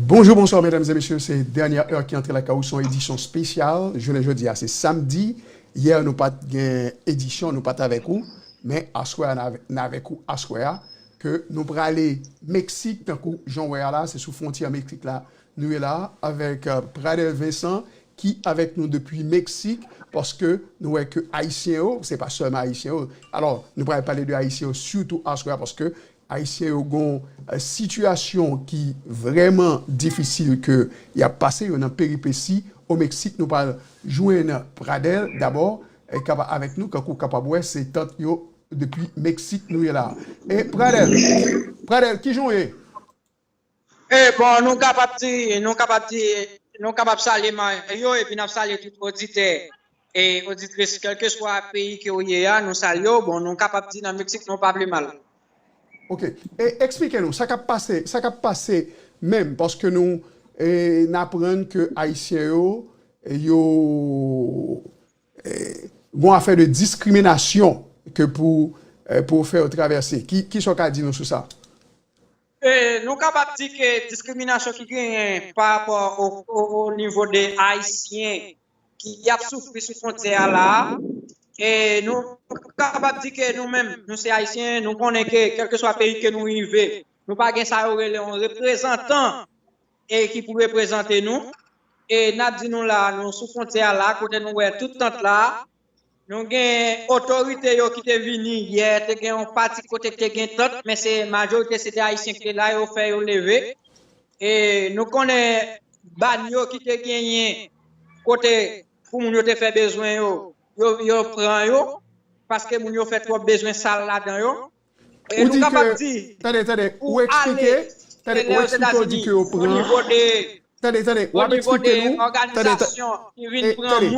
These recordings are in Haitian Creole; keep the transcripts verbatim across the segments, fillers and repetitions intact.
Bonjou, bonswa, medam e mesye. Se dènyè è ki antre lakay ou, se yon edisyon espesyal. Jounen jodi a, se samdi. Yè, nou pa t gen edisyon, nou pa t avèk ou. Men aswè a, n avè-, n avèk ou aswè a. Ke nou prale Meksik, tankou jan w wè a la, se sou fwontyè Meksik la, nou ye la, avèk, euh, Pradel Vincent, ki avèk nou depi Meksik, paske nou wè ke Ayisyen yo, se pa sèlman Ayisyen yo. Alò, nou pral pale de Ayisyen yo sitou aswè a, paske Ayisyen yo gon, eh, sitiyasyon ki vrèman difisil ke y ap pase, yo nan peripesi o Meksik. Nou pral jwenn Pradel dabò, eh, kapa-, avèk nou, kankou w kapab wè, se tant yo depi Meksik nou ye la. E Pradel, Pradel, kijan w ye? E bon, nou kapab di, nou kapab di, nou kapab salye Mayo, epi n ap salye tout oditè e oditris, kèlkeswa peyi ke w ye a, nou salye w. Bon, nou kapab di nan Meksik, nou pa pi mal. Ok. E eksplike nou, sa k ap pase, sa k ap pase menm, paske nou, e, n aprann ke Ayisyen yo, e, yo, e, gon afè de diskriminasyon ke pou, e, pou fè yo travèse. Ki, kisa w ka di nou sou sa? E, nou kapab di ke diskriminasyon ki genyen pa rapò o, o, o nivo de Ayisyen ki ap soufri sou fwontyè a la a, e nou kapab di ke nou menm, nou se Ayisyen, nou konnen ke kèlkeswa peyi ke nou rive, nou pa gen sa yo rele yon reprezantan, e ki pou reprezante nou. E n ap di nou la, nou sou fwontyè a la, kote nou wè tout tant la, nou gen otorite yo ki te vini yè, te gen yon pati kote ki te gen tant, men se majorite se te Ayisyen ki te la, yo fè yo leve. E nou konnen bann yo ki te genyen kote pou moun yo te fè bezwen yo, yo, yo pran yo, paske moun yo fè twòp bezwen sal ladan yo. E nou kapab di, tande, tande, ou eksplike, tande, ou eksplike, ou di ke yo pran, tande, tande, ou ap eksplike nou, tande, tande, e, tande,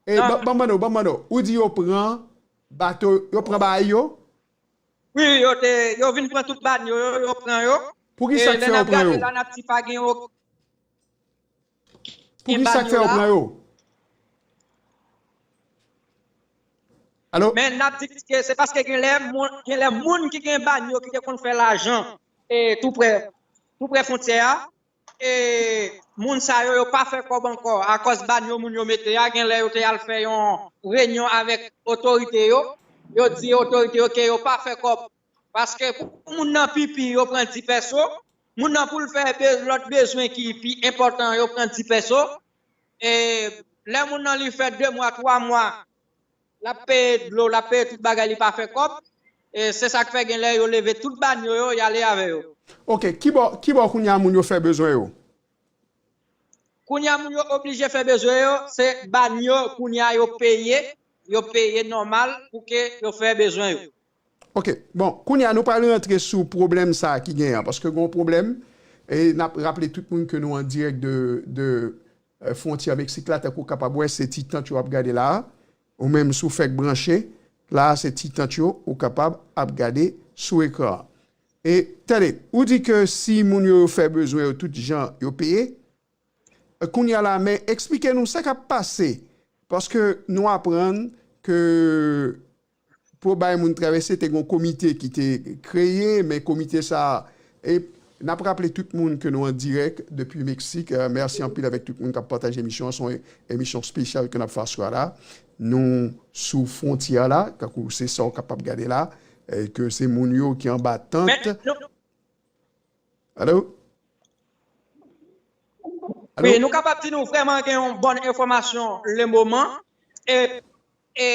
e, ban, ban m mande w, ban m mande w, ou di yo pran bato, yo pran bagay yo? Wi, yo te, yo vin pran tout bann yo, yo, yo pran yo. Pou ki sa k fè yo pran yo? E lè n ap gade la, n ap di pa gen okenn bann yo la. Pou ki sa k fè yo pran yo? Alo? Men n ap di ke se paske gen lè moun, gen lè moun ki gen bann yo ki te konn fè lajan, e, tou prè, tou prè fwontyè a. E, moun sa yo, yo pa fè kòb ankò. Akòz bann yo moun yo mete a, gen lè yo te al fè yon renyon avèk otorite yo. Yo di otorite yo ke yo pa fè kòb. Paske pou moun nan pipi, yo pran dis pèso. Moun nan pou l fè be-, lòt bezwen ki pi enpòtan, yo pran dis pèso. E lè moun nan li fè de mwa, twa mwa, l ap peye dlo, l ap peye tout bagay, li pa fè kòb. E se sa k fè gen lè yo leve tout bann yo, yo, y ale avè yo. Ok, ki bò, ki bò kounye a moun yo fè bezwen yo? Kounye a moun yo oblije fè bezwen yo, se bann yo, kounye a yo peye, yo peye nòmal pou ke yo fè bezwen yo. Ok, bon, kounye a nou pral rantre sou pwoblèm sa a ki genyen an, paske gen yon pwoblèm, e n ap raple tout moun ke nou an dirèk de, de, e, fwontyè Meksik la, tankou w kapab wè, se ti tant yo ap gade la a, ou menm si w fèk branche, la a se ti tant yo, ou kapab ap gade sou ekran an. E, tande, ou di ke si moun yo fè bezwen yo tout jan yo peye, e, kounye a la, men eksplike nou sa k ap pase, paske nou aprann ke pou bay moun travèse, te gen yon komite ki te kreye, men komite sa a, e n ap raple tout moun ke nou an dirèk depi Meksik. E, mèsi anpil avèk tout moun k ap pataje emisyon an. Se yon emisyon espesyal ke n ap fè aswè a la. Nou sou fwontyè a la, tankou se sa w kapab gade la, e ke se moun yo ki anba tant. Alo? Wi, nou kapab di nou vrèman gen yon bòn enfòmasyon le moman. E, e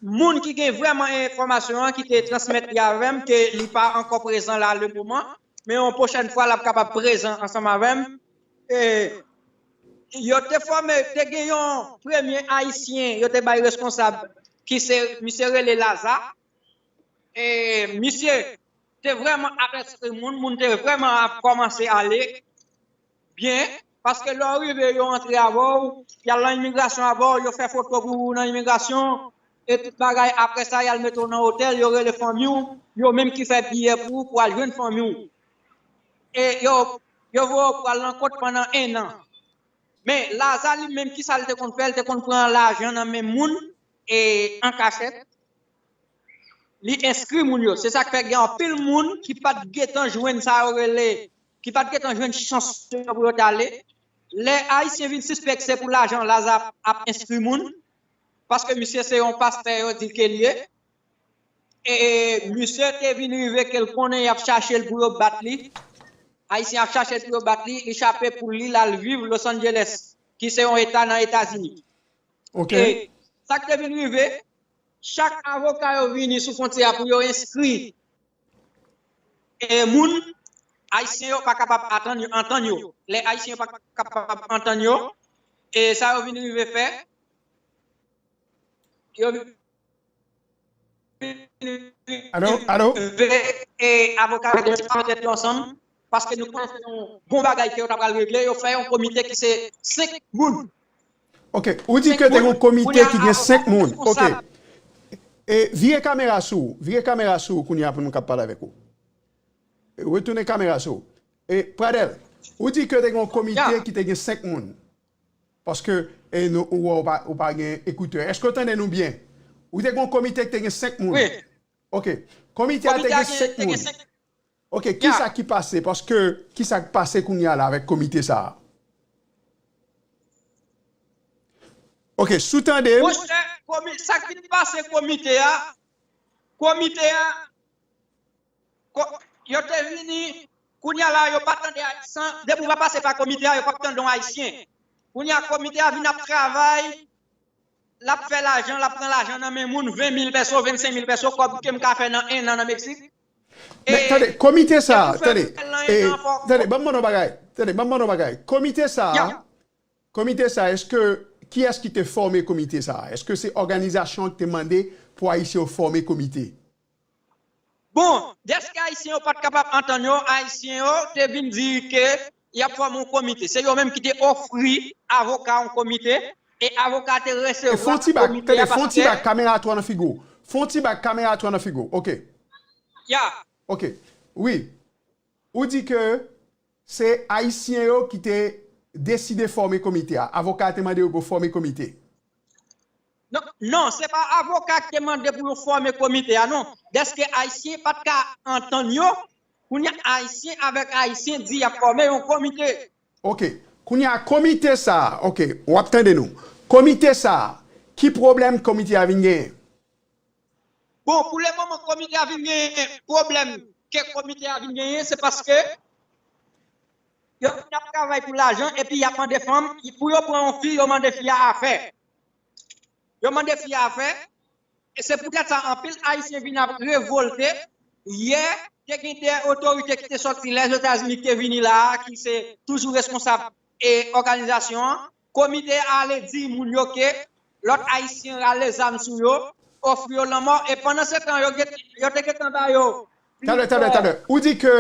moun ki gen vrèman enfòmasyon an, ki te transmèt li avè m, ke li pa ankò prezan la le moman, men yon pwochèn fwa, l ap kapab prezan ansanm avè m. E yo te fòme, te gen yon premye Ayisyen, yo te bay reskonsab, ki se, misye rele Laza. E misye te vrèman ap enskri moun, moun te vrèman ap kòmanse ale byen, paske lè w rive, yo antre avè w, y al nan imigrasyon avè w, yo fè foto pou ou nan imigrasyon, e tout bagay. Apre sa, y al mete w nan otèl, yo rele fanmi w, yo menm ki fè biyè pou ou pou al jwenn fanmi w. E yo, yo voye w pou al nan kont pandan en an. Men, Laza li menm, ki sa l te konn fè? L te konn pran lajan nan men moun, e an kachèt, li enskri moun yo. Se sa k fè gen anpil moun ki pa t gentan jwenn sa yo rele ki pa t gentan jwenn chans yo pou yo t ale. Lè Ayisyen vin sispèk se pou lajan Laza ap, ap enskri moun, paske misye se yon pastè yo di ke l ye. E misye te vin rive ke l konnen y ap chache l pou yo bat li. Ayisyen ap chache l pou yo bat li, li chape pou li l al viv Los Angeles, ki se yon eta nan Etazini. Ok. E sa k te vin rive, chak avoka yo vini sou fwontyè a pou yo enskri e moun, Ayisyen yo pa kapab atann yo, antann yo. Lè Ayisyen yo pa kapab antann yo, e sa yo vin rive fè, yo vin Alo, alo? Rive e avoka yo mete tèt yo ansanm, paske nou konnen se yon bon bagay ke yo ta pral regle, yo fè yon komite ki se senk moun. Ok, ou di ke te yon komite ki gen senk moun. Ok. E vire kamera sou ou, vire kamera sou ou kounye a pou nou kab pale avèk ou. E retounen kamera sou ou. E Pradel, ou di ke te gen yon komite ki te gen senk moun. Paske e nou, ou, ou, pa, ou pa gen ekoutè. Èske w tande nou byen? Ou te gen yon komite ki te gen senk moun. Wi. Ok. Komite a te gen senk moun. Ok, ki sa ki pase? Paske ki sa ki pase kounye a la avèk komite sa a? Ok, si w tande m. Monchè, komi, sa ki pase komite a, komite a, ko, yo te vini, kounye a la, yo pa tande Ayisyen, depi w pa pase pa komite a, yo p ap tande yon Ayisyen. Kounye a, komite a vin ap travay, l ap fè lajan, l ap pran lajan nan men moun, ven mil pèso, vennsenk mil pèso, kòb ke m ka fè nan en an nan Meksik. Men tande, komite sa a, tande, e, tande, ban m ban nou bagay, tande, ban m ban nou bagay. Komite sa a, komite sa a, èske, kiyès ki te fòme komite sa a? Èske se òganizasyon an ki te mande pou Ayisyen yo fòme komite? Bon, dèske Ayisyen yo pa t kapab antann yo, Ayisyen yo te vin di ke y ap fòme yon komite. Se yo menm ki te ofri avoka yon komite, e avoka te resevwa komite a. Fon ti bak, tande, fon ti bak, kamera a twò nan figi w. Fon ti bak, kamera a twò nan figi w. Ok. Ya. Ok. Wi. Ou di ke se Ayisyen yo ki te deside fòme komite a. Avoka a te mande yo pou fòme komite. Non, non, se pa avoka ki te mande pou yo fòme komite a, non. Dèske Ayisyen pa t ka antann yo, kounye a Ayisyen avèk Ayisyen di y ap fòme yon komite. Ok. Kounye a komite sa a, ok, w ap tande nou. Komite sa a, ki pwoblèm komite a vin genyen? Bon, pou le moman, komite a vin genyen pwoblèm ke komite a vin genyen, se paske yo vin ap travay pou lajan, epi y ap mande fanm, pou yo pran yon fi, yo mande fi a afè. Yo mande fi a afè, e se poutèt sa anpil Ayisyen vin ap revolte. Yè, te gen de otorite ki te sòti Lèzetazini ki te vini la a, ki se toujou responsab e òganizasyon an. Komite a ale di moun yo ke lòt Ayisyen rale zam sou yo, ofri yo lanmò, e pandan se tan, yo, yo te gentan ba yo. Talè, talè, talè. Ou di ke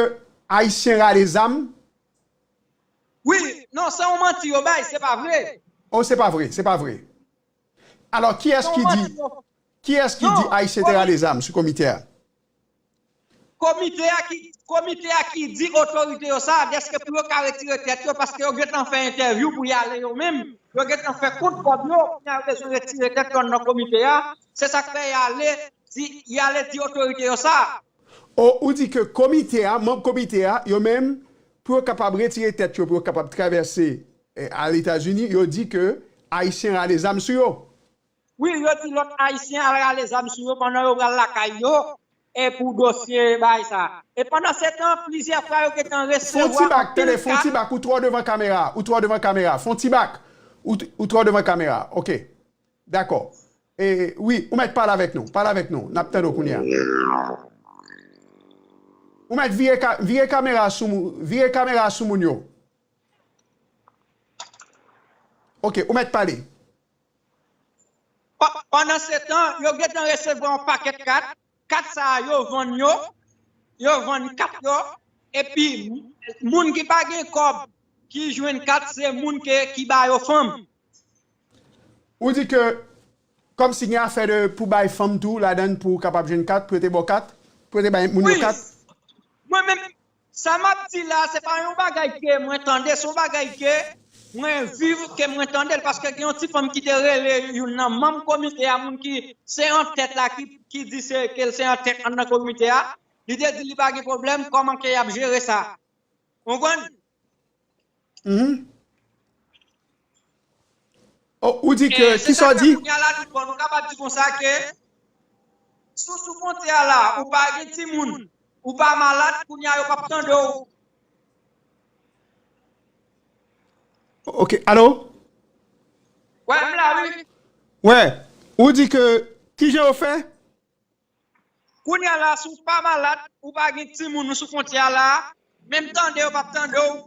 Ayisyen rale zam? Wi, non, se yon manti yo bay, se pa vre. Oh, se pa vre, se pa vre. Alò, kiyès ki di, kiyès ki di Ayisyen te rale zam sou komite a? Komite a ki, komite a ki di otorite yo sa, dèske pou yo ka retire tèt yo, paske yo gentan fè entèvyou pou y ale yo menm, yo gentan fè kont kòb yo, pou y al bezwen retire tèt yo anndan komite a, se sa k fè y ale di, y ale di otorite yo sa. O, ou di ke komite a, manm komite a, yo menm, pou yo kapab retire tèt yo, pou yo kapab travèse, eh, al Etazini, yo di ke Ayisyen rale zam sou yo. Wi, yo di lòt Ayisyen al rale zam sou yo pandan yo pral lakay yo, e pou dosye bagay sa. E pandan se tan, plizyè fwa yo gentan resevwa anpil ka. Fon ti bak, tande, fon ti bak, ou twò devan kamera, ou twò devan kamera, fon ti bak, ou, ou twò devan kamera, ok, dakò. E, wi, ou mèt pale avèk nou, pale avèk nou, n ap tande w kounye a. Ou mèt vire, ka, vire kamera sou, vire kamera sou moun yo. Ok, ou mèt pale. Pa, pandan se tan, yo gentan resevwa yon pakèt kat. Kat sa a, yo vann yo, yo vann kat yo, epi moun ki pa gen kòb ki jwenn kat, se moun ke, ki ba yo fanm. Ou di ke kòmsi gen afè de pou bay fanm tou ladann pou kapab jwenn kat, pou yo te ba w kat, pou yo te bay moun yo kat? Mwen menm, sa m ap di la, se pa yon bagay ke mwen tande, se yon bagay ke mwen viv, ke mwen tande l, paske gen yon ti fanm ki te rele youn nan manm komite a, moun ki se antèt la, ki, ki di se, ke l se antèt anndan komite a, li te di li pa gen pwoblèm, kòman ke y ap jere sa. Ou konprann? Mhm. Oh, ou di ke, e, se kisa w di? Kounye a la, nou, bon, nou kapab di konsa ke si w sou fwontyè a la, ou pa gen timoun, ou pa malad, kounye a yo p ap tande w. Ok, alo? Wè, m la, wi. Wè, ou di ke, kijan yo fè? Kounye a la, si w pa malad, ou pa gen timoun ou sou fwontyè a la, menm tande yo p ap tande w.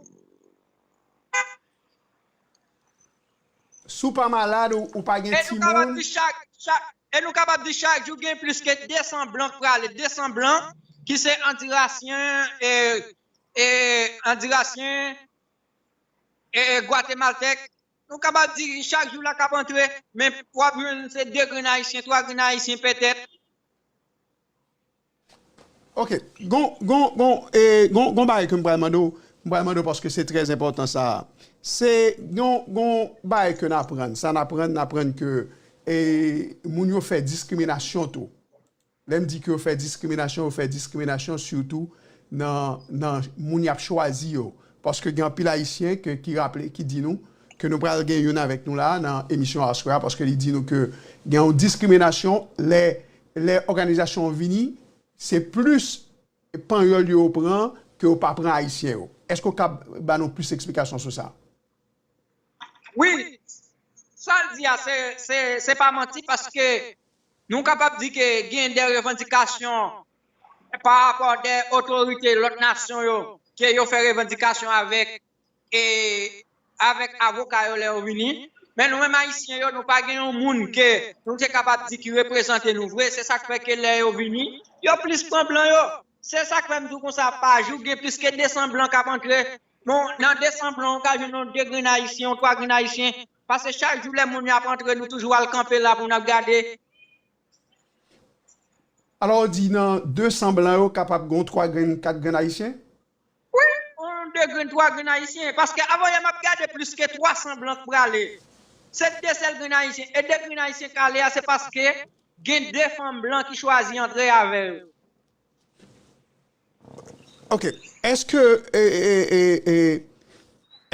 Si w pa malad, ou, ou pa gen timoun. E nou kapab di chak, chak, e nou kapab di chak jou gen plis ke de san blan k prale, de san blan ki se andirasyen, e, e, andirasyen, e, gwatemaltèk. Nou kapab di chak jou la k ap antre, men w ap jwenn se de grenn ayisyen, twa grenn ayisyen petèt. Ok, gon, gon, gon, e, gon, gon bagay ke m pral mande w, m pral mande w paske se trè enpòtan sa. Se gon, gon bagay ke n aprann, sa n aprann, n aprann ke, e, moun yo fè diskriminasyon tou. Lè m di ke yo fè diskriminasyon, yo fè diskriminasyon sitou nan, nan moun y ap chwazi yo. Paske gen anpil Ayisyen ke, ki raple, ki di nou ke nou pral gen youn avèk nou la nan emisyon aswè a, paske li di nou ke gen yon diskriminasyon lè, lè òganizasyon an vini, se plis panyòl yo pran ke yo pa pran Ayisyen yo. Èske w kab ba nou plis eksplikasyon sou sa? Wi, sa l di a, se, se, se pa manti, paske nou kapab di ke gen de revandikasyon pa rapò de otorite lòt nasyon yo, ke yo fè revandikasyon avèk, e, avèk avoka yo lè yo vini. Men nou menm Ayisyen yo, nou pa gen yon moun ke nou te kapab di ki reprezante nou vre. Se sa k fè ke lè yo vini, yo plis pran blan yo. Se sa k fè m di w konsa, pa jou, gen plis ke de san blan k ap antre. Bon, nan de san blan, ou ka jwenn yon de grenn ayisyen, yon twa grenn ayisyen. Paske chak jou lè moun yo ap antre, nou toujou al kanpe la pou n ap gade. Alò, ou di nan de san blan yo, kapab gen yon twa grenn, kat grenn ayisyen? Wi, yon de grenn, twa grenn ayisyen. Paske avan yè, m ap gade plis ke twa san blan k prale. Se de sèl grenn ayisyen. E de grenn ayisyen k ale a, se paske gen de fanm blan ki chwazi antre avè yo. Ok. Èske, e, e, e, e,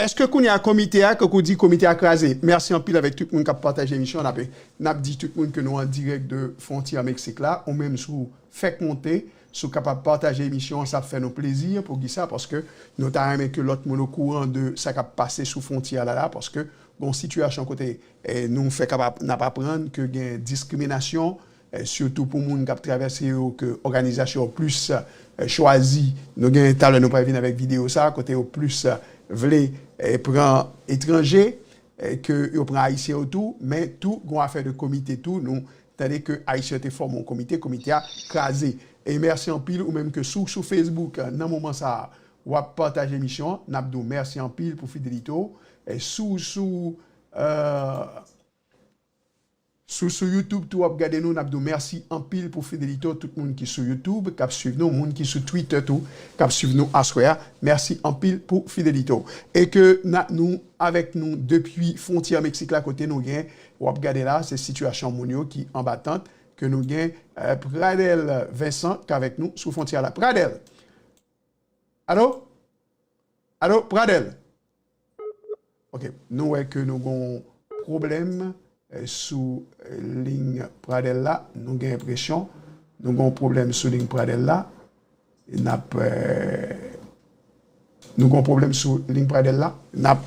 èske kounye a komite a, ke ou di komite a kraze? Mèsi anpil avèk tout moun k ap pataje emisyon an. N ap, n ap di tout moun ke nou an dirèk de fwontyè Meksik la, ou menm si w fèk monte, si w kapab pataje emisyon an, sa ap fè nou plezi. Poukisa? Paske nou ta renmen ke lòt moun okouran de sa k ap pase sou fwontyè a la, la, paske gon sitiyasyon kote, e, nou fè kapab, n ap aprann ke gen diskriminasyon, e, sitou pou moun k ap travèse yo, ke òganizasyon yo plis, e, chwazi. Nou gen, talè nou pral vin avèk videyo sa, kote yo plis, e, vle, e, pran etranje, e, ke yo pran ayisyen yo tou, men tou, gon afè de komite tou, nou tande ke ayisyen yo te fòme yon komite, komite a kraze. E mèsi anpil, ou menm ke sou, sou Facebook, nan moman sa a, w ap pataje emisyon an, n ap di w mèsi anpil pou fidelite w. E sou, sou, e, Si w sou YouTube tou w ap gade nou, n ap di w mèsi anpil pou fidelite w. Tout moun ki sou YouTube, k ap swiv nou, moun ki sou Twitter tou, k ap swiv nou aswè a, mèsi anpil pou fidelite w. E ke n a, nou, avèk nou depi fwontyè Meksik la, kote nou gen, w ap gade la, se sitiyasyon moun yo ki anba tant, ke nou gen, e, Pradel Vincent k avèk nou sou fwontyè la. Pradel! Alo? Alo, Pradel? Ok, nou wè ke nou gon pwoblèm, e, sou, e, liy Pradel la. Nou gen enpresyon nou gon pwoblèm sou liy Pradel la. N ap, e, nou gon pwoblèm sou liy Pradel la. N ap,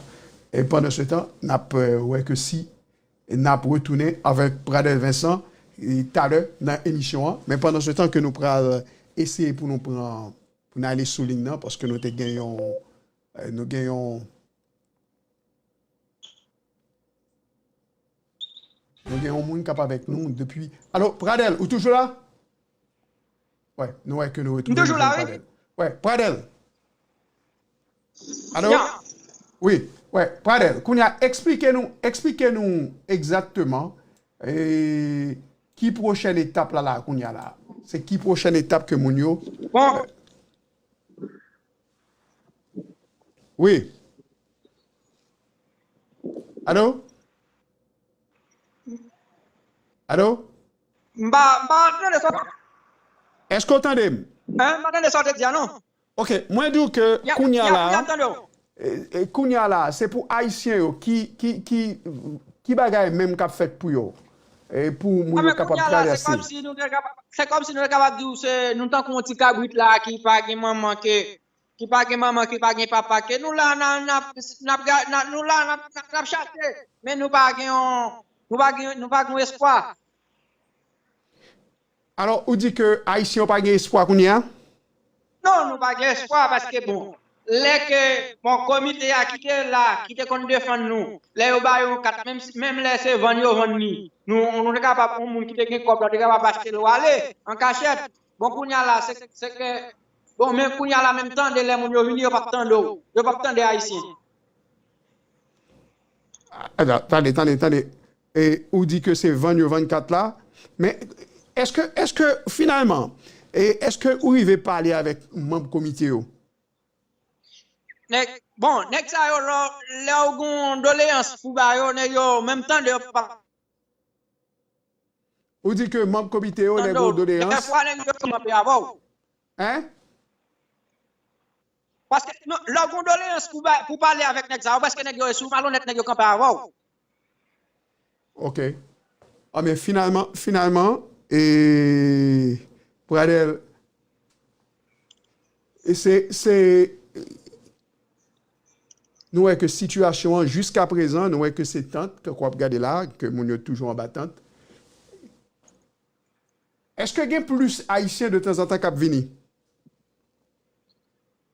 e, pandan se tan, n ap, e, wè ke si n ap retounen avèk Pradel Vincent, e, talè nan emisyon an. Men pandan se tan ke nou pral eseye pou nou pran, pou n ale sou liy nan, paske nou te gen yon, e, nou gen yon, nou gen yon moun k ap avèk nou depi. Alo, Pradel, ou toujou la? Wè, nou wè ke nou retounen. M toujou la, wi. Pradel. Wè, Pradel. Alo? Ya. Wi, wè, Pradel, kounye a, eksplike nou, eksplike nou egzakteman, e, ki pwochèn etap la, la, kounye a la. Se ki pwochèn etap ke moun yo. Bon. Wi. Alo? Alo? M pa, m pa tande sa. Èske w tande m? Hein? M pa tande sa w te di a, non. Ok, mwen di w ke kounye a la, e, e, kounye a la, se pou Ayisyen yo ki, ki, ki, ki bagay menm k ap fèt pou yo, e, pou moun yo kapab travèse. Se kòmsi nou te kapab, se kòmsi nou te kapab di w se, nou tankou yon ti kabrit la ki pa gen manman ke, ki pa gen manman, ki pa gen papa, ke nou la, n a, n ap, n ap ga-, n a, nou la, n ap, n ap, n ap chache, men nou pa gen yon, nou pa gen, nou pa gen yon espwa. Alò, ou di ke Ayisyen yo pa gen espwa kounye a? Non, nou pa gen espwa paske, bon, lè ke, bon, komite a ki te la, ki te konn defann nou, lè yo ba yo yon kat, menm si, menm lè se vann yo vann li, nou, nou te kapab, yon moun ki te gen kòb la, te kapab achte l ale an kachèt. Bon, kounye a la, se, se ke, bon, men kounye a la, menm tande lè moun yo vini, yo p ap tande w. Yo p ap tande Ayisyen. Tande, tande, tande. E ou di ke se vann yo vann kat la. Men, èske, èske, finalman, e èske ou rive pale avèk manm komite yo? Nèg, bon, nèg sa yo, lè, lè w gen yon doleyans pou ba yo, nèg yo, menm tande yo p ap Ou di ke manm komite yo, lè gen yon doleyans. Dèfwa, nèg yo kanpe avè w. Hein? Paske, non, lè w gen yon doleyans pou ba, pou pale avèk nèg sa yo, paske nèg yo sou malonèt, nèg yo kanpe avè w. Ok. Ah, men finalman, finalman, e, Pradel, e se, se, nou wè ke sitiyasyon an, jiska prezan, nou wè ke se tant, tankou w ap gade la, ke moun yo toujou anba tant. Èske gen plis Ayisyen de tanzantan k ap vini?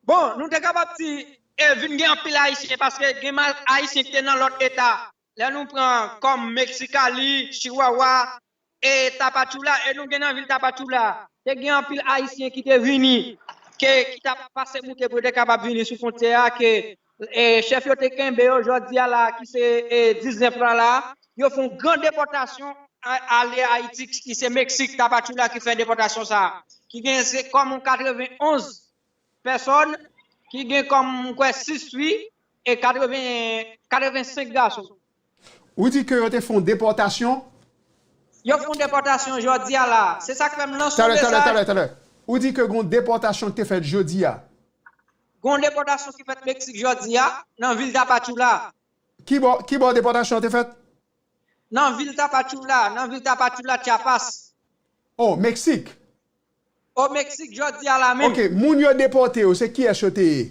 Bon, nou te kapab di, e, vin gen anpil Ayisyen, paske gen ma-, Ayisyen ki te nan lòt eta. Lè nou pran kòm Mexicali, Chihuahua, e Tapachula, e nou gen nan vil Tapachula, te gen anpil Ayisyen ki te vini, ke, ki t ap pase moute pou yo te kapab vini sou fwontyè a, ke, e, chèf yo te kenbe yo jodi a la, ki se, e, diznèf la la, yo fè yon gran depòtasyon a-, ale Ayiti, ki se Meksik, Tapachula ki fè depòtasyon sa a, ki gen se kòm yon katrevenn onz pèsòn, ki gen kòm, m kwè, sis fi e katreven, katrevensenk gason. Ou di ke yo te fè yon depòtasyon? Yo fè yon depòtasyon jodi a la. Se sa k fè m lanse yon mesaj. Talè, talè, talè, talè. Ou di ke gon depòtasyon ki te fèt jodi a? Gon depòtasyon ki fèt Meksik jodi a, nan vil Tapachula. Ki bò, ki bò depòtasyon an te fèt? Nan vil Tapachula, nan vil Tapachula, Chiapas. Oh, Meksik? O Meksik, jodi a la menm. Ok, moun yo depòte yo, se kiyès yo te ye?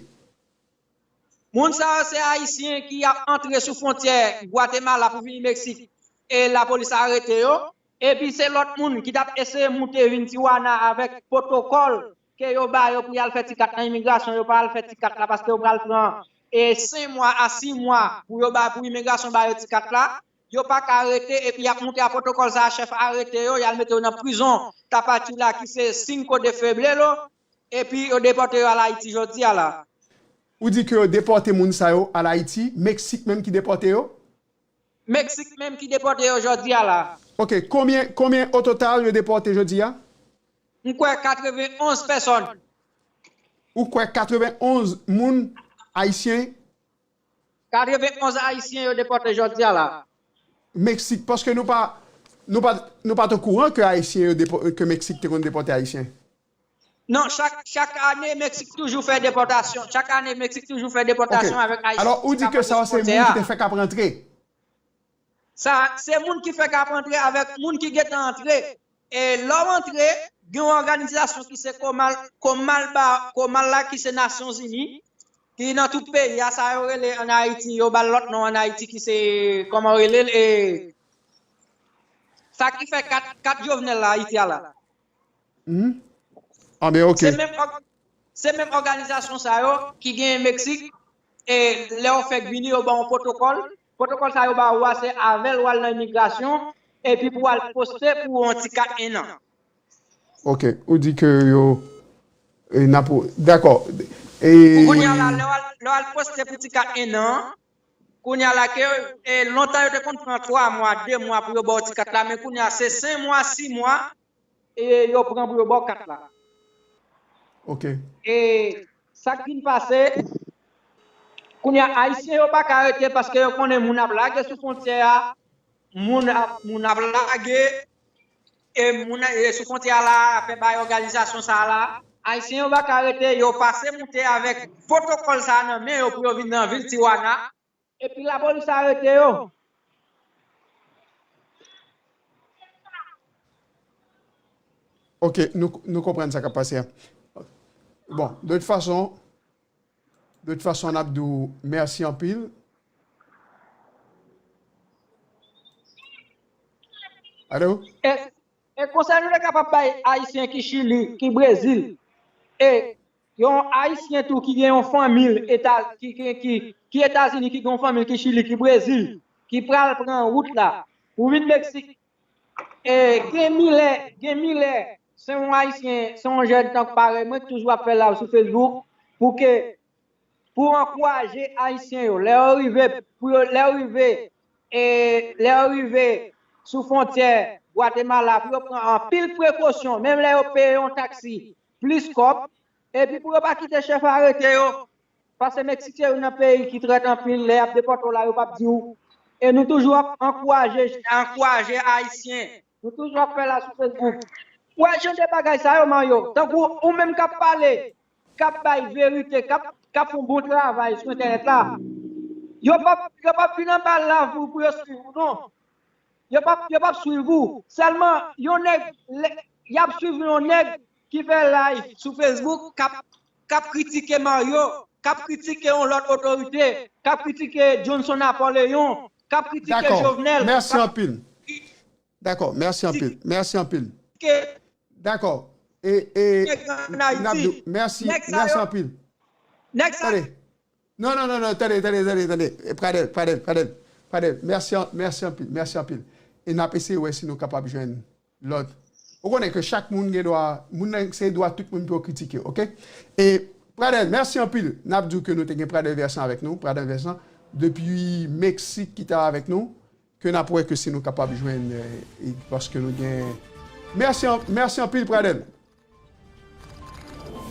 Moun sa yo se Ayisyen ki ap antre sou fwontyè Gwatemala pou vini Meksik. E lapolis arete yo. Epi se lòt moun ki t ap eseye moute vin Tijuana avèk pwotokòl ke yo ba yo pou y al fè ti kat nan imigrasyon, yo pa al fè ti kat la paske yo pral pran, e, senk mwa a sis mwa pou yo ba, pou imigrasyon ba yo ti kat la. Yo pa ka rete, epi y ap moute a pwotokòl sa a, chèf arete yo, y al mete yo nan prizon Tapachula ki se Cinco de Febrero, epi yo depòte yo al Ayiti jodi a la. Ou di ke yo depòte moun sa yo al Ayiti, Meksik menm ki depòte yo? Meksik menm ki depòte yo jodi a la. Ok, konbyen, konbyen o total yo depòte jodi a? M kwè katrevenn onz pèsòn. Ou kwè katrevenn onz moun ayisyen? Katrevenn onz ayisyen yo depòte jodi a la. Meksik, paske nou pa, nou pa, nou pa t okouran ke ayisyen yo depo-, ke Meksik te konn depòte ayisyen. Non, chak, chak ane, Meksik toujou fè depòtasyon. Chak ane, Meksik toujou fè depòtasyon avèk ayisyen. Ok. Alò, ou di ke sa yo se moun ki te fèk ap rantre? Sa, se moun ki fèk ap rantre avèk moun ki gentan antre. E lè w antre, gen yon òganizasyon ki se Komal, Komal ba, Komal la ki se Nasyonzini, ki nan tout peyi a, sa yo rele ann Ayiti, yo ba l lòt non ann Ayiti ki se, kòman yo rele l, e, sa ki fè kat, kat Jovenel la, Ayiti a la. Hmm. Ah, ben, ok. Se menm òg-, se menm òganizasyon sa yo ki genyen Meksik, e lè yo fèk vini, yo ba w yon pwotokòl. Pwotokòl sa yo ba ou a, se avè l w al nan imigrasyon, epi pou w al poste pou yon ti kat en an. Ok, ou di ke yo, e, n ap, dakò. E kounye a la, lè w al, lè w al poste pou ti kat en an, kounye a la ke, e, lontan yo te konn pran twa mwa, de mwa pou yo ba w ti kat la, men kounye a se senk mwa, sis mwa, e yo pran pou yo ba w kat la. Ok. E sa k vin pase, kounye a, Ayisyen yo pa ka rete paske yo konnen moun ap lage sou fwontyè a, moun ap, moun ap lage, e moun, e sou fwontyè a la, fè bay òganizasyon sa a la, Ayisyen yo pa ka rete, yo pase moute avèk pwotokòl sa a nan men yo pou yo vin nan vil Tijuana. Epi lapolis arete yo. Ok, nou, nou konprann sa k ap pase a. Bon, de tout fason, de tout fason, n ap di w mèsi anpil. Alo? E, e konsèy nou te kapab bay Ayisyen ki Chili, ki Brezil, e yon Ayisyen tou ki gen yon fanmi l Eta, ki, ki, ki, ki Etazini, ki gen yon fanmi l ki Chili, ki Brezil, ki pral pran wout la pou vin Meksik. E gen Milè, gen Milè, se yon Ayisyen, se yon jèn tank parèy mwen ki toujou ap fè live sou Facebook pou ke, pou ankouraje Ayisyen yo. Lè yo rive, pou yo, lè yo rive, e, lè yo rive sou fwontyè Gwatemala, pou yo pran anpil prekosyon, menm lè yo peye yon taksi plis kòb, epi pou yo pa kite chèf arete yo. Paske Meksik se youn nan peyi ki trèt anpil, lè y ap depòte w la, yo p ap di w. E nou toujou ap ankouraje, ankouraje Ayisyen. Nou toujou ap fè la sou Facebook. Ou wè jan de bagay sa yo, Mario. Tankou ou menm k ap pale, k ap bay verite, k ap, k ap fè yon bon travay sou entènèt la. Yo p ap, yo p ap vin anba live ou pou yo swiv ou, non. Yo p ap, yo p ap swiv ou. Sèlman, yon nèg, lè, y ap swiv yon nèg ki fè live sou Facebook, k ap, k ap kritike Mario, k ap kritike yon lòt otorite, k ap kritike Johnson Napoléon, k ap kritike Jovenel, k ap kritike. Dakò, mèsi anpil. Mèsi anpil. Dakò. E, e, n ap di w mèsi, mèsi anpil. Nèg sa yo. Tande. Non, non, non, non, tande, tande, tande, tande. E, Pradèl, Pradèl, Pradèl, Pradèl, mèsi, mèsi anpil, mèsi anpil. E n ap eseye wè si nou kapab jwenn lòt. Ou konnen ke chak moun gen dwa, moun nan se dwa tout moun pou yo kritike, oke? E Pradèl, mèsi anpil. N ap di w ke nou te gen Pradèl Vèsan avèk nou, Pradèl Vèsan, depi Meksik ki te avèk nou, ke n ap wè ke si nou kapab jwenn, e, paske nou gen, mèsi, mèsi anpil, Pradèl.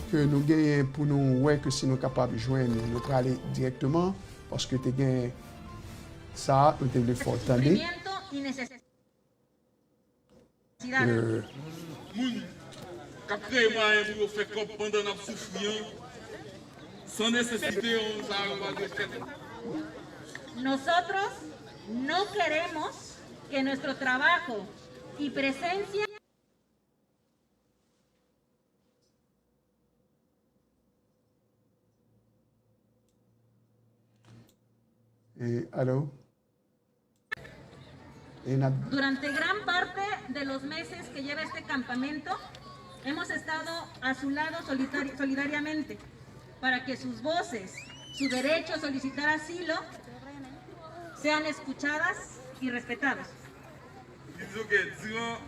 Ke nou genyen pou nou wè ke si nou kapab jwenn, nou prale dirèkteman, paske te gen sa, nou te vle fè w tande. Moun k ap kreye mwayen pou yo fè kòb pandan n ap soufri an, san nesesite, yon sa yo pa dwe fèt. Nosotros no queremos que nuestro trabajo y presencia. E, alo? E n ap. Durante gran parte de los meses que lleva este campamento, hemos estado a su lado solitari- solidariamente para que sus voces, su derecho a solicitar asilo, sean escuchadas y respetadas. Li di, oke, diran,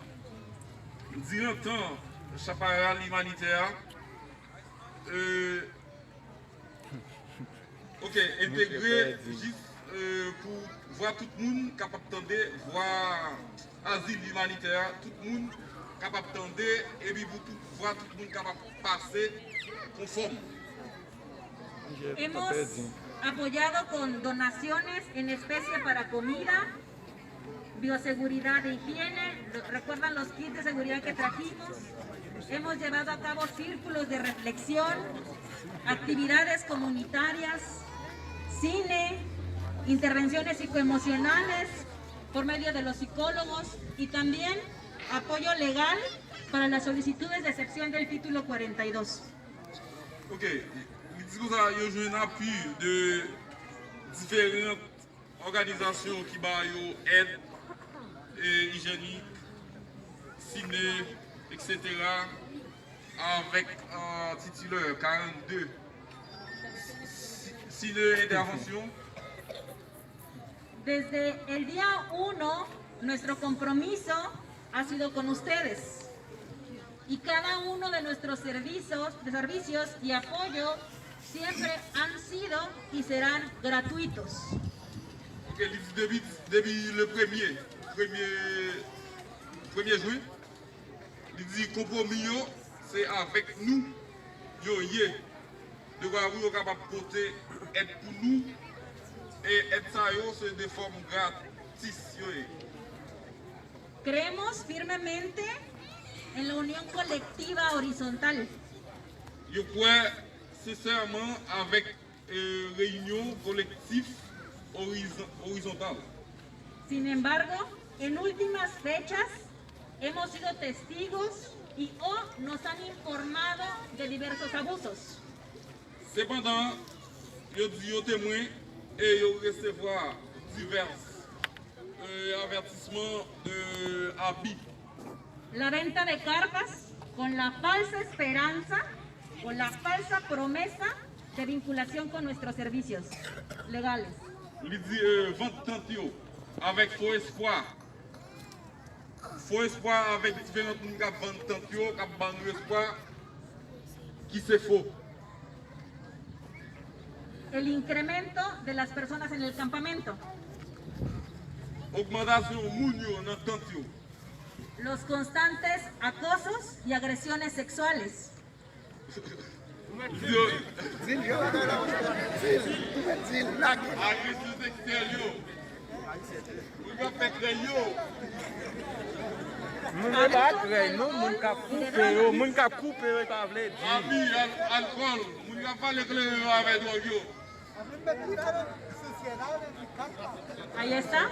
diran tan chaparral imanitè a, e, oke, entegre jis, e, pou vwa tout moun kapab tande, vwa azil imanitè a, tout moun kapab tande, epi pou tout, vwa tout moun kapab pase konfòm. Hemos apoyado con donaciones en especie para comida, bioseguridad e higiene. Recuerdan los kits de seguridad que trajimos. Hemos llevado a cabo círculos de reflexión, actividades comunitarias, cine, intervenciones psicoemocionales por medio de los psicólogos y también apoyo legal para las solicitudes de excepción del título cuarenta y dos. Ok, li di konsa, yo jwenn apui de diferan òganizasyon ki ba yo èd, e, ijyenik, sine, etsetera, avèk, e, titilè karannde, sine entèvansyon. Desde el día uno, nuestro compromiso ha sido con ustedes. Y cada uno de nuestros servicios, de servicios y apoyo siempre han sido y serán gratuitos. Ok, li di depi, depi le premye, premye, premye jwen, li di konpwomi yo se avèk nou yo ye. Devwa pou yo kapab pote èd pou nou, e èd sa yo se de fòm gratis yo ye. Creemos firmemente en la unión colectiva horizontal. Yo kwè sensèman avèk eh, reyinyon kolektif orizon- orizontal. Sin embargo, en últimas fechas hemos sido testigos y o nos han informado de diversos abusos. Sepandan, yo di yo temwen e yo resevwa divès eh, avètisman de abi. La venta de carpas con la falsa esperanza o la falsa promesa de vinculación con nuestros servicios legales. Li di eh, vant tant yo avèk fo espwa. Fo espwa avèk diferan moun k ap vann tant yo, k ap ban nou espwa ki se fo. El incremento de las personas en el campamento. Ogmantasyon moun yo nan tant yo. Los constantes acosos y agresiones sexuales. Yo, agresyon seksyèl yo. Moun k ap fè krèy yo. Moun yo pa krèy non, moun k ap koupe yo, moun k ap koupe yo, e pa vle di. Abi, al- alkòl, moun k ap pale kleren yo avè dwòg yo. Ahí está.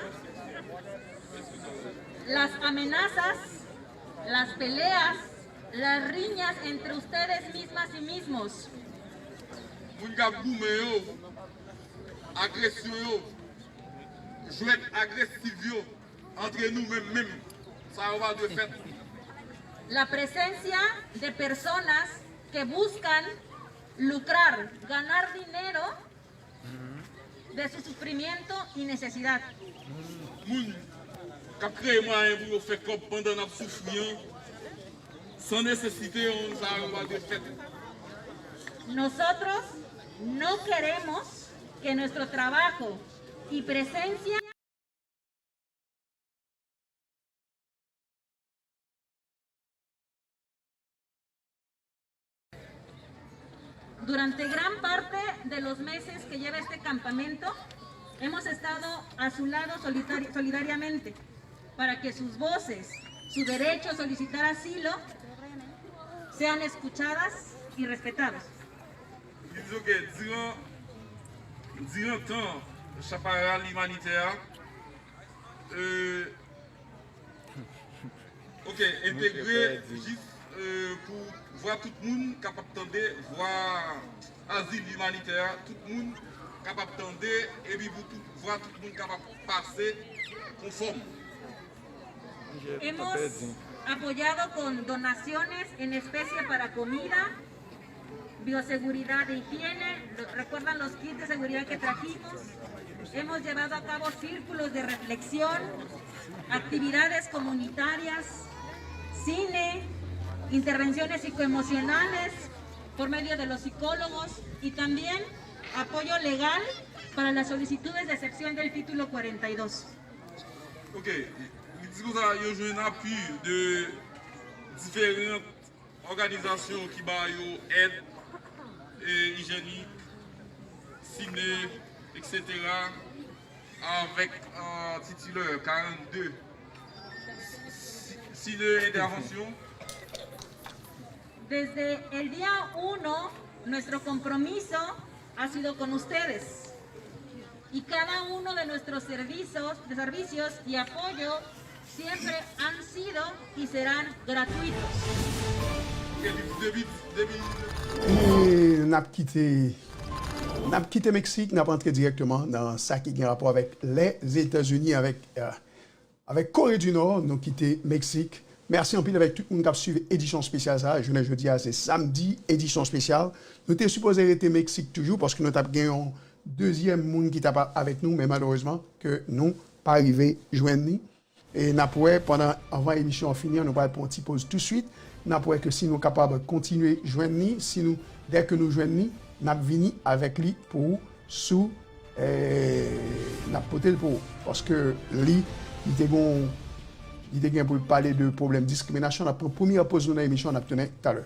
Las amenazas, las peleas, las riñas entre ustedes mismas y mismos. Moun k ap goumen yo, agresyon yo, jwèt agresiv yo, antre nou menm menm, sa yo pa dwe fèt. La presencia de personas que buscan lucrar, ganar dinero de su sufrimiento y necesidad. Moun k ap kreye mwayen pou yo fè kòb pandan n ap soufri an, san nesesite, yon sa yo pa dwe fèt. Nosotros no queremos que nuestro trabajo y presencia Durante gran parte de los meses que lleva este campamento, hemos estado a su lado solitari- solidariamente para que sus voces, su derecho a solicitar asilo, sean escuchadas y respetados. Li di ke diran, diran tan chaparal imanitè a, euh, ok, entegre jis euh, pou vwa tout moun kapab tande, vwa azil imanitè a, tout moun kapab tande, epi pou tout, vwa tout moun kapab pase konfòm. Hemos apoyado con donaciones en especie para comida, bioseguridad e higiene. Lo- ¿Recuerdan los kits de seguridad que trajimos? Hemos llevado a cabo círculos de reflexión, actividades comunitarias, cine, intervenciones psicoemocionales por medio de los psicólogos y también apoyo legal para las solicitudes de excepción del título cuarenta y dos. Ok, li di konsa yo jwenn apui de diferan òganizasyon ki ba yo èd eh, ijyenik, sine, et cetera avèk eh, titilè karannde. Si- Sine entèvansyon. Desde el día uno, nuestro compromiso ha sido con ustedes. Y cada uno de nuestros servicios, de servicios y apoyo siempre han sido y serán gratuitos. Ok, li di depi depi E n ap kite n ap kite Meksik, n ap antre dirèkteman nan sa ki gen rapò avèk Lèzetazini, avèk euh, avèk Kore di Nò. Nou kite Meksik. Mèsi anpil avèk tout moun k ap swiv edisyon espesyal sa a. Jounen jodi a se samdi, edisyon espesyal. Nou te sipoze rete Meksik toujou paske nou t ap gen yon dezyèm moun ki t ap avèk nou, men malerezman ke nou pa rive jwenn li. E n ap wè pandan, anvan emisyon an fini an, nou pral pran yon ti poz touswit. N ap wè ke si nou kapab kontinye jwenn li, si nou, dèke nou jwenn li, n ap vini avèk li pou ou sou eh, n ap pote l pou ou. Paske li, li te gon, li te gen pou l pale de pwoblèm diskriminasyon. N ap pran premyè poz nou nan emisyon, n ap tounen talè.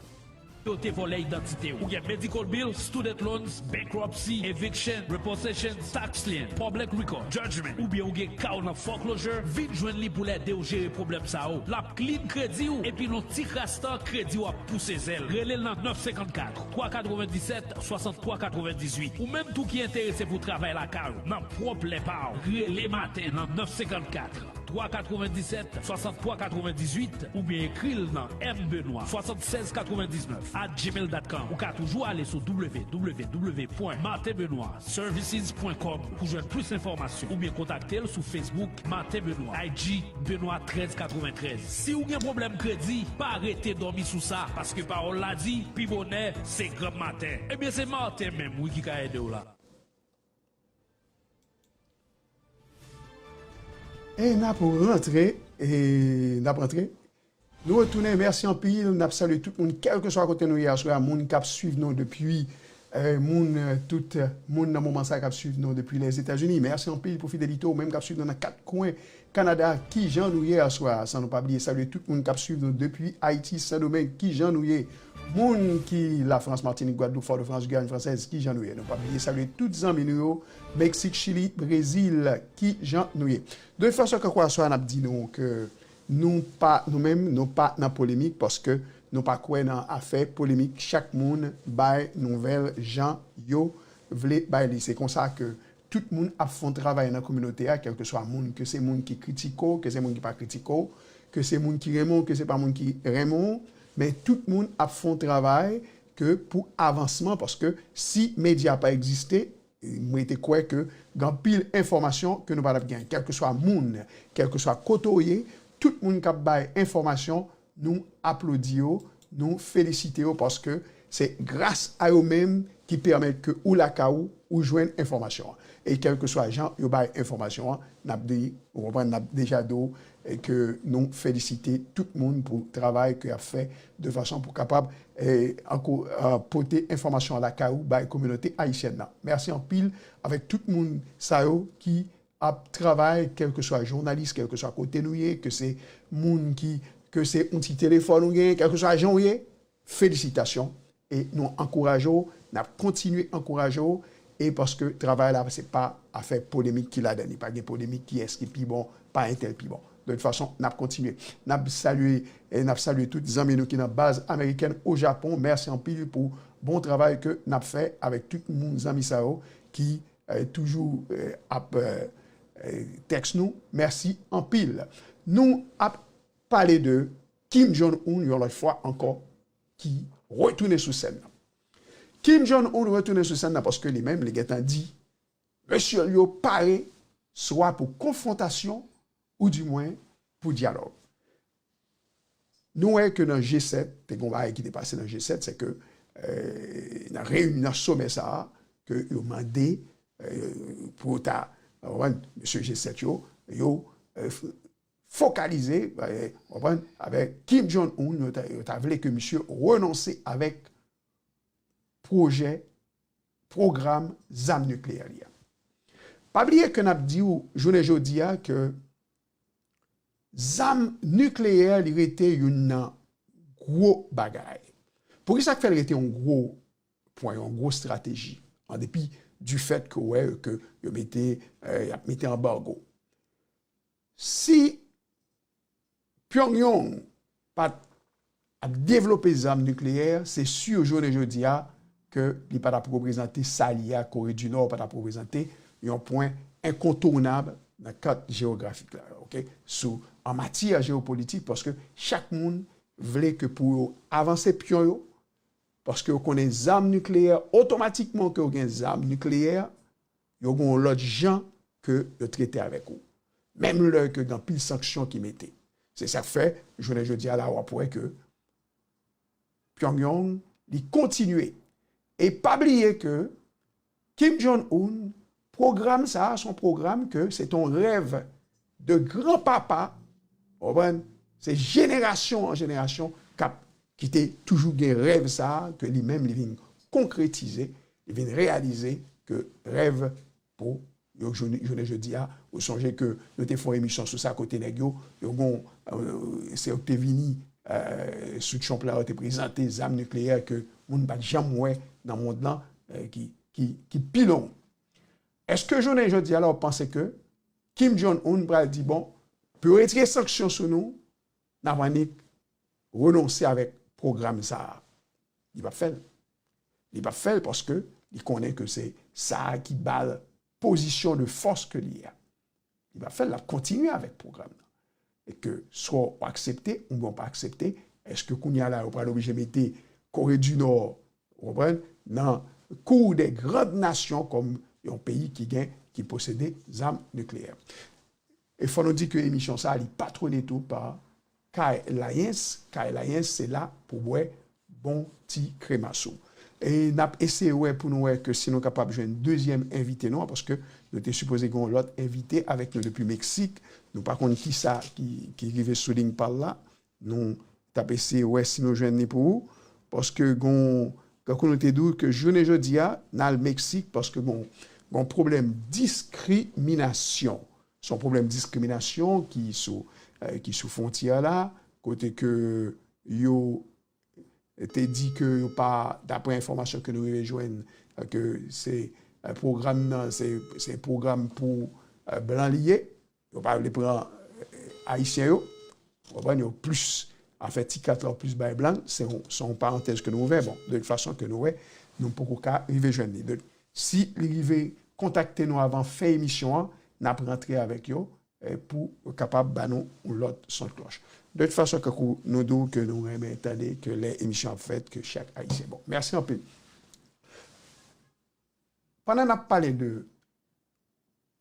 yo te vòlè idantite w. Ou gen medical bill, student loans, bankruptcy, eviction, repossession, tax lien, public record, judgment, oubyen ou gen ka w nan foreclosure, vin jwenn li pou l ede w jere pwoblèm sa yo. L ap clean kredi w, epi nan ti kras tan, kredi w ap pouse zèl. Rele l nan nèf senkannkat, twa katrevenndisèt, swasanntwa katrevenndizwit. Ou menm tou ki enterese pou travay lakay ou, nan pwòp lè pa w, rele maten nan nèf senkannkat, twa katrevenndisèt, swasanntwa katrevenndizwit, oubyen ekri l nan M Benoit, swasannsèz katrevendiznèf at gmail dot com. Ou ka toujou ale sou w w w pwen martin benoit services pwen com pou jwenn plis enfòmasyon, oubyen kontakte l sou Facebook Martin Benoit, I G Benoit trèz katreventrèz. Si w gen pwoblèm kredi, pa rete dòmi sou sa, paske pawòl la di, pi bonè, se granm maten. Ebyen, se Martin menm, wi, ki ka ede w la. E n ap rantre, e n ap rantre. Nou retounen, mèsi anpil. N ap salye tout moun, kèlkeswa kote nou ye aswè a, moun k ap swiv nou depi, eh, moun, eh, tout, eh, moun nan moman sa k ap swiv nou depi Lèzetazini. Mèsi anpil pou fidelite w, menm k ap swiv nou nan kat kwen Kanada, kijan nou ye aswè a? San nou pa bliye salye tout moun k ap swiv nou depi Ayiti, Sendomeng, kijan nou ye? Moun ki Lafrans, Matinik, Gwadloup, Fòdofrans, Giyàn Fransèz, kijan nou ye? Nou pa bliye salye tout zanmi nou yo, Meksik, Chili, Brezil, kijan nou ye? De tout fason, kankò aswè a, n ap di nou ke nou pa, nou menm, nou pa nan polemik, paske nou pa kwè nan afè polemik. Chak moun bay nouvèl jan yo vle bay li. Se konsa ke tout moun ap fè yon travay nan kominote a, kèlkeswa moun, ke se moun ki kritike w, ke se moun ki pa kritike w, ke se moun ki renmen w, ke se pa moun ki renmen w, men tout moun ap fè yon travay ke pou avansman, paske si medya pa egziste, mwen te kwè ke gen anpil enfòmasyon ke nou pa t ap gen, kèlkeswa moun, kèlkeswa kote w ye, tout moun k ap bay enfòmasyon, nou aplodi yo, nou felisite yo, paske se gras a yo menm ki pèmèt ke ou lakay ou, ou jwenn enfòmasyon an. E kèlkeswa jan yo bay enfòmasyon an, n ap di, ou konprann, n ap deja di w, e ke nou felisite tout moun pou travay ke y ap fè de fason pou kapab, e, anko-, e, pote enfòmasyon an lakay ou bay kominote ayisyèn nan. Mèsi anpil avèk tout moun sa yo ki ap travay, kèlkeswa jounalis, kèlkeswa kote nou ye, ke se moun ki, ke se yon ti telefòn ou genyen, kèlkeswa jan ou ye, felisitasyon. E nou ankouraje w, n ap kontinye ankouraje w, e paske travay la, se pa afè polemik ki ladan li. Pa gen polemik kiyès ki pi bon, pa entèl pi bon. De tout fason, n ap kontinye. N ap salye, e n ap salye tout zanmi nou ki nan baz amerikèn o Japon. Mèsi anpil pou bon travay ke n ap fè avèk tout moun, zanmi sa yo ki, e, toujou, e, ap, e, e, tèks nou. Mèsi anpil. Nou ap pale de Kim Jong-un yon lòt fwa ankò, ki retounen sou sèn nan. Kim Jong-un retounen sou sèn nan paske li menm, li gentan di, mesye l yo pare swa pou konfwontasyon, oudimwen pou dyalòg. Nou wè ke nan G sèt, te gen yon bagay ki te pase nan G sèt, se ke, e, nan reyinyon, nan somè sa a, ke yo mande, e, pou yo ta, w konprann, mesye G sèt yo, yo, e, f-, fokalize, e, w konprann, avèk Kim Jong-un, yo ta, yo ta vle ke misye renonse avèk pwojè, pwogram zam nikleyè li a. Pa bliye ke n ap di w jounen jodi a ke zam nikleyè li rete youn nan gwo bagay. Poukisa k fè l rete yon gwo pwen, yon gwo estrateji, an depi du fèt ke w wè ke yo mete, e, y ap mete anbago? Si Pyongyang pa t ap devlope zam nikleyè, se si jounen jodi a ke li pa t ap reprezante sa li ye a, Kore di Nò pa t ap reprezante yon pwen enkontounab nan kat jewografik la, oke? Sou, an matyè jewopolitik, paske chak moun vle ke pou yo avanse pyon yo, paske yo konnen zam nikleyè, otomatikman ke yo gen zam nikleyè, yo gen yon lòt jan ke yo trete avèk ou. Menm lè ke gen anpil sanksyon ki mete. Se sa k fè, jounen jodi a la, w ap wè ke Pyongyang, li kontinye. E pa bliye ke Kim Jong-un, pwogram sa a, se yon pwogram ke se te yon rèv de granpapa, w konprann? Se jenerasyon an jenerasyon k ap, ki te toujou gen rèv sa a, ke li menm, li vin konkretize, li vin reyalize ke rèv pou yo jounen, jounen jodi a. Ou sonje ke nou te fè yon emisyon sou sa kote nèg yo, yo gon, e, se yo ki te vini, eh, sou Trump la, yo te prezante zam nikleyè ke moun pa t janm wè nan mond lan, eh, ki, ki, ki pi long. Èske jounen jodi a la, w panse ke Kim Jong-un pral di, bon, pou yo retire sanksyon sou nou, n ap annik renonse avèk pwogram sa a? Li p ap fè l. Li p ap fè l paske li konnen ke se sa a ki ba l pozisyon de fòs ke li ye a. Li p ap fè l, l ap kontinye avèk pwogram nan. E ke swa w aksepte oubyen w pa aksepte, èske kounye a la yo pral oblije mete Kore di Nò, ou konprann, nan cour des grandes nations kòm yon peyi ki gen, ki posede zam nikleyè? E fò nou di ke emisyon sa a, li patwone tou pa Kay Alliance. Kay Alliance, se la pou bwè bon ti kremas ou. E n ap eseye wè pou nou wè ke si nou kapab jwenn dezyèm envite nou an, paske nou te sipoze gen yon lòt envite avèk nou depi Meksik. Nou pa konn kisa ki, ki rive sou liy pa l la. Nou t ap eseye wè si nou jwenn li pou ou. Paske gon, tankou nou te di w ke jounen jodi a, n al Meksik paske gon, gon pwoblèm diskriminasyon. Se yon pwoblèm diskriminasyon ki sou, eh, ki sou fwontyè la, kote ke yo te di ke yo pa, daprè enfòmasyon ke nou rive jwenn, eh, ke se, eh, pwogram nan, se, se pwogram pou, eh, blan li ye. Yo pa vle pran, eh, Ayisyen yo. Ou konprann? Yo plis, afè ti kat la, yo plis bay blan. Se yon, se yon parantèz ke nou ouvè. Bon, de tout fason ke nou wè, nou poko ka rive jwenn li. Donk, si li rive kontakte nou avan fen emisyon an, n ap rantre avèk yo, eh, pou yo kapab ba nou yon lòt son de klòch. De tout fason, kankou nou di w ke nou renmen tande ke lè emisyon ap fèt, ke chak Ayisyen. Bon, mèsi anpil. Pandan n ap pale de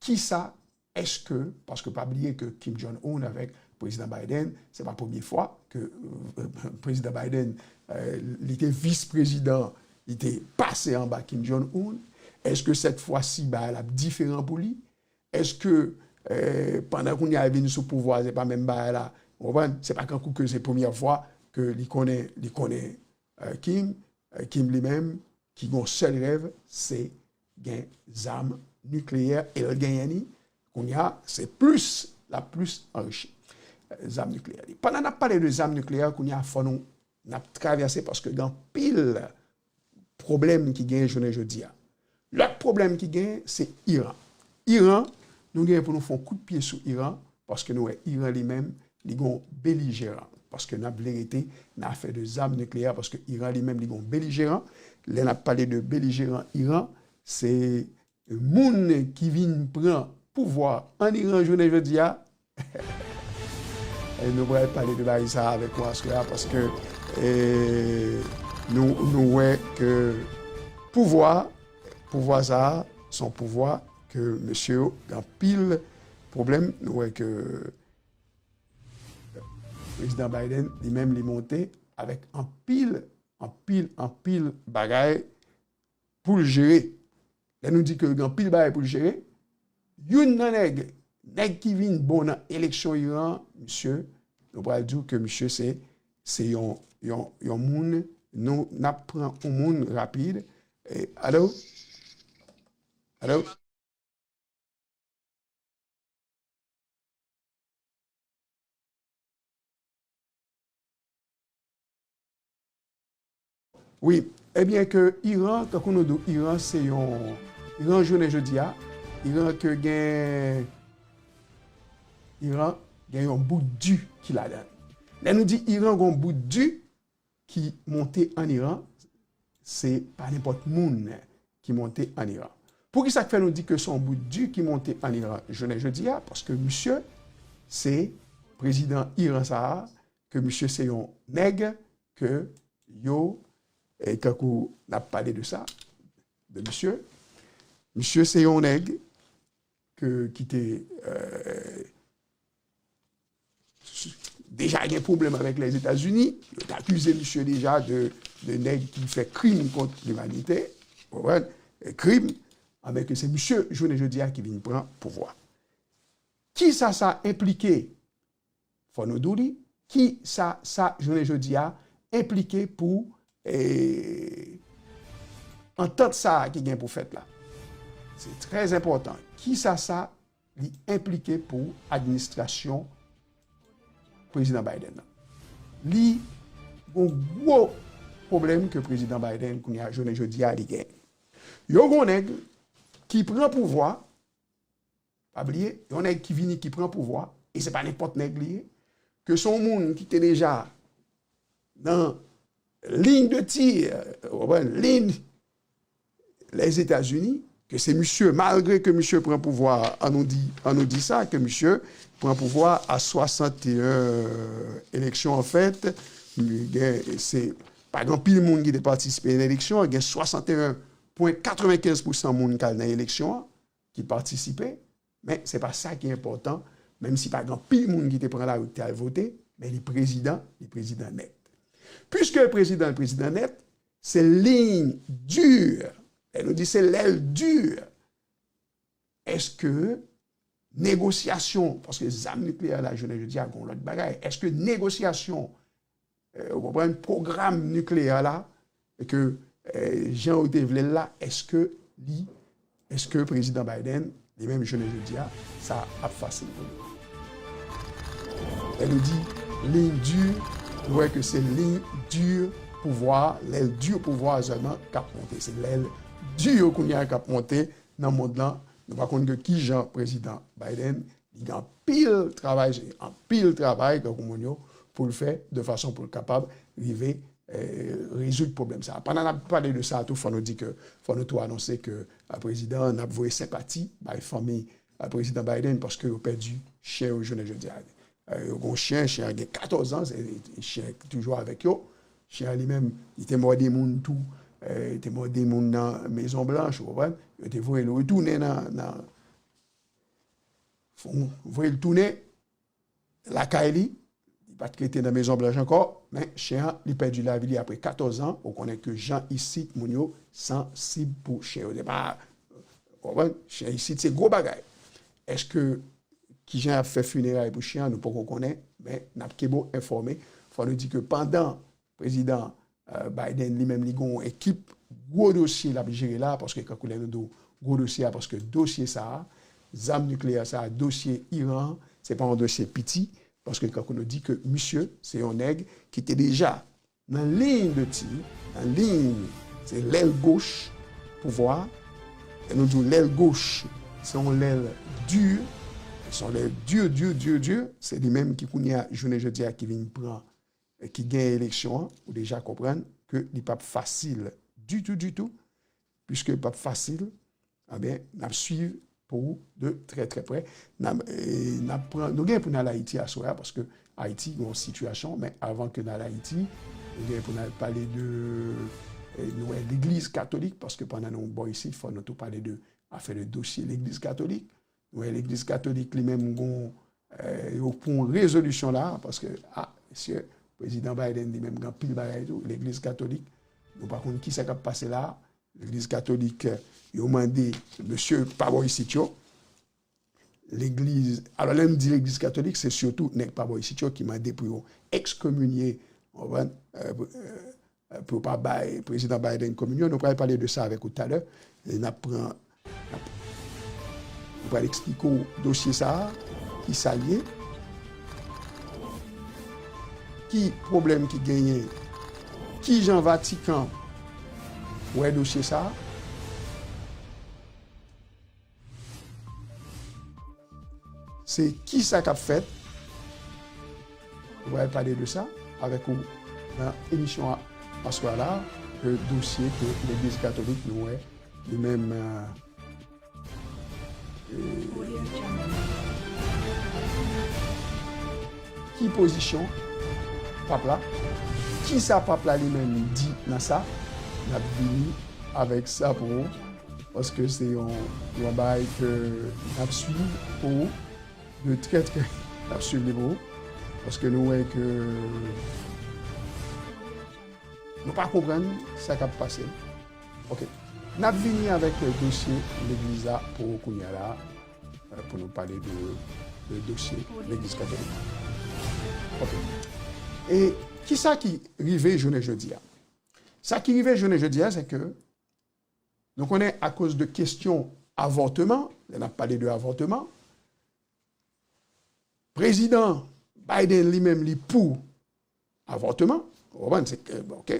kisa, èske, paske pa bliye ke Kim Jong-un avèk Prezidan Biden, se pa premye fwa ke, euh, Prezidan Biden, euh, li te vis prezidan, li te pase anba Kim Jong-un. Èske sèt fwa si bagay la ap diferan pou li? Èske, eh, pandan kounye a li vin sou pouvwa, se pa menm bagay la? Ou konprann? Se pa kankou ke se premyè fwa ke li konnen, li konnen, eh, Kim, eh, Kim li menm, ki gon sèl rèv, se gen zam nikleyè, e l genyen li. Kounye a, se plis, l ap plis anrichi, eh, zam nikleyè li. Pandan n ap pale de zam nikleyè, kounye a, fò nou, n ap travèse paske gen anpil pwoblèm ki genyen jounen jodi a. Lòt pwoblèm ki genyen, se Iran. Iran, nou genyen pou nou fè yon kout pye sou Iran, paske nou wè Iran li menm, li gon belijeran. Paske n ap vle rete nan afè de zam nikleyè, paske Iran li menm, li gon belijeran. Lè n ap pale de belijeran Iran, se moun ki vin pran pouvwa an Iran jounen jodi a, E nou pral pale de bagay sa a avèk nou aswè a, paske, e, nou, nou wè ke pouvwa, pouvwa sa a, se yon pouvwa ke mesye yo gen anpil pwoblèm. Nou wè ke Prezidan Biden, li menm, li monte avèk anpil, anpil, anpil bagay pou l jere. Lè nou di ke gen anpil bagay pou l jere, youn nan nèg, nèg ki vin bon nan eleksyon Iran, misye, nou pral di w ke misye se, se yon, yon, yon moun, nou, n ap pran yon moun rapid. E, alo? Alo? Wi, ebyen ke Iran, tankou nou di w, Iran se yon, Iran jounen jodi a, Iran ke gen, Iran gen yon bout di ki ladan l. Lè nou di Iran gen yon bout di, ki monte an Iran, se pa nenpòt moun ki monte an Iran. Poukisa k fè nou di ke se yon bout di ki monte an Iran jounen jodi a? Paske misye se prezidan Iran sa a, ke misye se yon nèg ke yo, e, tankou n ap pale de sa, de misye, misye se yon nèg ke, ki te, e, deja gen pwoblèm avèk Lèzetazini, yo t akize misye deja de, de nèg ki fè krim kont limanite, ou konprann? E krim, anben ke se misye, jounen jodi a, ki vin pran pouvwa. Kisa sa enplike? Fò nou di w li, kisa sa, jounen jodi a, enplike pou, e, antant sa a ki gen pou fèt la? Se trè enpòtan. Kisa sa li enplike pou administrasyon Prezidan Biden nan? Li gon gwo pwoblèm ke prezidan Biden kounye a, jounen jodi a, li gen. Yo gon nèg ki pran pouvwa, pa bliye, yon nèg ki vini, ki pran pouvwa, e se pa nenpòt nèg li ye, ke se yon moun ki te deja nan liy de tir, ou konprann, liy Lèzetazini, ke se misye, malgre ke misye pran pouvwa, an nou di, an nou di sa, ke misye pran pouvwa a swasanteyen eleksyon, anfèt, gen, se, pa gen anpil moun ki te patisipe nan eleksyon an, gen swasanteyen pwen katrevenkenz pousan moun k al nan eleksyon an, ki patisipe, men se pa sa ki enpòtan, menm si pa gen anpil moun ki te pran lari ki te al vote, men li prezidan, li prezidan nèt. Piske prezidan, prezidan nèt, se liy di. Lè nou di se lèl di, èske negosyasyon, paske zam nikleyè la, jounen jodi a, gon lòt bagay, èske negosyasyon, eh, ou konprann, pwogram nikleyè la, e ke, eh, jan yo te vle l la, èske li, èske prezidan Biden, li menm, jounen jodi a, sa ap fasil pou li? Lè nou di liy di, nou wè ke se liy di pouvwa, lèl di pouvwa sèlman k ap monte. Se lèl di yo kounye a k ap monte nan mond lan. Nou pa konn ke kijan prezidan Biden, li gen anpil travay, anpil travay, tankou moun yo, pou l fè de fason pou l kapab rive, eh, rezoud pwoblèm sa. Pandan n ap pale de sa tou, fò nou di ke, fò nou tou anonse ke, eh, prezidan, n ap voye senpati bay fanmi, eh, prezidan Biden, paske yo pèdi chen yo jounen jodi a. Eh, yo gon chen, chen an gen katòz an, se chen ki toujou avèk yo. Chen an li menm, li te mòde moun tou, eh, li te mòde moun nan Mezon Blanch, ou konprann? Yo te voye l retounen nan, nan, fon, voye l tounen lakay li, li pa t rete nan Mezon Blanch ankò, men chen an, li pèdi lavi li apre katòz an, ou konnen ke jan isit, moun yo sansib pou chen yo. Se pa, ou konprann? Chen isit, se gwo bagay. Èske, kijan y ap fè fineray pou chen an, nou poko konnen, men n ap kenbe w enfòme. Fò nou di ke pandan prezidan, eh, Biden li menm, li gen yon ekip gwo dosye l ap jere la, paske kankou lè nou di w gwo dosye a, paske dosye sa a, zam nikleyè sa a, dosye Iran an, se pa yon dosye piti, paske kankou nou di ke misye, se yon nèg ki te deja nan liy de tir, nan liy, se lèl goch pouvwa. Lè nou di w lèl goch, se yon lèl di, se yon lèl di, di, di, di, se li menm ki kounye a, jounen jodi a, ki vin pran, ki gen eleksyon an, ou deja konprann ke li p ap fasil ditou, ditou, piske li p ap fasil, ebyen, n ap swiv pou ou de trè, trè prè. N ap, e, n ap pran, nou gen pou n al Ayiti aswè a, paske Ayiti gen yon sitiyasyon, men avan ke n al Ayiti, nou gen pou n al pale de, e, nou wè legliz katolik, paske pandan nou bò isit, fò nou tou pale de afè de dosye legliz katolik. Nou wè legliz katolik li menm gon, e, yo pran yon rezolisyon la, paske, a, mesye, prezidan Biden li menm gen anpil bagay tou, legliz katolik, nou pa konn kisa k ap pase la, legliz katolik, yo mande mesye pa bò isit yo. Legliz, alò lè m di legliz katolik, se sitou nèg pa bò isit yo ki mande pou yo ekskominye, w konprann, e, pou, e, pou yo pa bay prezidan Biden kominyon. Nou pral pale de sa avèk ou talè. E n ap pran, n ap, nou pral eksplike w dosye sa a, ki sa l ye, ki pwoblèm ki genyen, kijan Vatikan wè dosye sa a. Se kisa k ap fèt. Nou pral pale de sa avèk ou nan emisyon a, aswè a la, de dosye ke legliz katolik nou wè li menm, e, e, ki pozisyon pap la, kisa pap la li menm li di nan sa, n ap vini avèk sa pou ou. Paske se yon, yon bagay ke n ap swiv pou ou, de trè trè, n ap swiv li pou ou, paske nou wè ke nou pa konprann sa k ap pase. Ok. N ap vini avèk dosye legliz la pou ou kounye a la, e, pou nou pale de, de dosye legliz katolik. Ok. E kisa ki rive jounen jodi a? Sa ki rive jounen jodi a, se ke nou konnen akoz de kesyon avòteman, lè n ap pale de avòteman, prezidan Biden li menm li pou avòtman. Ou konprann? Se, ok.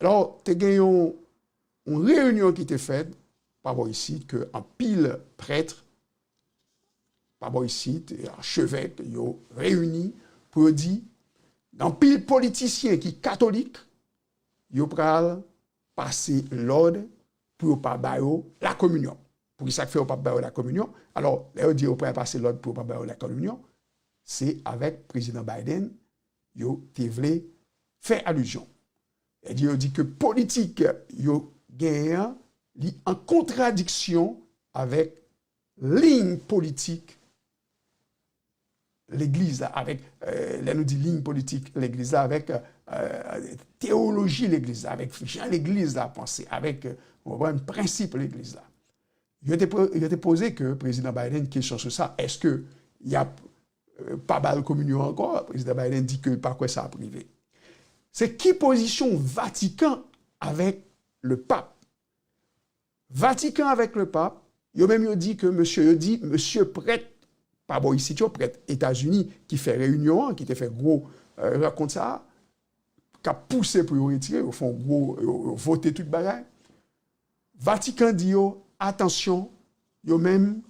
Alò, te gen yon, yon reyinyon ki te fèt pa bò isit, ke anpil prèt pa bò isit, e achevèk, yo reyini pou yo di, gen anpil politisyen ki katolik, yo pral pase lòd pou yo pa ba yo lakominyon. Poukisa k fè yo p ap ba yo lakominyon? Alò, lè yo di yo pral pase lòd pou yo pa ba yo lakominyon, se avèk Prezidan Biden yo te vle fè alizyon. Yo di, yo di ke politik yo genyen an, li an kontradiksyon avèk liy politik legliz la, avèk, euh, lè nou di liy politik legliz la, avèk, euh, teyoloji legliz la, avèk jan legliz la panse, avèk, euh, ou konprann, prensip legliz la. Yo te, po- yo te poze ke Prezidan Biden kesyon sou sa, èske y ap, euh, pa ba l kominyon ankò? Prezidan Biden di ke l pa kwè sa ap rive. Se ki pozisyon Vatikan avèk le pap? Vatikan avèk le pap, yo menm yo di ke mesye, yo di mesye prèt pa bò isit yo, prèt Etazini ki fè reyinyon an, ki te fè gwo, euh, rankont sa a, k ap pouse pou yo retire, yo fè yon gwo, yo, yo vote tout bagay. Vatikan di yo, atansyon, yo menm,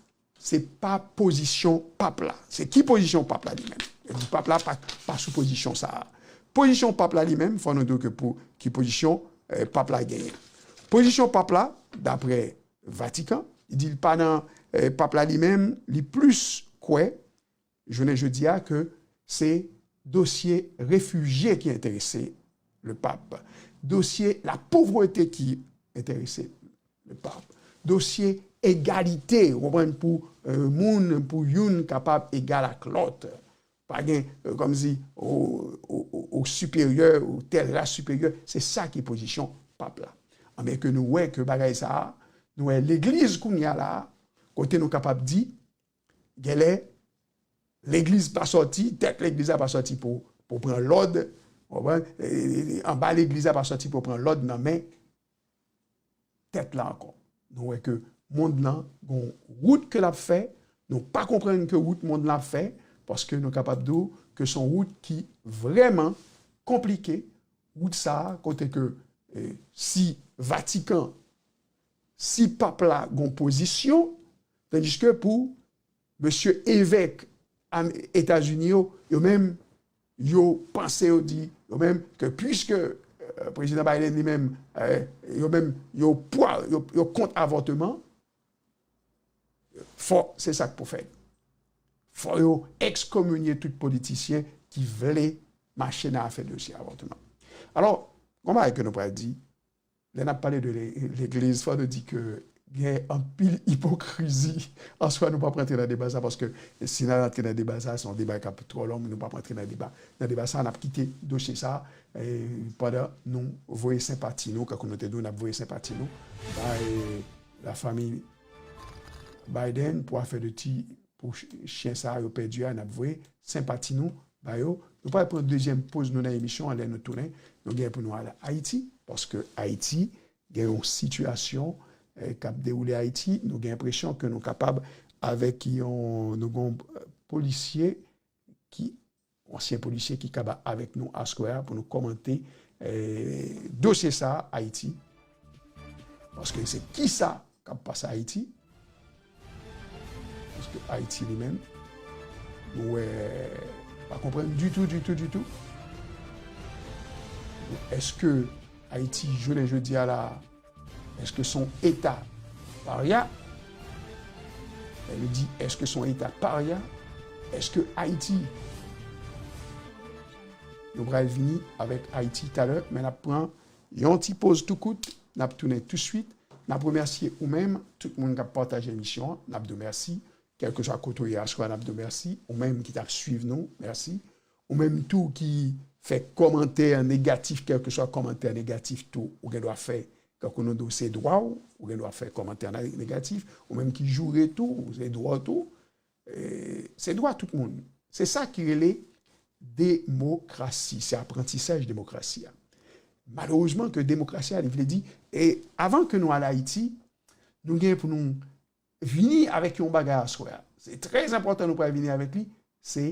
se pa pozisyon pap la. Se ki pozisyon pap la li menm? Yo di pap la pa, pa sou pozisyon sa a. Pozisyon pap la li menm, fò nou di ke pou ki pozisyon, eh, pap la genyen. Pozisyon pap la, daprè Vatikan, li di l pa nan, eh, pap la li menm, li plis kwè jounen jodi a ke se dosye refijye ki enterese le pap, dosye lapovrete ki enterese le pap, dosye egalite, ou konprann, pou, euh, moun, pou youn kapab egal ak lòt. Pa gen, euh, kòmsi ou, ou, ou, ou siperyè, ou tèl ras siperyè, se sa ki pozisyon pap la. Anben ke nou wè ke bagay sa a, nou wè legliz kounye a la, kote nou kapab di, genlè, legliz pa sòti, tèt legliz la pa sòti pou, pou pran lòd, ou konprann? E, e, e, anba legliz la pa sòti pou pran lòd nan men tèt la ankò. Nou wè ke mond lan gon wout ke l ap fè, nou pa konprann ke wout mond lan ap fè, paske nou kapab di w ke se yon wout ki vrèman konplike, wout sa a, kote ke, eh, si Vatikan, si pap la gon pozisyon, tandiske pou mesye evèk Am- Etazini yo, yo menm, yo panse, yo di, yo menm, ke piske, euh, Prezidan Biden li menm, euh, yo menm, yo pwa, yo, yo kont avòtman, fò se sa k pou fèt. Fò yo ekskominye tout politisyen ki vle mache nan afè dosye avòtman. Alò, gon bagay ke nou pral di, lè n ap pale de le- legliz, fò nou di ke gen anpil ipokrizi. Answè, nou p ap rantre nan deba sa, paske si n al rantre nan deba sa, se yon deba k ap twò long, nou p ap rantre nan deba, nan deba sa, n ap kite dosye sa, e, pandan nou voye senpati nou, kankou nou te di w, n ap voye senpati nou bay lafanmi Biden pou afè de ti, pou ch- chen sa a yo pèdi a, n ap voye senpati nou ba yo. Nou pral pran dezyèm poz nou nan emisyon an, lè nou tounen, nou gen pou nou al Ayiti, paske Ayiti gen yon sitiyasyon, eh, k ap dewoule Ayiti. Nou gen enpresyon ke nou kapab, avèk yon, nou gen yon, eh, polisye ki, ansyen polisye ki kaba avèk nou aswè a pou nou kòmante, eh, dosye sa a, Ayiti. Paske se kisa k ap pase Ayiti. Paske Ayiti li menm, nou wè, pa konprann ditou, ditou, ditou. Èske Ayiti, jounen jodi a la, èske se yon eta parya? Lè nou di, èske se yon eta parya? Èske Ayiti, nou pral vini avèk Ayiti talè, men n ap pran yon ti poz tou kout, n ap tounen touswit. N ap remèsye ou menm, tout moun k ap pataje emisyon an, n ap di w mèsi. Kèlkeswa kote w ye aswè a, n ap di w mèsi. Ou menm ki t ap swiv nou, mèsi. Ou menm tou ki fè kòmantè negatif, kèlkeswa kòmantè negatif tou, ou gen dwa fè, kankou nou di w, se dwa w, ou gen dwa fè kòmantè na- negatif. Ou menm ki joure tou, se dwa w tou. E, se dwa tout moun. Se sa ki rele demokrasi, se aprantisaj demokrasi a. Malerezman ke demokrasi a, li vle di, e avan ke nou al Ayiti, nou gen pou nou vini avèk yon bagay aswè a. Se trè enpòtan nou pral vini avèk li, se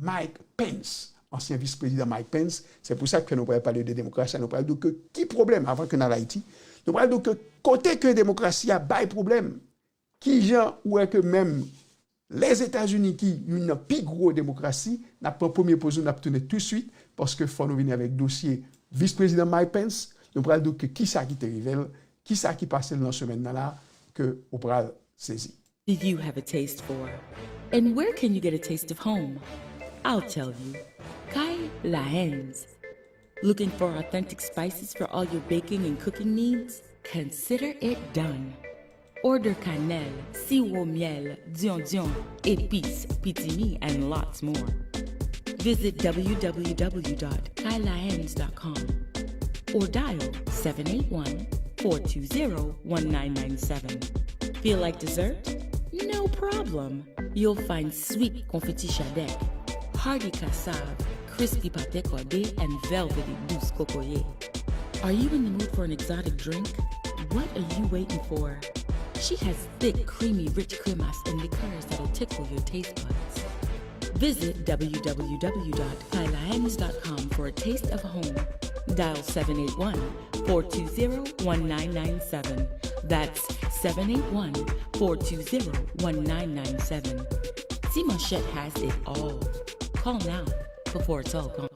Mike Pence. ansyen vis prezidan Mike Pence. Se pou sa ke nou pral pale de demokrasi a. Nou pral di w ke ki pwoblèm, avan ke n al Ayiti, nou pral di w ke kote ke demokrasi a bay pwoblèm, kijan ou wè ke menm Lèzetazini, ki youn nan pi gwo demokrasi, n ap pran premye poz nou, n ap tounen touswit, paske fò nou vini avèk dosye vis prezidan Mike Pence. Nou pral di w ke kisa ki te rive l, kisa ki pase l nan semèn nan la, ke ou pral sezi. Do you have a taste for? And where can you get a taste of home? I'll tell you. Kay La Haines. Looking for authentic spices for all your baking and cooking needs? Consider it done. Order kanèl, siwo myèl, dyondyon, epis, pitimi, and lots more. Visit w w w dot kay la haines dot com or dial seven eight one, four two zero, one nine nine seven. Feel like dessert? No problem! You'll find sweet konfiti chadèk, hearty cassave, crispy pate kòde, and velvety dous kokoye. Are you in the mood for an exotic drink? What are you waiting for? She has thick, creamy, rich cremas and liqueurs that'll tickle your taste buds. Visit w w w dot kay la haines dot com for a taste of home. Dial seven eight one, four two zero, one nine nine seven. That's seven eight one, four two zero, one nine nine seven. Ti Manchette has it all. Call now before it's all gone.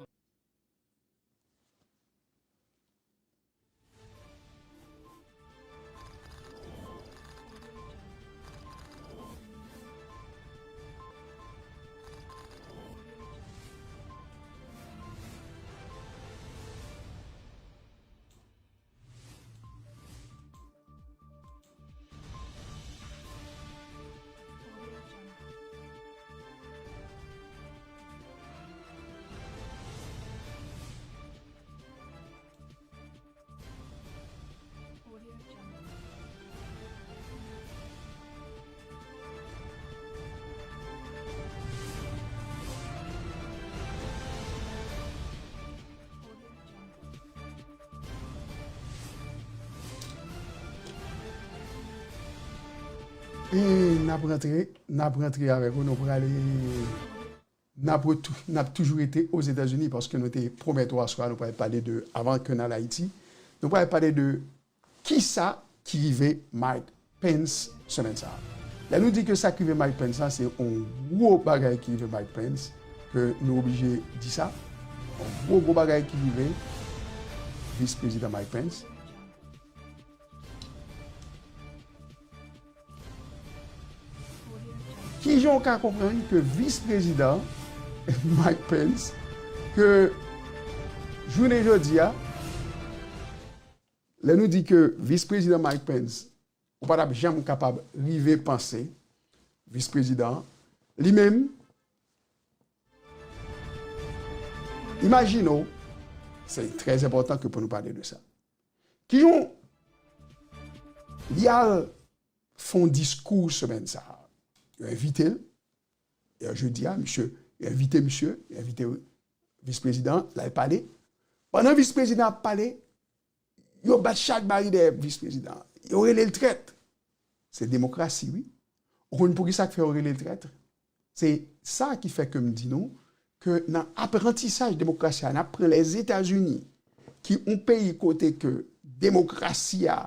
E n ap rantre, n ap rantre avèk ou, nou prale, n ap retou-, n ap toujou rete Ozetazini paske nou te pwomèt ou aswè a, nou pral pale de, avan ke n al Ayiti, nou pral pale de kisa ki rive Mike Pence semèn sa a. Lè nou di ke sa k rive Mike Pence la, se yon gwo bagay ki rive Mike Pence, ke nou oblije di sa. Yon gwo, gwo bagay ki rive vis prezidan Mike Pence. Kijan w ka konprann ke vis prezidan Mike Pence, ke jounen jodi a, lè nou di ke vis prezidan Mike Pence, ou pa t ap janm kapab rive panse, vis prezidan an, li menm, imajine w, se trè enpòtan ke pou nou pale de sa. Kijan li al fè yon diskou semèn sa a. Yo envite l. E jodi a, misye, yo envite misye, yo envite vis prezidan, l al pale. Pandan vis prezidan ap pale, yo bat chat bari dèyè vis prezidan. Yo rele l trèt. Se demokrasi, wi. Ou konn poukisa k fè yo rele l trèt? Se sa ki fè ke m di nou ke nan aprantisaj demokrasi a, n ap pran Lèzetazini, ki yon peyi kote ke demokrasi a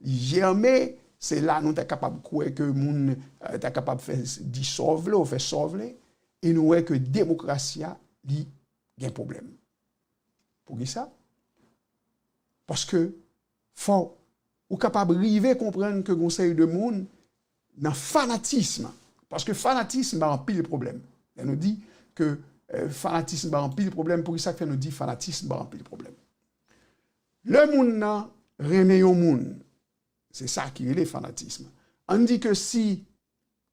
li jèmen, se la nou ta kapab kwè ke moun, eh, ta kapab fè s-, di sa w vle, ou fè sa w vle, e nou wè ke demokrasi a, li gen pwoblèm. Poukisa? Paske fò ou kapab rive konprann ke gon seri de moun nan fanatism. Paske fanatism bay anpil pwoblèm. Lè nou di ke, eh, fanatism bay anpil pwoblèm, poukisa k fè nou di fanatism bay anpil pwoblèm? Lè moun nan renmen yon moun, se sa ki rele fanatism. Ann di ke si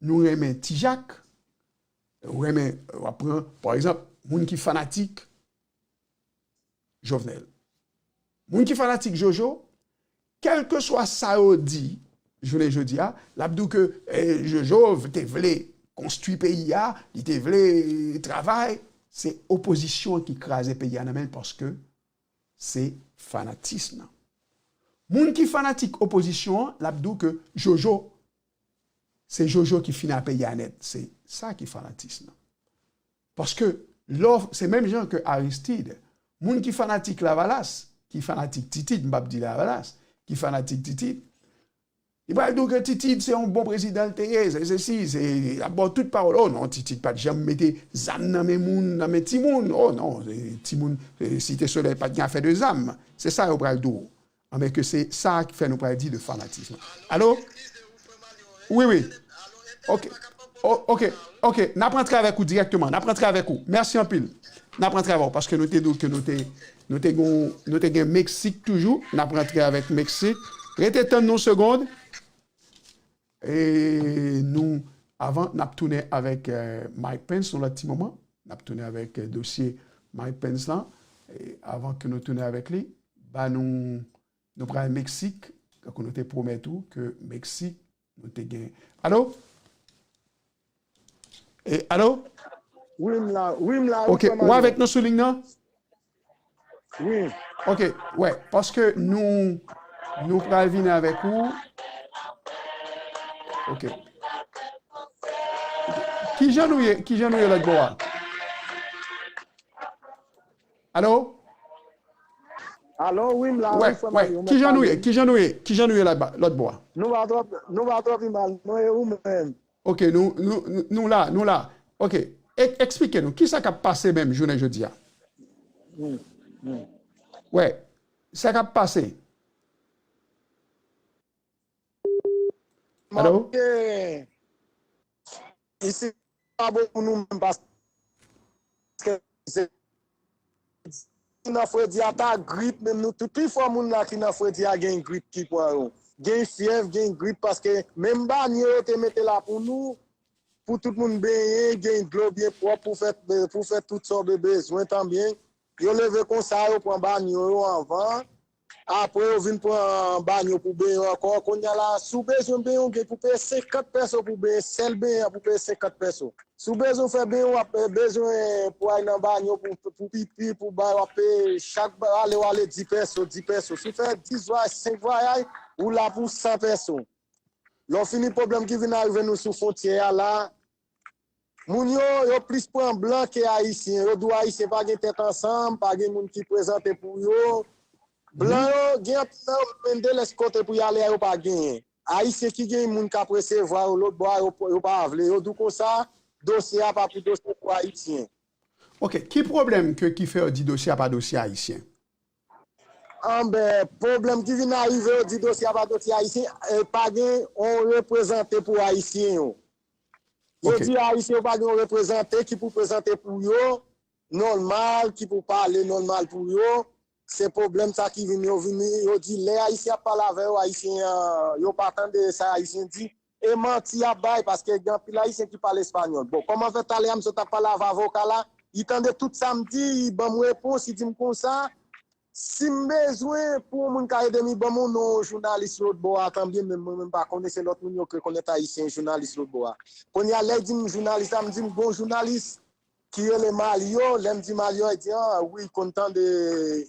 nou renmen Ti Jak, ou renmen, w ap pran, pa egzanp, moun ki fanatik Jovenel. Moun ki fanatik Jojo, kèlkeswa sa yo di, jounen jodi a, l ap di w ke, eh, Jojo te vle konstwi peyi a, li te vle travay, se opozisyon an ki kraze peyi a nan men l paske se fanatism nan. Moun ki fanatik opozisyon an, l ap di w ke Jojo, se Jojo ki fini ak peyi a nèt. Se sa ki fanatism nan. Paske lè w, se menm jan ke Aristide. Moun ki fanatik Lavalas, ki fanatik Titid, m p ap di Lavalas, ki fanatik Titid, li pral di w ke Titid se yon bon prezidan l te ye, se sesi, se, l ap ba w tout pawòl. Oh non, Titid pa t janm mete zam nan men moun, nan men timoun. Oh non, se, timoun, se, Site Solèy pa t gen afè de zam. Se sa yo pral di w. Anben ke se sa ki fè nou pral di de fanatism. Alo? Wi, wi. Ok. O- ok, ok. N ap rantre avèk ou dirèkteman. N ap rantre avèk ou. Mèsi anpil. N ap rantre avè w paske nou te di w ke nou te, nou te, gon, nou te gen Meksik toujou. N ap rantre avèk Meksik. Rete tann nou yon segond. E nou, avan, n ap tounen avèk eh, Mike Pence yon lòt ti moman. N ap tounen avèk eh, dosye Mike Pence lan. E avan ke nou tounen avèk li, ba nou, nou pral Meksik. Tankou nou te pwomèt ou ke Meksik, nou te gen. Alo? E, alo? Wi, m la. Wi, m la. Wi, Ok, ou avèk nou sou liy nan? Wi. Ok, wè, paske nou, nou pral vini avèk ou. Ok. Kijan nou ye, kijan nou ye lòt bò a? Alo? Alo, wi, m la. Wè, wè, kijan nou ye, kijan nou ye, kijan nou ye lòt bò a? Nou pa twò, nou pa twò pi mal, non, e ou menm? Ok, nou, nou, nou, nou la, nou la. Ok, e- eksplike nou, kisa k ap pase menm jounen jodi a? Wè, sa k ap pase? Alo? Isi pa bon pou nou menm paske se ki nan fredi a ta grip menm nou tout pifò moun la ki nan fredi a gen grip ki pran yo. Gen fyèv, gen grip paske menm banyo yo te mete la pou nou pou tout moun benyen, gen dlo byen pwòp pou fè pou fè tout sa w bezwen tanbyen. Yo leve konsa yo pran banyo yo anvan. Apre yo vin pran banyo pou benyen ankò. Kounye a la, si w bezwen benyen, w gen pou peye senkant pèso pou benyen. Sèl benyen an pou peye senkant pèso. Si w bezwen fè benyen, w ap bezwen pou al nan banyo, pou, pou pipi, pou bay, w ap peye chak ale w ale dis pèso, dis pèso. Si w fè dis vwayaj, senk vwayaj, ou la pou san pèso. Lè w fini pwoblèm ki vin arive nou sou fwontyè a la, Moun yo, yo plis pran blan ke ayisyen. Yo di w ayisyen pa gen tèt ansanm, pa gen moun ki prezante pou yo. Blan yo, gen anpil nan yo menm de lès kote pou y ale a yo pa genyen. Ayisyen ki gen moun k ap resevwa yo lòt bò a, yo, yo pa vle. Yo di w konsa, dosye a pa pou dosye pou ayisyen. Ok, ki pwoblèm ke ki fè yo di dosye a pa dosye ayisyen? Anben, pwoblèm ki vin arive, yo di dosye a pa dosye ayisyen, e pa gen yon reprezante pou ayisyen yo. Yo di ayisyen yo pa gen yon reprezante ki pou prezante pou yo, nòmal, ki pou pale nòmal pou yo. Se pwoblèm sa ki vin, yo vini, yo di lè ayisyen ap pale avè yo, ayisyen an, yo pa tande sa ayisyen di. E manti y ap bay, paske gen anpil ayisyen ki pale espanyòl. Bon, kòman fè talè a m sot ap pale avè avoka la, li tande tout sa m di, li ban m repons, li di m konsa, si m bezwen pou yon moun ka ede m, li ban m yon non yon jounalis lòt bò a, tanbyen menm mwen menm m pa konnen, se lòt moun yo k rekonèt ayisyen jounalis lòt bò a. Kounye a lè l di m jounalis la, m di m gon jounalis ki rele Mario, lè m di Mario, li di an wi, li konn tande,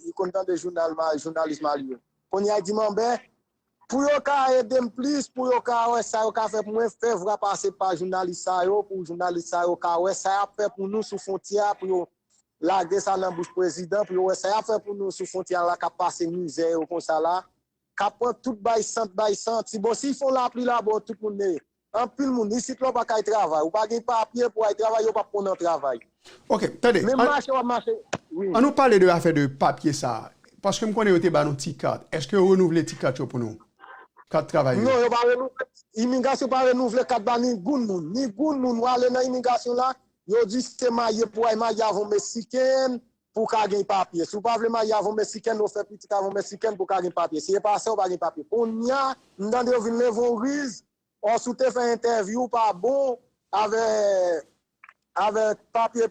li konn tande jounal, jounalis Mario. Kounye a li di m anben, pou yo ka ede m plis, pou yo ka wè sa yo ka fè pou mwen, fè vwa pase pa jounalis sa yo, pou jounalis sa yo ka wè sa y ap fè pou nou sou fwontyè a, pou yo lage sa nan bouch prezidan, pou yo wè sa y ap fè pou nou sou fwontyè a la k ap pase mizè yo konsa la, k ap pran tout bay sant, bay santi. Bon, si fon lapli la, bon, tout moun ne. Anpil moun, isit la w pa kay travay. Ou pa gen papye pou ay travay, yo p ap pran w nan travay. Ok, tande. Menm mache w ap mache. Wi. An nou pale de afè de papye sa. Paske m konnen yo te ba nou ti kat. Èske yo renouvle ti kat yo pou nou? Kat travay yo? Non, yo pa renouvle. Imigrasyon pa renouvle kat ba ni goun moun. Ni goun moun, w ale nan imigrasyon la, yo di se marye pou ay marye avè yon Meksiken pou w ka gen papye. Si w pa vle marye avè yon Meksiken, ou fè pitit avè yon Meksiken pou w ka gen papye. Si e pa sa, ou pa gen papye. Kounye a, m tande yo vin leve yon riz, Ò, si w te fè entèvyou pa bon avè, avè papye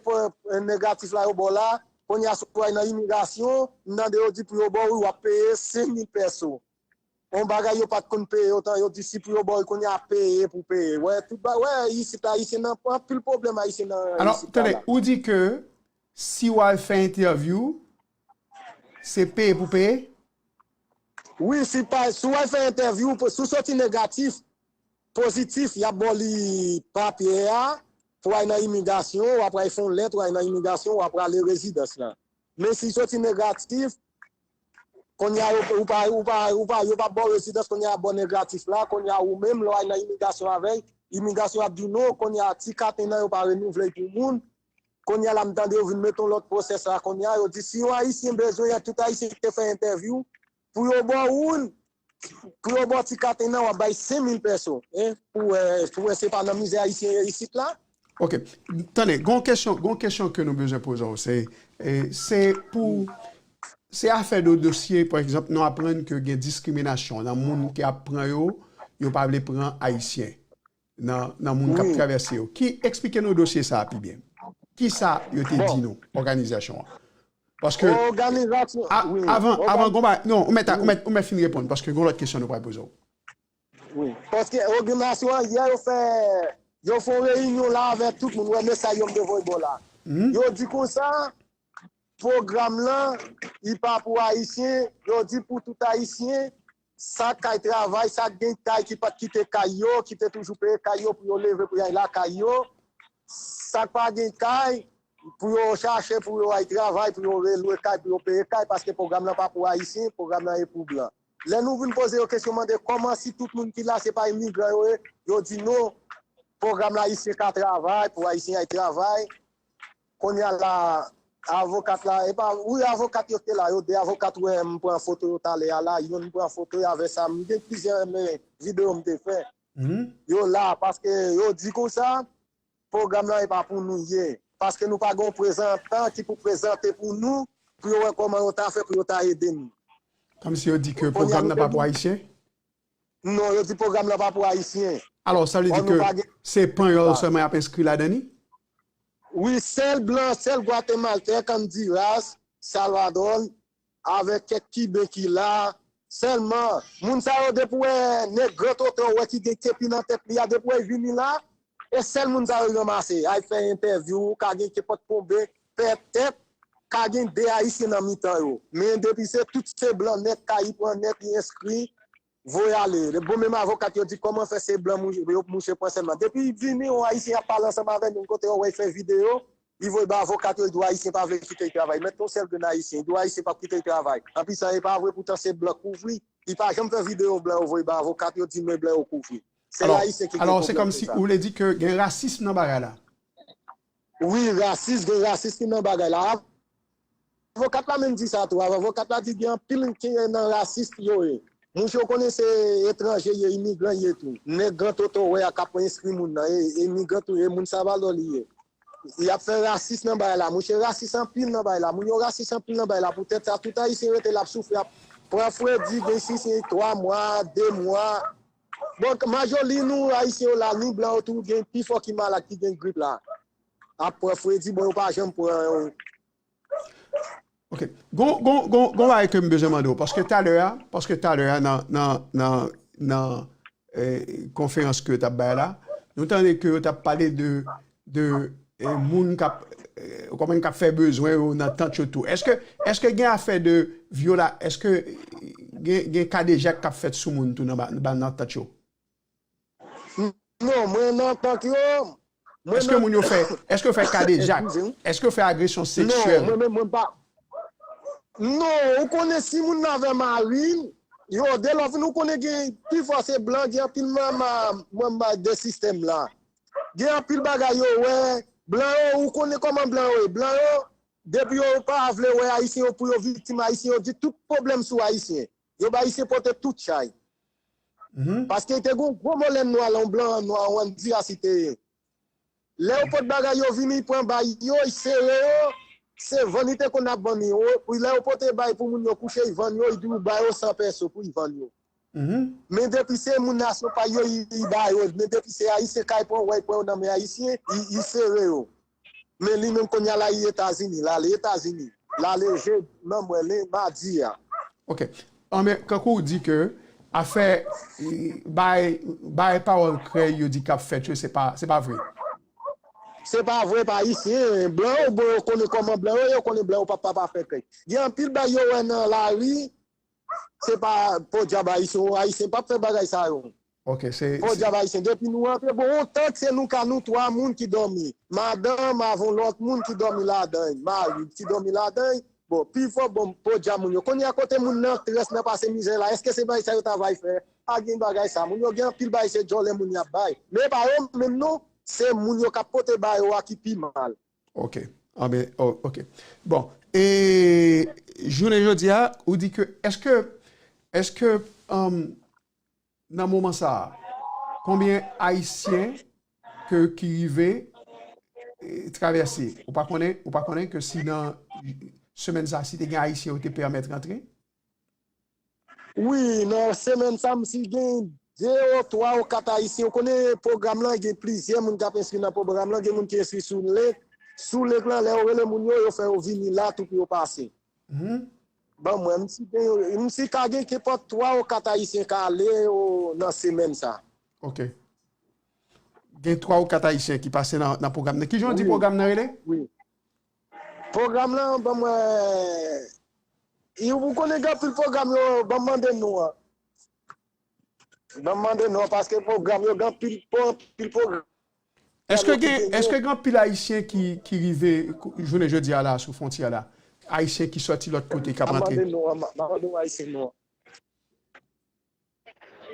negatif la yo ba w la, kounye a si w al nan imigrasyon, m tande yo di pou yo ba w, w ap peye senk mil pèso. Yon bagay yo pa t konn peye otan, yo di si pou yo ba w, kounye a peye pou peye. Wè, tout ba, wè, isit ayisyen nan anpil pwoblèm ayisyen nan isit la. Alò, tande, ou di ke si w al fè entèvyou, se peye pou peye? Wi, si pa, si w al fè entèvyou, si w soti negatif, pozitif, y ap ba w li papye a, pou w al nan imigrasyon, w ap al fè yon lèt, w al nan imigrasyon, w ap rale rezidans lan. Men si soti negatif, kounye a, ou, ou pa, ou pa, ou pa, yo pa ba w rezidans, kounye a ba w negatif la, kounye a ou menm, lè w al nan imigrasyon avè l, imigrasyon ap di w non, kounye a ti kat en an yo pa renouvle l pou moun, kounye a la m tande yo vin mete yon lòt pwosès la, kounye a yo di si yon Ayisyen bezwen, tout Ayisyen ki te fè entèvyou, pou yo ba w youn, pou yo ba w ti kat en an, w ap bay senk mil pèso, en, pou wè, pou wè se pa nan mizè Ayisyen ye isit la. Ok. Tande, gon kesyon, gon kesyon ke nou bezwen poze w, se, e, se pou, se afè de dosye, pa egzanp, nou aprann ke gen diskriminasyon nan moun ki ap pran yo, yo pa vle pran Ayisyen nan, nan moun k ap Wi. travèse yo. Ki, eksplike nou dosye sa a pi byen. Kisa yo te Bon. di nou, òganizasyon an? Paske Òganizasyon, a, wi. avan, Ògan- avan, gon bagay, non, ou mèt, ou mèt, ou mèt fin reponn, paske gon lòt kesyon nou pral poze w. Wi. Paske òganizasyon an, yè yo fè, yo fè yon reyinyon la avèk tout moun, wè mesaj yo m te voye bò la. Mhm. Yo di konsa, pwogram lan, li pa pou Ayisyen, yo di pou tout Ayisyen, sa k kay travay, sa k gen kay ki pa t kite kay yo, ki te toujou peye kay yo pou yo leve pou y al lakay yo, sa k pa gen kay, pou yo chache, pou yo al travay, pou yo relwe kay, pou yo peye kay, paske pwogram lan pa pou Ayisyen, pwogram lan e pou blan. Lè nou vin poze yo kesyon, mande kòman si tout moun ki la se pa imigran yo ye, yo di non, pwogram la Ayisyen ka travay, pou Ayisyen al travay. Kounye a la, avokat la, e pa, wi, avokat yo te la, yo de avokat wè m pran foto yo talè a la, youn pran foto y avè sa, m gen plizyè men videyo m te fè. Mhm. Yo la, paske yo di konsa, pwogram nan e pa pou nou ye. Paske nou pa gen yon prezantan ki pou prezante pou nou, pou yo wè kòman yo ta fè pou yo ta ede nou. Kòmsi yo di ke Kounye a pwogram nou nan te pa pou di Ayisyen? Non, yo di pwogram nan pa pou Ayisyen. Alò, sa vle di Ò, nou ke pa gen se Panyòl Ah. sèlman y ap enskri ladan li? Wi, sèl blan, sèl Gwatemaltèk, Honduras, Salvador, avèk kèk Kiben ki la. Sèlman, moun sa yo, depi w wè nèg Gran Toto, w wè ki gen kepi nan tèt li a, depi w wè l vini la, e sèl moun sa yo ranmase. Al fè entèvyou, ka gen kenpòt konbyen, pètèt, ka gen de Ayisyen nan mitan yo. Men depi se tout se blan nèt, ka li pran nèt, li enskri, voye ale. Bon, menm avokat yo di, kòman fè se blan mou-, yo mouche pran sèlman. Depi l vini, yon Ayisyen ap pale ansanm avè l, menm kote yo wè l fè videyo, li voye ba avokat yo, li di w Ayisyen pa vle kite l travay. Mèt yon sèl grenn Ayisyen, li di w Ayisyen p ap kite l travay. Anpi sa, e pa vre, poutan se blan k kouvri. Li pa janm fè videyo blan yo voye ba avokat yo, di men blan yo kouvri. Sèl Ayisyen ki gen pwoblèm se sa. Alò, se kòmsi ou vle di ke gen rasism nan bagay la? Wi, rasis, gen rasis ki nan bagay la. Avokat la menm di sa tou. Avokat la di gen anpil ki nan rasis yo ye. Mouche, ou konnen se etranje ye, imigran ye tou. Nèg Gran Toto wè a k ap enskri moun nan, e, e imigran tou ye, moun Salvador li ye. Y ap fè rasis nan bagay la. Mouche, rasis anpil nan bagay la. Moun yo rasis anpil nan bagay la. Poutèt sa, tout Ayisyen rete la ap soufri, ap pran fredi, gen si se twa mwa, de mwa. Bon, majoli nou, Ayisyen yo la, ni blan yo tou, gen pifò ki malad, ki gen grip la. Ap pran fredi, bon, yo pa janm pran Ok. Gon, gon, gon, gon bagay ke m bezwen mande w, paske talè a, paske talè a nan, nan, nan, nan, eh, konferans ke yo t ap bay la, nou tande ke yo t ap pale de, de, eh, moun k ap, eh, kòman k ap fè bezwen yo nan tant yo tou. Èske, èske gen afè de vyola, èske gen, gen kadejak k ap fèt sou moun tou nan, ba- nan, nan tant yo? Non, mwen nan tant yo, mwen Èske nan moun yo fè, èske yo fè kadejak? Eskize m. Èske yo fè agresyon Non, seksyèl? mwen menm, mwen pa. Non, ou konnen si moun nan avè mari l, yo de lòt, nou konnen gen pifò se blan, gen anpil manman, manman de sistèm la. Gen anpil bagay yo wè, blan yo, ou konnen kòman blan yo ye. Blan yo, depi yo pa vle wè Ayisyen yo pou yo viktim Ayisyen, yo di tout pwoblèm sou Ayisyen. Yo ba Ayisyen pote tout chay. Mhm. Paske te gon gwo molèn nwa la, yon blan nwa, yon Andiras li te ye. Lè yo pot bagay yo vini, pran bay yo, y sere yo, se vann li te konn ap vann yo. Lè yo pote bay pou moun yo kouche, y vann yo, y di w ba yo san pèso pou y vann yo. Mhm. Men depi se moun nasyon pa yo, y, y ba yo. Men depi se Ayisyen kay pran, wè, y pran yo nan men Ayisyen, y, y sere yo. Men li menm kounye a la, y Etazini, l ale Etazini. L ale je, nan mwen, len, madi a. Ok. An, men, kankou w di ke afè, eh, bay, bay pawòl krèy yo di k ap fèt yo, se pa, se pa vre. Se pa vre, pa Ayisyen. Blan yo, bon, yo konnen kòman blan yo, yo konnen blan yo p ap pa, pa fè krèy. Gen anpil bay yo wè nan lari, se pa podyab Ayisyen, Ayisyen p ap fè bagay sa yo. Ok, se... Podyab ayisyen, depi nou antre, bon, yon tant se nou ka, nou twa moun ki dòmi. Madanm avè yon lòt moun ki dòmi ladan l. Mari ki dòmi ladan l. Bon, pi fò, bon, podyab moun yo. Kounye a kote moun nan très nan pase mizè la, èske se bagay sa yo ta va fè? Pa gen bagay sa. Moun yo gen anpil bagay, se djòlè moun y ap bay. Men pa yo menm non, se moun yo k ap pote ba yo a ki pi mal. Ok. Ah ben, oh, ok. Bon, e jounen jodi a, ou di ke, èske, èske, um, nan moman sa a, konbyen Ayisyen ke, ki rive, e, travèse? Ou pa konnen, ou pa konnen ke si nan semèn sa a, si te gen Ayisyen, yo te pèmèt rantre? Wi, nan semèn sa, m si gen de ou twa ou kat Ayisyen. Ou konnen pwogram lan, gen plizyè moun k ap enskri nan pwogram lan. Gen moun ki enskri sou link. Sou link lan, lè yo rele moun yo, yo fè yo vini la tou pou yo pase. Mhm. Ban mwen, m si gen, m si ka gen kenpòt twa ou kat Ayisyen k ale o, nan semèn sa. Ok. Gen twa ou kat Ayisyen ki pase nan, nan pwogram nan. Kijan w di pwogram nan rele? Wi. Pwogram lan, ban mwen, ou konnen gen anpil pwogram yo, ban m mande non an. Ban m mande non an, paske pwogram yo gen anpil, anpil pwogram. Èske gen, èske gen anpil Ayisyen ki, ki rive jounen jodi a la sou fwontyè la? Ayisyen ki sòti lòt kote, k ap rantre? Mande non an, m ap mande yon Ayisyen non an.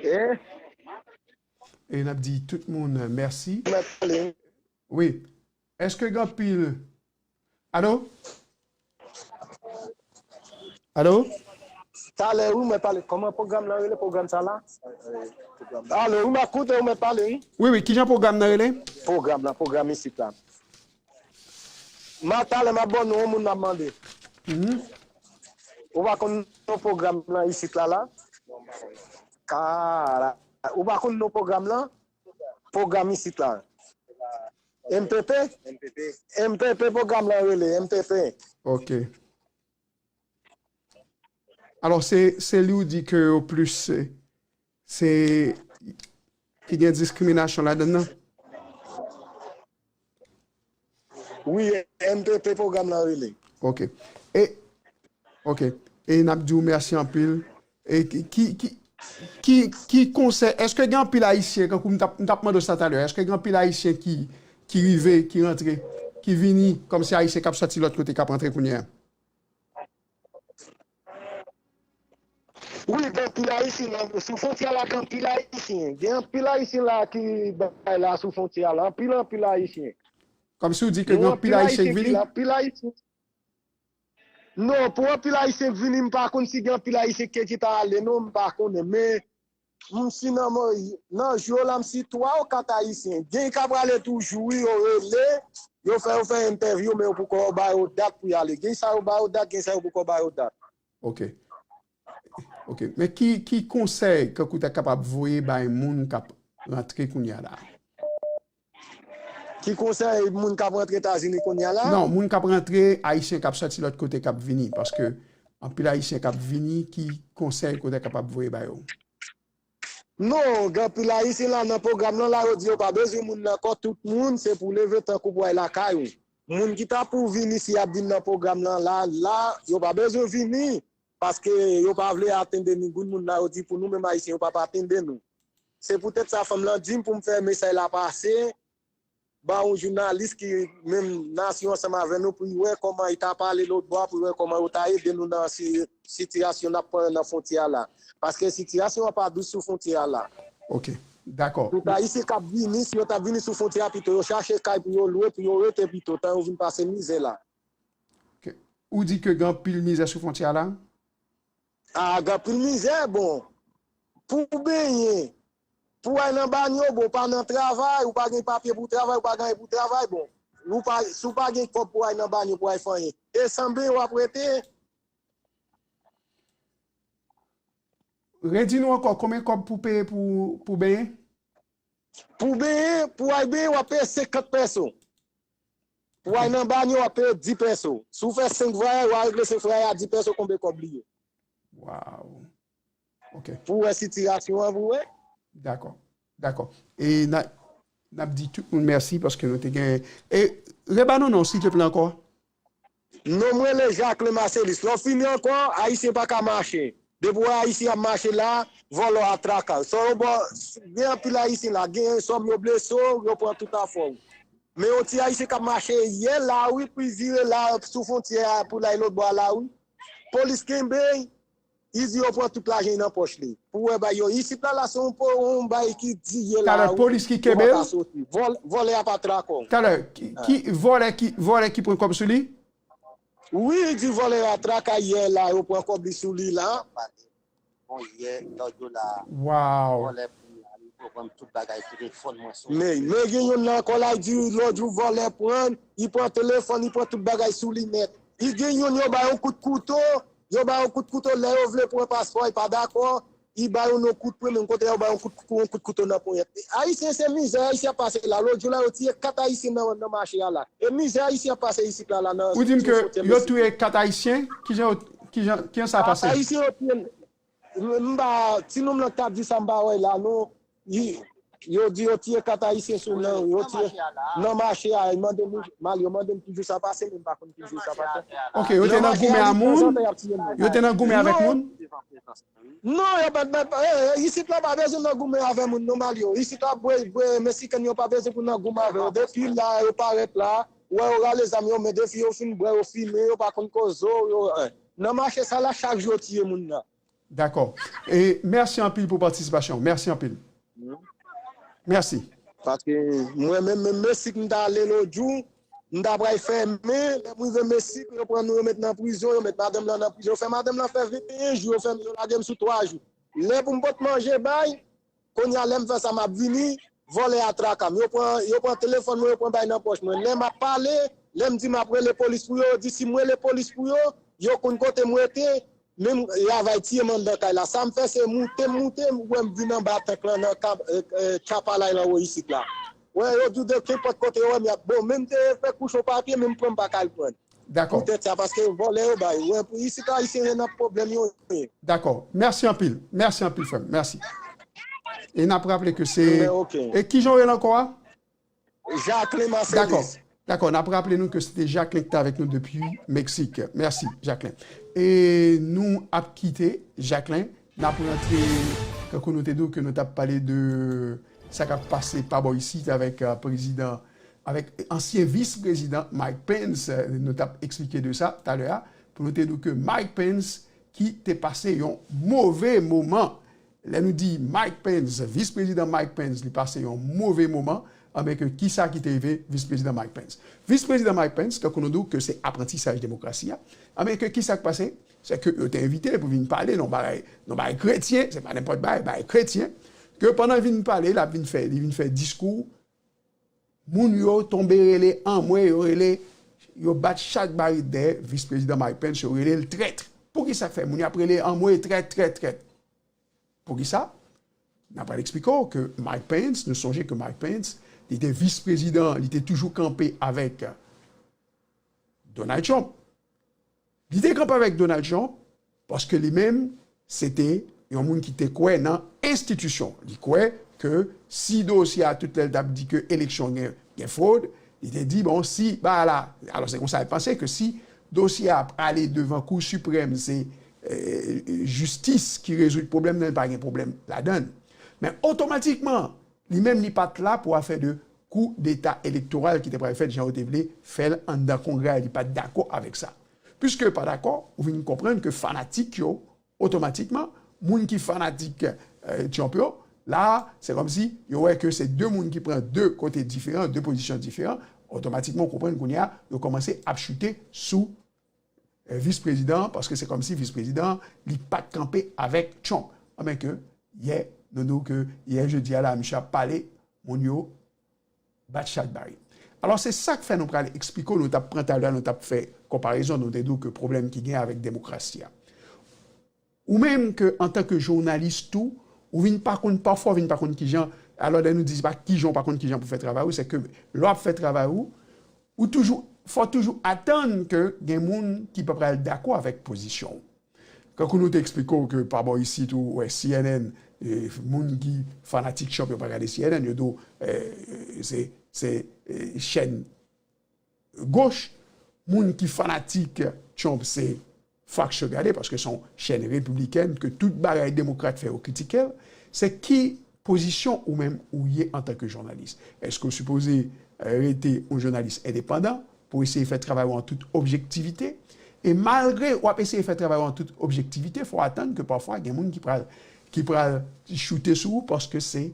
Eh? E n ap di tout moun mèsi. Mèt pale. Wi. Èske gen anpil... Alo? Alo? Talè, wi, mwen pale. Kòman pwogram lan rele, pwogram sa la? Alo, wi, m ap koute, wi, mwen pale, wi. Wi, wi, kijan pwogram nan rele? Pwogram lan, pwogram isit la. Ma talè, m ap ban nou, yon moun m ap mande. Mhm. Ou pa konn non pwogram lan isit la, la? Kara. Ou pa konn non pwogram lan? Pwogram isit la. M P P? M P P pwogram lan rele, M P P. Ok. Alò, se, se li w di ke yo plis, se, se ki gen diskriminasyon ladan nan? Wi, M P P pwogram lan rele. Ok. E, ok. E n ap di w mèsi anpil. E ki, ki, ki, ki, ki konsèy, èske gen anpil Ayisyen, kankou m t ap, m t ap mande w sa talè, èske gen anpil Ayisyen ki, ki rive, ki rantre, ki vini, kòmsi Ayisyen k ap sòti lòt kote, k ap rantre kounye a? Wi, gen anpil Ayisyen la, sou fwontyè la, gen anpil Ayisyen. Gen anpil Ayisyen la ki bay la sou fwontyè la, anpil, anpil Ayisyen. Kòmsi w di ke gen anpil Ayisyen ki vini? Anpil Ayisyen. Non, pou anpil Ayisyen k vini, m pa konn si gen anpil Ayisyen ki, ki ta ale, non, m pa konnen. Men, m si nan, nan jou yo la, m si twa ou kat Ayisyen. Gen k ap prale toujou, wi, yo rele, yo fè, yo fè entèvyou, men yo poko ba yo dat pou y ale. Gen sa yo ba yo dat, gen sa yo poko ba yo dat. Ok. Ok. Men ki, ki konsèy ke ou ta kapab voye bay moun k ap rantre kounye a la? Ki konsèy moun k ap rantre Etazini kounye a la? Non, moun k ap rantre, Ayisyen k ap sòti lòt kote k ap vini, paske anpil Ayisyen k ap vini, ki konsèy ke w ta kapab voye ba yo? Non, gen anpil Ayisyen la nan pwogram lan la, yo di yo pa bezwen moun nan ankò, tout moun se pou leve tankou pou al lakay ou. Moun ki ta pou vini, si y ap vin nan pwogram lan la, la, yo pa bezwen vini, paske yo pa vle atende ni grenn moun la, yo di pou nou menm Ayisyen, yo p ap atende nou. Se poutèt sa fanm lan di m pou m fè mesaj la pase, ba yon jounalis ki menm nasyon ansanm avè nou pou l wè kòman l ta pale lòt bò a, pou l wè kòman yo ta ede nou nan si, sitiyasyon n ap pran nan fwontyè a la. Paske sitiyasyon an pa dous sou fwontyè a la. Ok, dakò. Tout Ayisyen k ap vini, si yo t ap vini sou fwontyè a pito, yo chache kay pou yo lwe, pou yo rete pito, tan yo vin pase mizè la. Ok. Ou di ke gen anpil mizè sou fwontyè a la? A, gen anpil mizè, bon. Pou w benyen, pou w al nan banyo, bon, w pa nan travay, ou pa gen papye pou w travay, ou pa gen anyen pou w travay, bon. Ou pa, si w pa gen kòb pou w al nan banyo, pou w al fè anyen, e san benyen w ap rete. Redi nou ankò, konbyen kòb pou peye pou, pou benyen? Pou benyen, pou w al benyen, w ap peye senkant pèso. Pou w al nan banyo, w ap peye dis pèso. Si w fè senk vwayaj, w a regle senk vwayaj a dis pèso, konbyen kòb li ye? Waw. Ok. Pou w wè sitiyasyon an, pou w wè. Dakò. Dakò. E n a, n ap di tout moun mèsi paske nou te gen. E reba nou non, silteplè, ankò. Non mwen rele Jacquelin Marcelus. Lè w fini ankò, Ayisyen pa ka mache. Depi w wè Ayisyen ap mache la, Vòlè a traka. Sa yo bò, gen anpil Ayisyen la, gen sòm yo blese w, yo pran tout afè w. Men yon ti Ayisyen k ap mache yè la, wi, pou l vire la, sou fwontyè a, pou l al lòt bò a la, wi. Polis kenbe l, li di yo pran tout lajan nan pòch li. Pou wè bay yo, isit la, la, se yon po, yon bay ki di yè la, wi. Talè polis ki kenbe l? Yo pa ka soti. Vòl-, vòlè a pa traka w. Talè, ki, ki, vòlè ki, vòlè ki pran kòb sou li? Wi, li di vòlè a traka yè la, yo pran kòb li sou li la. Bon, yè, lòt jou la, Wow. vòlè pran la, li pran tout bagay, telefòn mwen sou Men, men gen youn nan kò la, li di lòt jou vòlè pran, li pran telefòn, li pran tout bagay sou li nèt. Li gen youn yo ba yon kout kouto, yo ba yon kout kouto, lè yo vle pran paspò, li pa dakò, li ba youn yon kout pwen, menm kote yo ba yon kout, yon kout kouto nan ponyèt. Ayisyen se mizè, Ayisyen ap pase la. Lòt jou la, yo tiye kat Ayisyen nan, nan mache a la. E mizè Ayisyen ap pase isit la, la, nan Ou di m ke fwontyè yo Meksik. touye kat Ayisyen? Kijan yo, kijan, kijan sa Kat pase? Ayisyen yo tiye M, m pa, ti nonm lan k t ap di sa, m pa wè l la, non. Li, yo di yo tiye kat Ayisyen sou nan, yo tiye nan mache a, yo mande m, mal, yo mande m ki jou sa pase, men m pa konn ki jou sa pase. Ok, yo te nan goumen a moun? Yo te nan goumen avèk moun? Non, yo pa, pa, pa, eh, eh, isit la pa bezwen nan goumen avè moun, non, mal yo. Isit la, bwe, bwe, Meksiken yo pa bezwen pou nan goumen avè yo. Depi la, yo parèt la, wè yo rale zam yo, men depi yo fin bwè, yo fimen, yo pa konn koze, yo, eh. Nan mache sa la, chak jou yo tiye moun nan. Dakò. E mèsi anpil pou patisipasyon w. Mèsi anpil. Mèsi. Paske mwen menm, menm Meksik, m t ale lòt jou, m ta pral fèmen, lè m rive Meksik, yo pran nou, yo met nan prizon, yo met madanm lan nan prizon, yo fè madanm lan fè venteyen jou, yo fèmen, yo lage m sou twa jou. Lè pou m pot manje bay, kounye a, lè m fè sa, m ap vini, vòlè a traka m. Yo pran, yo pran telefòn mwen, yo pran bay nan pòch mwen. Lè m ap pale, lè m di m ap rele polis pou yo, yo di si m rele polis pou yo, yo konn kote m rete, menm y ava tiye m anndan kay la. Sa m fè, se moute, moute, m wè m vin anba tank lan nan kab, eh, eh, Chapalay lan wo isit la. Wè, yo di de kenpòt kote yo wè m y ap bon. Menm te fè kouch yon papye, menm pran m pa ka al pran. Dakò. Poutèt sa, paske vòlè yo bay. Wè, pou isit Ayisyen yo nan pwoblèm yo ye. Dakò. Mèsi anpil. Mèsi anpil, frè m. Mèsi. E n ap raple ke se... Men, ok. E kijan w rele ankò a? Jacquelin Marcelis. Dakò. Dakò. N ap raple nou ke se te Jacquelin ki te avèk nou depi Meksik. Mèsi, Jacquelin. E nou ap kite Jacquelin. N ap rantre, tankou nou te di w ke nou t ap pale de sa k ap pase pa bò isit avèk, eh, prezidan avèk ansyen vis prezidan Mike Pence, eh, nou t ap eksplike de sa talè a, pou nou te di w ke Mike Pence ki te pase yon move moman. Lè nou di Mike Pence, vis prezidan Mike Pence, li pase yon move moman, anben ke kisa ki te rive vis prezidan Mike Pence? Vis prezidan Mike Pence, tankou nou di w ke se aprantisaj demokrasi a, anben ke kisa k pase? Se ke yo te envite l pou vin pale nan bagay, nan bagay kretyen, se pa nenpòt bagay, bagay kretyen, ke pandan l vin pale, l ap vin fè, li vin fè diskou, moun yo tonbe rele anmwe, yo rele, yo bat chat barit dèyè vis prezidan Mike Pence, yo rele l trèt. Poukisa k fè moun yo ap rele anmwe trèt, trèt, trèt? Poukisa? N ap pral eksplike w ke Mike Pence, nou sonje ke Mike Pence, li te vis prezidan, li te toujou kanpe avèk Donald Trump. Li te kanpe avèk Donald Trump paske li menm, se te yon moun ki te kwè nan enstitisyon. Li kwè ke si dosye a, tout lè l t ap di ke eleksyon gen, gen fwod, li te di, bon, si bagay la, alò se konsa l panse ke si dosye a prale devan Kou Siprèm, se, eh, jistis ki rezoud pwoblèm nan, pa gen pwoblèm ladan l. Men otomatikman, li menm li pa t la pou afè de kou deta elektoral ki te pral fèt jan yo te vle fè l anndan Kongrè a, li pa t dakò avèk sa. Piske pa dakò, ou vin konprann ke fanatik yo, otomatikman, moun ki fanatik, eh, Trump yo, la, se kòmsi yo wè ke se de moun ki pran de kote diferan, de pozisyon diferan, otomatikman, ou konprann kounye a, yo kòmanse ap choute sou eh, vis prezidan, paske se kòmsi vis prezidan, li pa t kanpe avèk Trump. Anben ke, yè, nou di w ke yè jedi a la, misye ap pale, moun yo bat chat bare. Alò, se sa k fè nou pral eksplike w, nou t ap pran talè a, nou t ap fè konparezon, nou te di w ke pwoblèm ki gen avèk demokrasi a. Ou menm ke antanke jounalis tou, ou vin pa konn, pafwa ou vin pa konn kijan, alò lè nou di se pa kijan ou pa konn kijan pou fè travay ou, se ke lè w ap fè travay ou, ou toujou, fò toujou atann ke gen moun ki pa pral dakò avèk pozisyon w. Kankou nou te eksplike w ke pa bò isit ou wè C N N, e, moun ki fanatik Trump yo pa gade C N N, yo di w, e, se, se, e, chèn goch, moun ki fanatik Trump se Fox yo gade, paske se yon chèn repiblikèn ke tout bagay demokrat fè yo kritike l, se ki pozisyon ou menm ou ye antanke jounalis? Èske w sipoze, eh, rete yon jounalis endepandan pou eseye fè travay ou an tout objektivite? E malgre w ap eseye fè travay ou an tout objektivite, fò w atann ke pafwa gen moun ki pral, ki pral choute sou ou paske se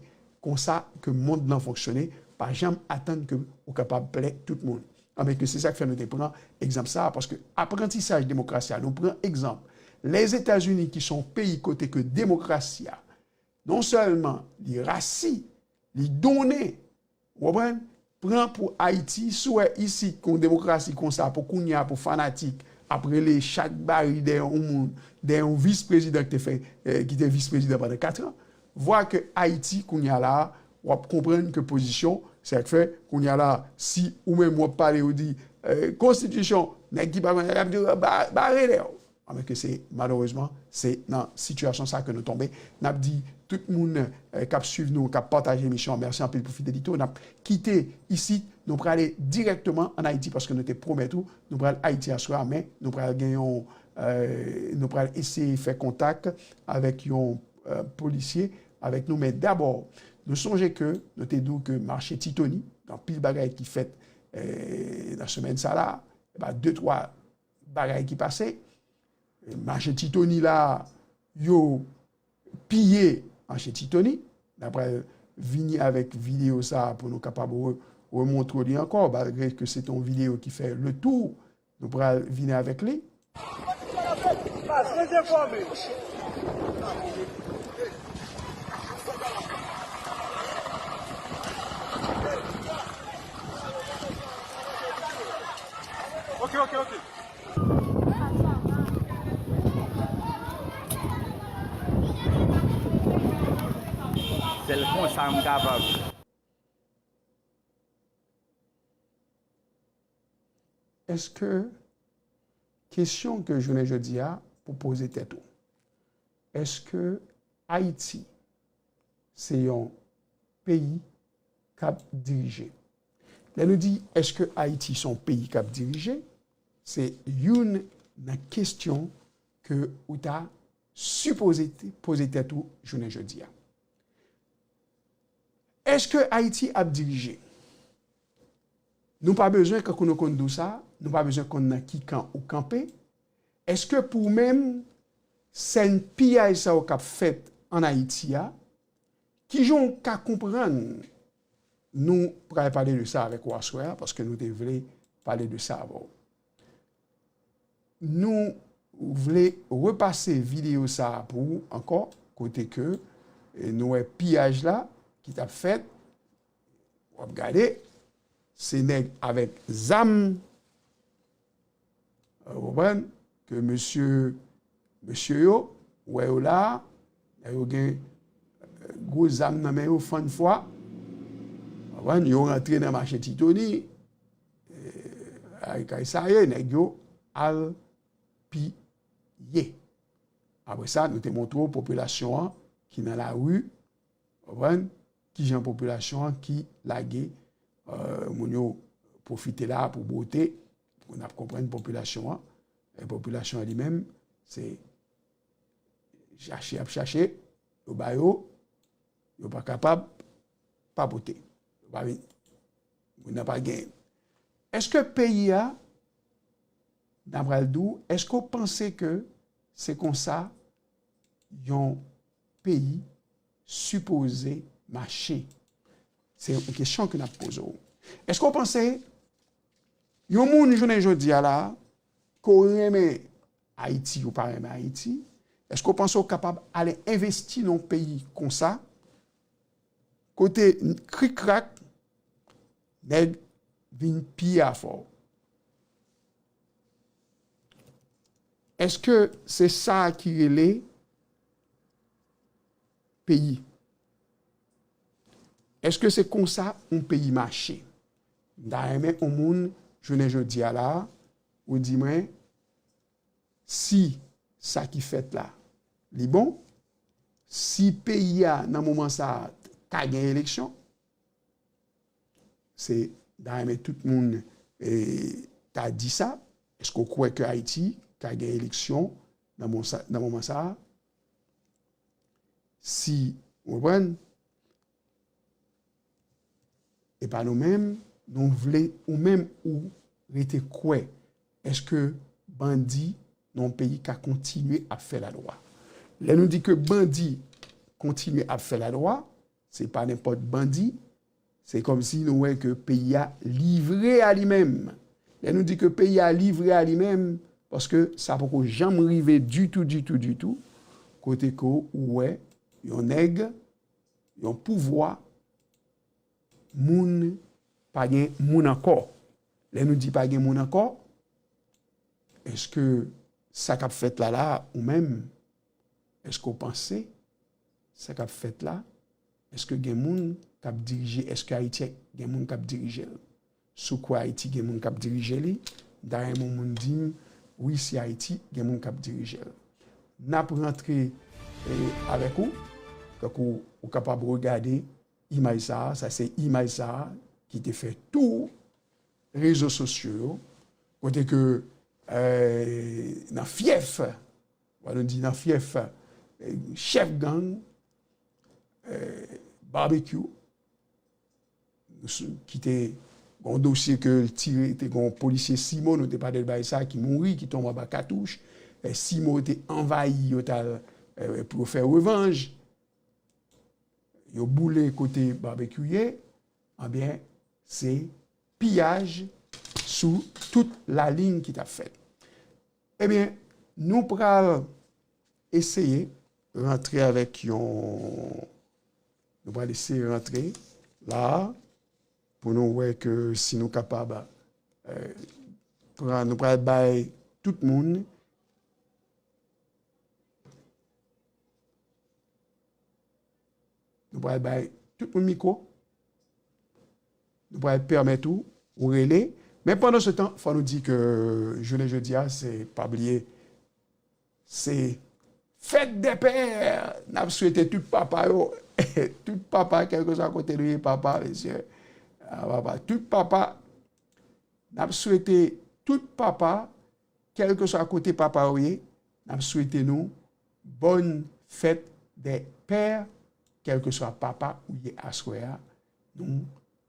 konsa ke mond lan fonksyone, pa janm atann ke ou kapab plè tout moun. Anben ke se sa k fè nou te pran egzanp sa a, paske aprantisaj demokrasi a, nou pran egzanp Lèzetazini ki se yon peyi kote ke demokrasi a, non sèlman li rasi, li donnen, ou konprann, pran pou Ayiti, si w wè isit yon demokrasi konsa pou kounye a, pou fanatik ap rele chak bari dèyè yon moun, dèyè yon vis prezidan ki te fè, eh, ki te vis prezidan pandan kat an, vwa ke Ayiti kounye a la, w ap konprann ke pozisyon, se sa k fè kounye a la, si ou menm w ap pale, ou di, eh, konstitisyon, nèg ki pa konn, y ap di, "Ba-, bare dèyè w." Anben ke se, malerezman, se nan sitiyasyon sa ke nou tonbe. N ap di tout moun, eh, k ap swiv nou, k ap pataje emisyon an, mèsi anpil pou fidelite w. N ap kite isit, nou prale dirèkteman ann Ayiti, paske nou te pwomèt ou, nou pral Ayiti aswè a, men nou pral gen yon, eh, nou pral eseye fè kontak avèk yon, eh, polisye avèk nou. Men dabò, nou sonje ke nou te di w ke mache Titoni, gen anpil bagay ki fèt, eh, nan semèn sa la, e ba de, twa bagay ki pase. Mache Titoni la, yo piye mache Titoni. N ap pral vini avèk videyo sa a pou nou kapab re-, remontre li ankò, malgre ke se te yon videyo ki fè le tou, nou pral vini avèk li. Ok, ok, ok. Sèl konsa m kapab. Èske, kesyon ke jounen jodi a pou poze tèt ou, èske Ayiti se yon peyi k ap dirije? Lè nou di, èske Ayiti se yon peyi k ap dirije? Se youn nan kesyon ke ou ta sipoze te poze tèt ou jounen jodi a. Èske Ayiti ap dirije? Nou pa bezwen, kankou nou konn di w sa, nou pa bezwen konn nan ki kan ou kanpe. Èske pou ou menm, sèn piyaj sa yo k ap fèt ann Ayiti a, kijan w ka konprann? Nou pral pale de sa avèk ou aswè a, paske nou te vle pale de sa avè w. Nou vle repase videyo sa a pou ou ankò, kote ke, eh, nou wè piyaj la ki t ap fèt. W ap gade, se nèg avèk zam, ou konprann, ke mesye, mesye yo, ou wè yo la, nèg yo gen, eh, gwo zam nan men yo, fann fwa, ou konprann, yo rantre nan mache Titoni, eh, ay kay sa ye, nèg yo al piye. Apre sa, nou te montre w popilasyon an ki nan lari, ou konprann, kijan popilasyon an ki lage, eh, moun yo pwofite la pou bwote, pou n ap konprann popilasyon an. E popilasyon an li menm, se chache y ap chache, yo ba yo, yo pa kapab, pa pote. Yo pa vin. Moun nan pa genyen. Èske peyi a, n a pral di w, èske w panse ke se konsa yon peyi sipoze mache? Se yon kesyon ke n ap poze w. Èske w panse yon moun jounen jodi a la, ke w renmen Ayiti, ou pa renmen Ayiti, èske w panse w kapab ale envesti nan yon peyi konsa, kote krik krak, nèg vin piye afè w? Èske se sa ki rele peyi? Èske se konsa yon peyi mache? M ta renmen yon moun, jounen jodi a la, ou di mwen, si sa ki fèt la, li bon, si peyi a, nan moman sa a, ka gen eleksyon, se, m ta renmen tout moun, eh, ta di sa, èske w kwè ke Ayiti ka gen eleksyon nan moman sa a. Si, w konprann? E pa nou menm, nou vle, ou menm ou rete kwè, èske bandi nan yon peyi ka kontinye ap fè lalwa? Lè nou di ke bandi kontinye ap fè lalwa, se pa nenpòt bandi, se kòmsi nou wè ke peyi a livre a li menm. Lè nou di ke peyi a livre a li menm, paske sa poko janm rive ditou, ditou, ditou, kote ke ou wè yon nèg, yon pouvwa, moun, pa gen moun ankò. Lè nou di pa gen moun ankò, èske sa k ap fèt la la, ou menm, èske w panse sa k ap fèt la, èske gen moun k ap dirije, èske Ayiti gen moun k ap dirije l? Si w kwè Ayiti gen moun k ap dirije li, m ta renmen yon moun di m, wi, si Ayiti gen moun k ap dirije l. N ap rantre, eh, avèk ou, tankou ou kapab regade imaj sa a, sa se imaj sa a ki te fè tou rezo sosyo yo, kote ke, eh, nan fyèf, fò nou di nan fyèf, eh, chèf gang, eh, Barbecue, ki te gen yon dosye ke l tire, te gen yon polisye Simo, nou te pale de bagay sa, ki mouri, ki tonbe anba katouch. Eh, Simo te anvayi, yo t al, eh, pou yo fè revanj. Yo boule kote Barbecue ye, anbyen, se piyaj sou tout lalin ki t ap fèt. Ebyen, nou pral eseye rantre avèk yon, nou pral eseye rantre la pou nou wè ke si nou kapab, eh, pran, nou pral bay tout moun Nou pral bay tout moun mikwo. Nou pral pèmèt ou, ou rele. Men pandan se tan, fò nou di ke jounen jodi a, se, pa bliye, se fèt dè pè. N ap swete tout papa yo, tout papa, kèlkeswa kote nou ye, papa, mesye, a, papa, tout papa, n ap swete tout papa, kèlkeswa kote papa yo ye, n ap swete nou bòn fèt dè pè, kèlkeswa papa ou ye aswè a, nou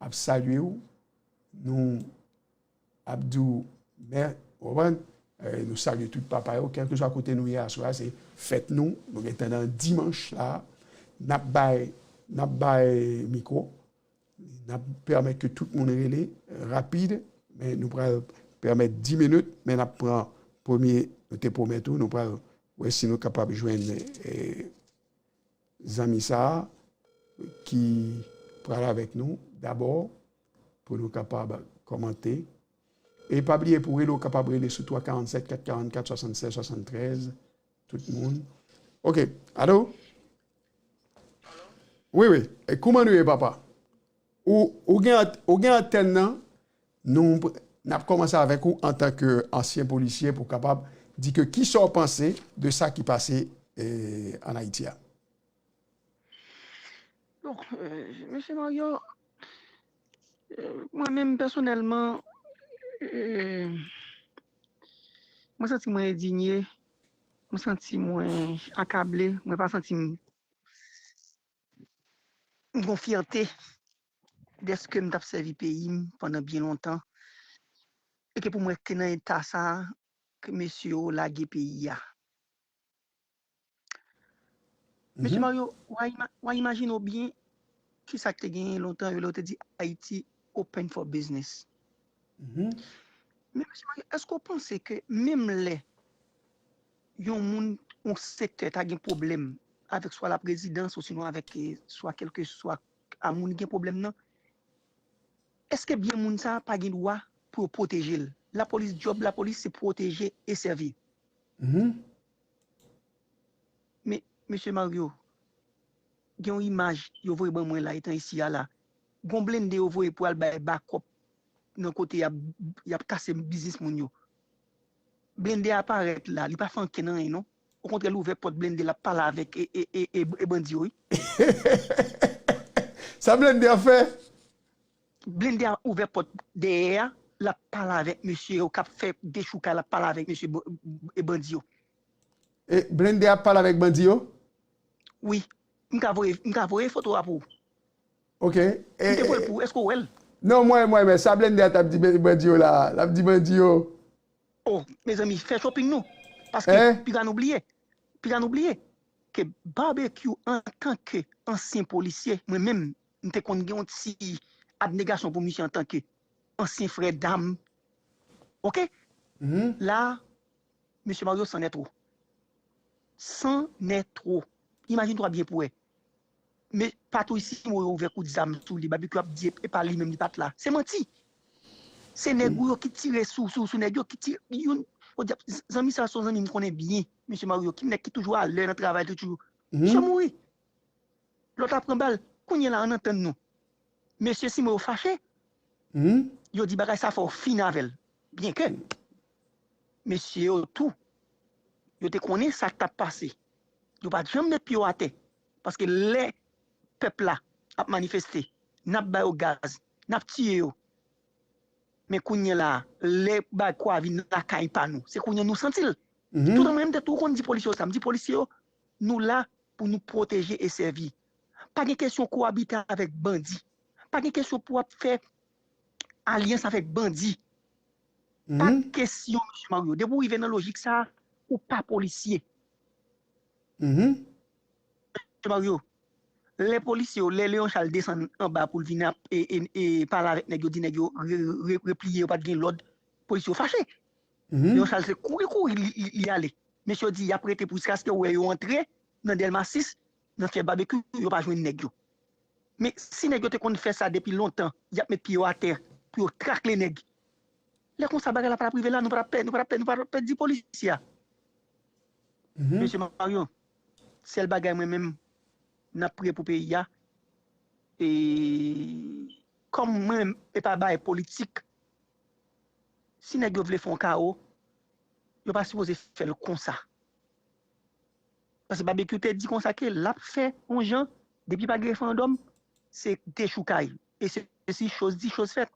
ap salye w, nou ap di w mè-, w konprann? Eh, nou salye tout papa yo, kèlkeswa kote nou ye aswè a, se fèt nou, nou gentan nan dimanch la, n ap bay, n ap bay mikwo, n ap pèmèt ke tout moun rele, eh, rapid, men nou pral pèmèt dis minit, men n ap pran premye, nou te pwomèt ou, nou pral wè si nou kapab jwenn, eh, zanmi sa a ki pral avèk nou dabò pou nou kapab kòmante. E pa bliye pou rele, ou kapab rele sou twa karannsèt, kat karannkat, swasannsèz, swasanntrèz, tout moun. Ok, alo? Wi, wi. E kouman nou ye, papa? Ou, ou gen ant-, ou gen antèn nan, nou, n ap kòmanse avèk ou antanke ansyen polisye pou kapab di ke kisa w panse de sa ki pase, eh, ann Ayiti a. Donk, eh, mesye Mario, eh, mwen menm pèsonèlman, eh, mwen santi mwen endinye, mwen santi mwen akable, mwen pa santi m m gon fyète dèske m t ap sèvi peyi m pandan byen lontan, e ke pou mwen te nan eta sa a ke mesye yo lage peyi a. Mesye Mario, w a ima-, w a imajine w byen kisa k te genyen lontan yo lè yo te di Ayiti open for business. Men mesye Mario, èske w panse ke menm lè yon moun, yon sektè ta gen pwoblèm avèk swa laprezidans, osinon avèk, eh, swa kèlkeswa a moun gen pwoblèm nan, èske byen moun sa a pa gen dwa pou yo pwoteje l? Lapolis, djòb lapolis, se pwoteje e sèvi. Men, mesye Mario, gen yon imaj yo voye ban mwen la, etan isi a la. Gon blende yo voye pou al bay bakòp nan kote y ap, y ap kase biznis moun yo. Blende a parèt la, li pa fè ankenn anyen, non. Okontrè, li ouvè pòt blende, l ap pale avèk e, e, e, e, e bandi yo, wi. Sa blende a fè? Blende a ouvè pòt dèyè a, l ap pale avèk mesye yo k ap fè dechoukay, l ap pale avèk mesye bo- e bandi yo. E blende ap pale avèk bandi yo? Wi, m ka voye m ka voye foto a pou ou. Ok. M te voye l pou ou, èske w wè l? Non, mwen, mwen, men sa blende a t ap di bandi yo la, l ap di bandi yo. Oh, mezanmi, fè shopping nou. Paske eh? Piga nou bliye. Piga nou bliye ke Barbecue antanke ansyen polisye, mwen menm, m te konn gen yon ti abnegasyon pou misye antanke ansyen frè dam. Ok? Mm -hmm. La, mesye Mario, c'en est trop. C'en est trop. Imajine twa byen pou wè. Men patwouy Simo yo ouvè kout zam sou li, Barbecue ap di e pa li menm li pa t la. Se manti. Se nèg ou yo ki tire sou sou sou nèg yo ki tire youn. O dyab, zanmi sa se yon zanmi m konnen byen, mesye Mario, ki nèg ki toujou alè nan travay, toujou. Misye mouri. Lòt la pran bal. Kounye la ann antann nou. Mesye Simo yo fache. Yo di bagay sa fò w fin avè l. Byenke mesye yo tou, yo te konnen sa k t ap pase. Yo pa t janm met pye yo atè. Paske lè pèp la ap manifeste, n ap ba yo gaz, n ap tiye yo. Men kounye la, lè bagay kwa vin lakay pa nou, se kounye a nou santi l. Toutan mwen menm tèt ou konn di polisye yo sa, m di polisye yo, nou la pou nou pwoteje e sèvi. Pa gen kesyon kowabite avèk bandi. Pa gen kesyon pou ap fè alyans avèk bandi. Pa kesyon, mesye Mario. Depi w rive nan lojik sa a, ou pa polisye. Mesye Mario, lè polisye yo, lè Leon Charles desann anba pou l vin ap e, e, e, pale avèk nèg yo, di nèg yo re, re, repliye, yo pa t gen lòd, polisye yo fache. Leon Charles se kouri kouri li, li, li ale. Mesye yo di y ap rete pou jiskaske w wè yo antre nan Dèlma sis, nan fyèf Barbecue, yo pa jwenn nèg yo. Men si nèg yo te konn fè sa depi lontan, y ap met pye yo atè pou yo trakle nèg. Lè konsa bagay la pa t ap rive la, nou pa t ap pè- nou pa t ap pè- nou pa t ap pèdi polisye a. Mesye Mario, sèl bagay mwen menm, n ap priye pou peyi a. E kòm mwen menm, e pa bagay politik, si nèg yo vle fè yon kawo, yo pa sipoze fè l konsa. Paske Barbecue te di konsa ke l ap fè yon jan, depi pa gen referandòm, se dechoukay. E se si choz di, choz fèt.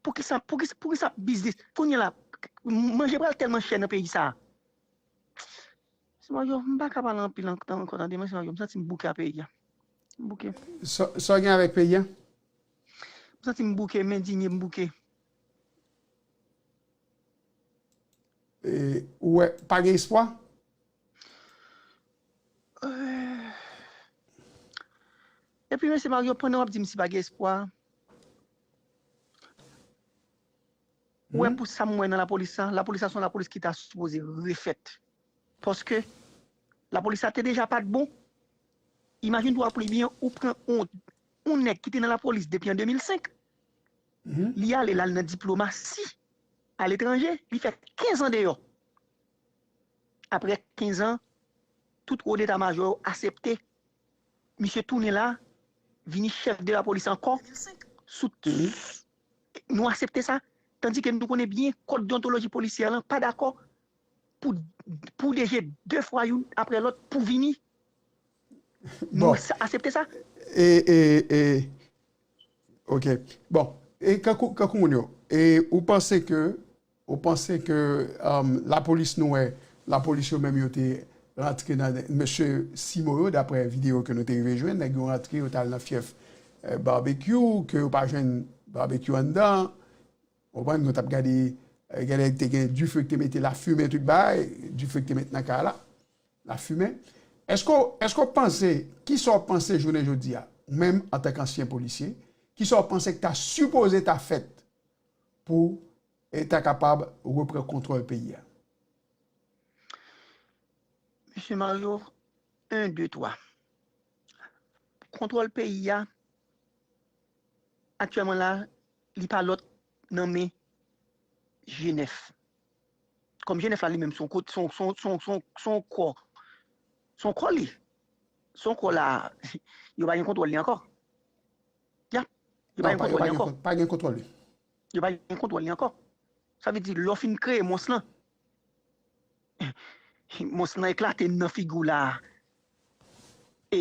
Poukisa, poukisa, poukisa biznis? Kounye la, manje pral tèlman chè nan peyi sa a. Mesye Mario, m pa ka pale anpil ankò tande, mesye Mario, m santi m bouke a peyi a. M bouke. Sa w gen avèk peyi a? M santi m bouke, m endinye, m bouke. E, ou wè, pa gen espwa? Epi, mesye Mario, pandan w ap di m si pa gen espwa, ou wè pou sa m wè nan lapolis la, lapolis la se yon lapolis ki ta sipoze refèt. Paske lapolis la te deja pa t bon. Imajine twa premye, ou pran yon, yon nèg ki te nan lapolis depi an de mil senk, li ale l al nan diplomasi aletranje, li fè kenz an deyò. Apre kenz an, tout wo deta majò yo asepte misye tounen la, vini chèf de lapolis ankò, sou, nou asepte sa, tandike nou konnen byen kòd deontoloji polisyè lan pa dakò pou, pou deje de fwa youn apre lòt pou vini. Nou asepte sa. E, e, e, ok. Bon, e kankou, kankou moun yo, e ou panse ke Ou panse ke um, lapolis nou wè, lapolis yo menm yo te rantre nan mesye Simo yo, daprè videyo ke nou te rive jwenn, nèg yo rantre, yo t al nan fyèf eh, Barbecue, ke yo pa jwenn Barbecue anndan. Ou konprann, nou t ap gade, eh, gade te gen dife ki te mete lafimen tout bagay, dife ki te mete nan kay la, lafimen. Èske èske w panse, kisa w panse jounen jodi a, ou menm antanke ansyen polisye, kisa w panse ki ta sipoze ta fèt pou e ta kapab repran kontwòl peyi a? Mesye Mario, en, de, twa. Kontwòl peyi a, aktyèlman la, li pa lòt nan men G nèf. Kòm G nèf la li menm, se yon kò, se yon kò, se yon kò la, yo pa gen kontwòl li ankò. Ya, yo pa gen kontwòl li ankò. Pa gen kontwòl li. Yo pa gen kontwòl li ankò. Sa vle di, lè w fin kreye mons lan, mons lan eklate nan figi w la. E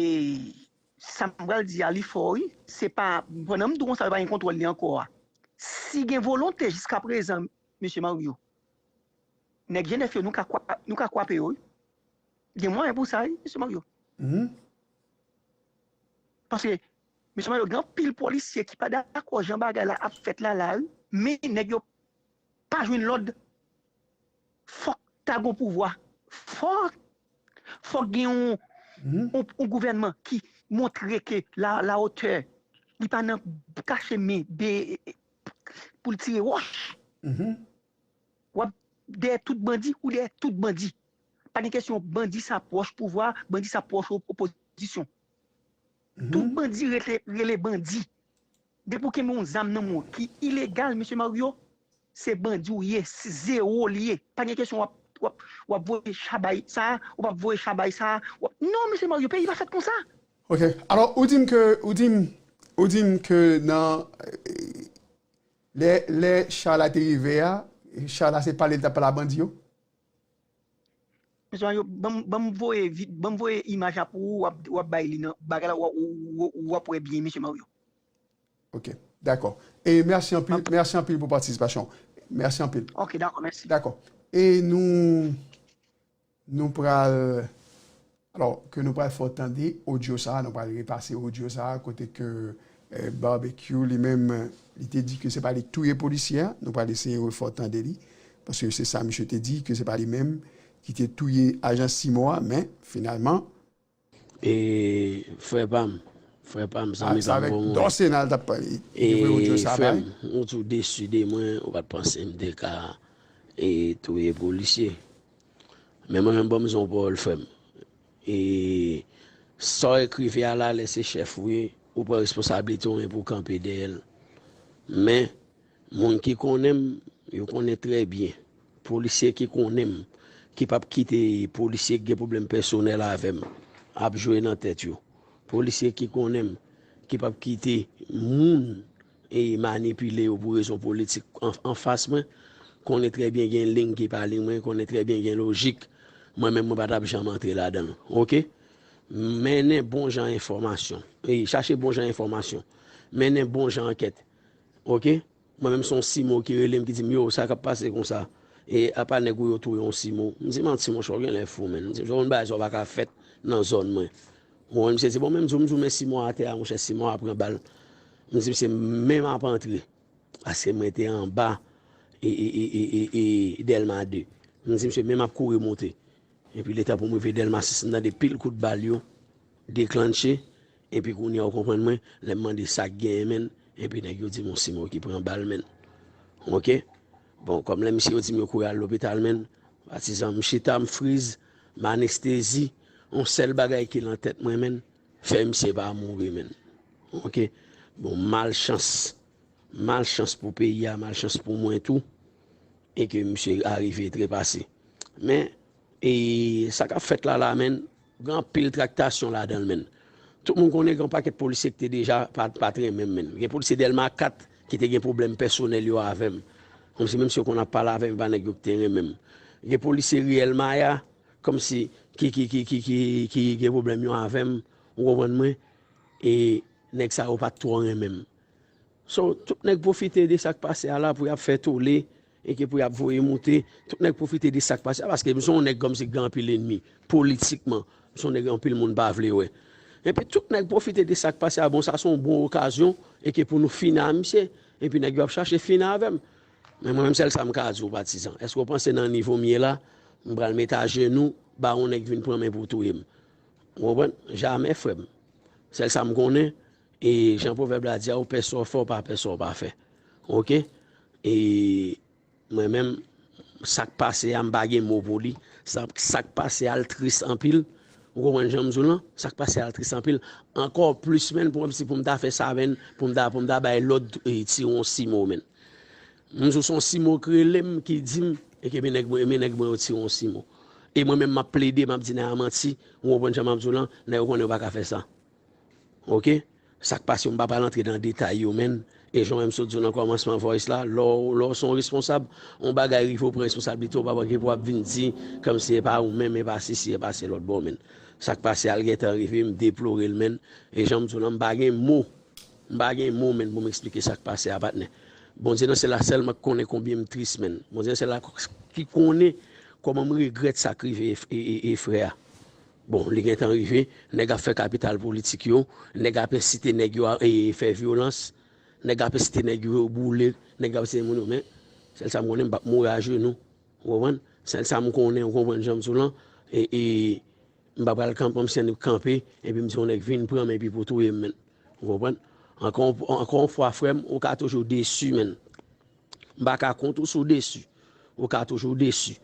Sa m pral di a, li fò, wi. Se pa, pandan m di w konsa, yo pa gen kontwòl li ankò a. Si gen volonte jiskaprezan, mesye Mario, nèg G nèf yo, nou ka, kwa- nou ka kwape yo, wi. Gen mwayen pou sa, wi, mesye Mario. Paske, mesye Mario, gen anpil polisye ki pa dakò jan bagay la ap fèt la, la, wi. Men nèg yo pa jwenn lòd. Fòk ta gon pouvwa. Fòk, fòk gen yon, yon, yon gouvènman ki montre ke la, la otè, li pa nan kache men de, pou l tire wòch. W ap dèyè tout bandi, ou dèyè tout bandi. Pa gen kesyon bandi sa pwòch pouvwa, bandi sa pwòch opozisyon. Tout bandi rele, rele bandi. Depi w kenbe yon zam nan men w ki ilegal, mesye Mario, se bandi w ye, se zewo li ye. Pa gen kesyon w ap, w ap, w ap voye chabay sa, w ap voye chabay sa, w ap, non, mesye Mario, peyi pa fèt konsa. Ok, alò, ou di m ke, ou di m, ou di m ke nan, lè, lè cha la te rive a, cha la se pale l t ap pale a bandi yo? Mesye Mario, ban m voye, ban m voye imaj la pou ou, w ap, w ap bay li nan bagay la, w ap wè byen, mesye Mario. Ok, dakò. E mèsi anpil, mèsi anpil pou patisipasyon. Mèsi anpil. Ok, dakò, mèsi. Dakò. E nou, nou pral, alò, ke nou pral fè w tande odyo sa a, nou pral repase odyo sa a, kote ke Barbecue li menm, li te di ke se pa li k touye polisye a, nou pral eseye fè w tande li, paske se sa misye te di, ke se pa li menm ki te touye ajan Simo a, men finalman, E, frè pa m, frè pa m, zanmi pa m, bon moun. Dòsena l t ap pale. E, frè m, ou tou desi de mwen, ou pa t panse m te ka e, touye polisye. Men mwen menm, ban m di w yon pawòl, frè m. E, sa w ekri a la, lè se chèf ou ye, ou pran responsablite w, men pou w kanpe dèyè l. Men, Moun ki konnen m, yo konnen trè byen. Polisye ki konnen m, ki p ap kite polisye ki gen pwoblèm pèsonèl avè m ap jwe nan tèt yo. Polisye ki konnen m, ki p ap kite moun e manipile yo pou rezon politik an, anfas mwen, konnen trè byen gen liy ki pa liy mwen, konnen trè byen gen lojik. Mwen menm, mwen pa t ap janm antre ladan l. Oke? Mennen bon jan enfòmasyon. E, chache bon jan enfòmasyon. Mennen bon jan ankèt. Oke? Mwen menm se yon Simo ki rele m, ki di m, yo, sa k ap pase konsa? E apa nèg ou yo touye yon Simo? M di, manti, monchè, w genlè fou, menn. M di, jan w konn bagay sa yo pa ka fèt nan zòn mwen. Ou konprann? Misye di, bon, men m di w, m di w, men Simo a atè a, monchè, Simo a pran bal. M di, misye, men m ap antre. Paske mwen te anba e, e, e, e, e, e Dèlma de. M di, misye, men m ap kouri monte. Epi letan pou m rive Dèlma sis, m tande pil kout bal yo deklanche, epi kounye a ou konprann mwen, lè m mande sa k genyen, menn, epi nèg yo di m yon Simo ki pran bal, menn. Oke? Bon, kòm lè misye yo di m yo kouri al lopital, menn, patizan, m chita, m friz, m anestezi, yon sèl bagay ki nan tèt mwen, menn, fè misye pa mouri, menn. Oke? Bon, malchans. Malchans pou peyi a, malchans pou mwen tou, e ke misye arive trepase. Men, e sa k ap fèt la la, menn, gen anpil traktasyon ladan l, menn. Tout moun konnen gen yon pakèt polisye ki te deja pa, pa t renmen m, menn. Gen polisye Dèlma kat ki te gen pwoblèm pèsonèl yo avè m. Kòmsi menm si yo konn ap pale avè m, e pa nèg yo ki te renmen m. Gen polisye Riyèl Maya, kòmsi ki, ki, ki, ki, ki, ki gen pwoblèm yo avè m, ou konprann mwen? E nèg sa yo pa t twò renmen m. So, tout nèg pwofite de sa k pase a la pou y ap fè tole, e ke pou y ap voye moute. Tout nèg pwofite de sa k pase a, paske m se yon nèg kòmsi k gen anpil lènmi, politikman. M se yon nèg anpil moun pa vle wè. Epi tout nèg pwofite de sa k pase a, bon, sa se yon bon okazyon, e ke pou nou fini a misye. Epi nèg yo ap chache fini avè m. Men mwen menm, sèl sa m ka di w, patizan. Èske w panse nan nivo m ye la, m pral met ajenou, ba yon nèg vin pran men pou touye m? Ou konprann? Jamè, frè m. Sèl sa m konnen, e jan pwovèb la di a, ou pè sa w fè, ou pa pè sa w pa fè. Oke? E mwen menm, sa k pase a, m pa gen mo pou li. Sa, sa k pase a, l tris anpil. Ou konprann jan m di w lan? Sa k pase a, l tris anpil. Ankò plis, menn, pou, kòmsi pou m ta fè sa, menn, pou m ta, pou m ta bay lòd, e, tire yon Simo, menn. M di w se yon Simo k rele m, ki di m, e ke men nèg mwen, men nèg mwen yo tire yon Simo. E mwen menm, m ap plede, m ap di nèg la manti, ou konprann jan m ap di w lan, nèg yo konnen yo pa ka fè sa. Oke? Sa k pase yo, m pa pral antre nan detay yo, menn. E jan w wè m sot di w nan kòmansman voice la, lè w, lè w se yon responsab, yon bagay rive w pran responsablite, w pa gen pou w ap vin di, kòmsi e pa ou menm, e pa sesi, e pa se lòt bò, menn. Sa k pase a, l gentan rive, m deplore l, menn. E jan m di w lan, m pa gen mo. M pa gen mo, menn, pou m eksplike sa k pase a, patnè. Bondye nan syèl la sèlman k konnen konbyen m tris, menn. Bondye nan syèl la k-, ki konnen kòman m regrèt sa k rive e, e, e, e frè a. Bon, li gentan rive, nèg ap fè kapital politik yo, nèg ap ensite nèg yo a, e, fè vyolans, nèg ap ensite nèg yo boule, nèg ap ensite moun yo, men sèl sa m konnen, m p ap mouri ajenou. Ou konprann? Sèl sa m konnen, ou konprann jan m di w lan, e, e, m pa pral kanpe, m sen kanpe, epi m di yon nèg vin pran m, epi pou touye m, menn. Ou konprann? Ankò, ankò yon fwa, frè m, ou ka toujou desi, menn. M pa ka kont ou sou desi. Ou ka toujou desi.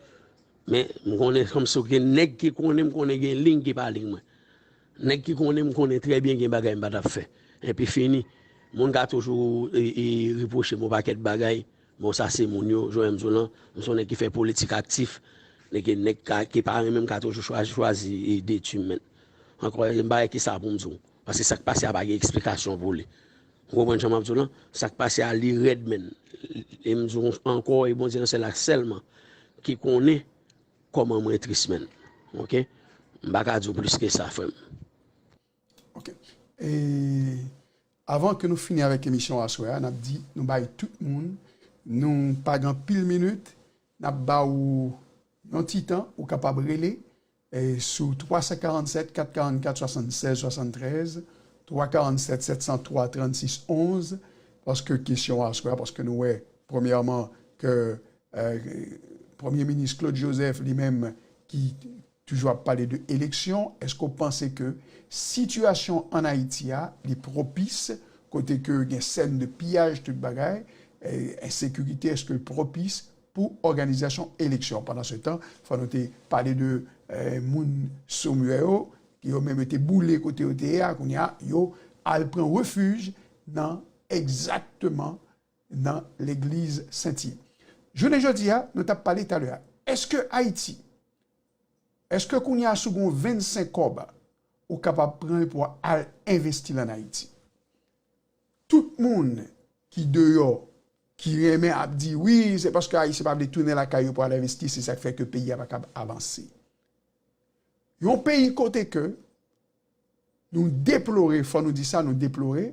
Men, m konnen kòmsi gen nèg ki konnen m, konnen gen liy ki pa liy mwen. Nèg ki konnen m konnen trè byen gen bagay m pa t ap fè. Epi fini. Moun ka toujou, e, e, repwoche m yon pakèt bagay. Bon, sa se moun yo, Joel Mzolan, m se yon nèg ki fè politik aktif. Nèg, nèg ka, ki pa renmen m ka toujou chwazi, chwazi, e, detwi m, menn. Ankò, m pa wè kisa pou m di w. Paske sa k pase a pa gen eksplikasyon pou li. Ou konprann jan m ap di w lan? Sa k pase a, li rèd, menn. E m di w ankò, e Bondye nan syèl la sèlman ki konnen kòman mwen tris, menn. Oke? M pa ka di w plis ke sa, frè m. Ok. E avan ke nou fini avèk emisyon aswè a, n ap di nou bay tout moun, nou pa gen anpil minit, n ap ba ou yon ti tan, ou kapab rele e, sou twa san karannsèt, kat karannkat, swasannsèz, swasanntrèz, twa karannsèt, sèt san twa, trannsis onz, paske kesyon aswè a, paske nou wè, premyèman, ke e, Premye Minis Claude Joseph, li menm, ki toujou ap pale de eleksyon, èske w panse ke sitiyasyon ann Ayiti a, li pwopis, kote ke gen sèn de piyaj, tout bagay, e, ensekirite, èske l pwopis pou òganizasyon eleksyon? Pandansetan, fò nou te pale de e, moun Somwè yo, ki yo menm yo te boule kote yo te ye a, kounye a, yo al pran refij nan egzakteman nan legliz Senti. Jounen jodi a, nou t ap pale talè a. Èske Ayiti, èske kounye a si w gen yon vennsenk kòb, ou kapab pran l pou w al envesti l ann Ayiti? Tout moun ki deyò, ki renmen ap di, wi, se paske Ayisyen pa vle tounen lakay yo pou al envesti, se sa k fè ke peyi a pa kab avanse. Yon peyi kote ke nou deplore, fò nou di sa, nou deplore,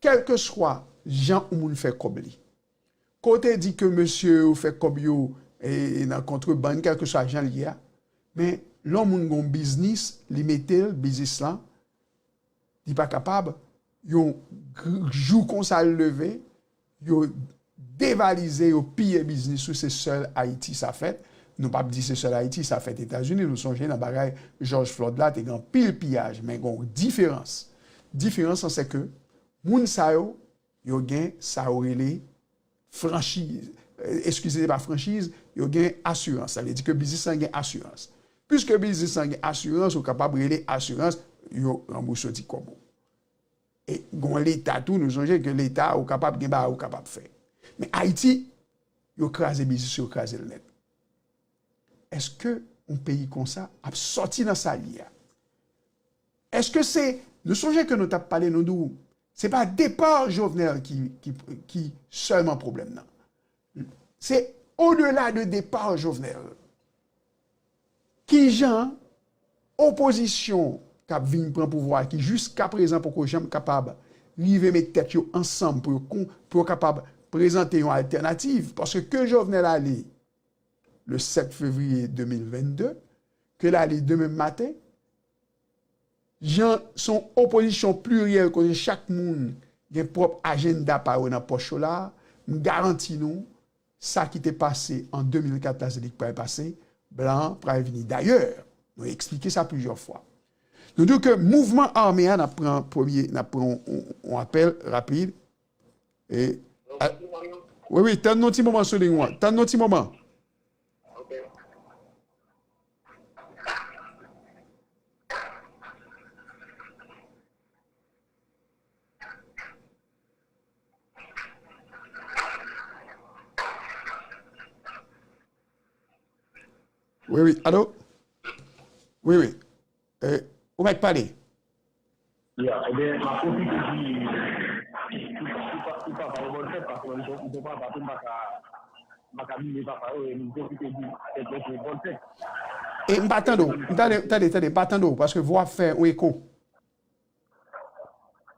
kèlkeswa jan yon moun fè kòb li. Kote di ke mesye yo fè kòb yo e, nan kontrebann, kèlkeswa jan l ye a, men lè yon moun gen yon biznis, li mete l, biznis lan, li pa kapab, yon gr- jou konsa l leve, yo devalize, yo piye biznis ou, se sèl Ayiti sa fèt. Nou p ap di se sèl Ayiti, sa fèt Etazini. Nou sonje nan bagay George Floyd la, te gen anpil piyaj, men gen yon diferans. Diferans lan, se ke moun sa yo, yo gen sa yo rele franchiz. Eskize, se pa franchiz, yo gen asirans. Sa vle di ke biznis lan gen asirans. Piske biznis lan gen asirans, ou kapab rele asirans, yo ranbouse w ti kòb ou. E gen yon leta tou, nou sonje ke leta, ou kapab gen bagay ou kapab fè. Men Ayiti, yo kraze biznis, yo kraze l nèt. Èske yon peyi konsa ap sòti nan sa l ye a? Èske se, nou sonje ke nou t ap pale, nou di w, se pa depa Jovenel ki, ki, ki sèlman pwoblèm nan. Se odela de depa Jovenel. Kijan opozisyon k ap vin pran pouvwa a, ki jiskaprezan poko janm kapab rive met tèt yo ansanm pou yo, pou yo kapab prezante yon altènativ? Paske ke Jovenel ale le sèt fevriye de mil vennde, ke l ale demen maten, jan se yon opozisyon pliryèl kote chak moun gen pwòp ajanda pa yo nan pòch yo la, m garanti nou, sa ki te pase an de mil kat la, se li k pral pase, blan an pral vini. Dayè, nou eksplike sa plizyè fwa. Nou di w ke mouvman ame a, n ap pran premye, n ap pran yon, yon, yon apèl rapid. E, a, wi, wi, tann nou ti moman sou liy ou an. Tann nou ti moman. Wi, wi, alo? Wi, wi. E, ou mèt pale. Ya, ebyen, m ap pwofite di, tout, tout, tout papa yo bòn fèt, paske menm jan ou se papa tou, m pa ka, m pa ka bliye papa yo, e m pwofite di, fèt mesye bòn fèt. E m pa tande w. M tande, tande, tande, m pa tande w, paske vwa ap fè yon eko.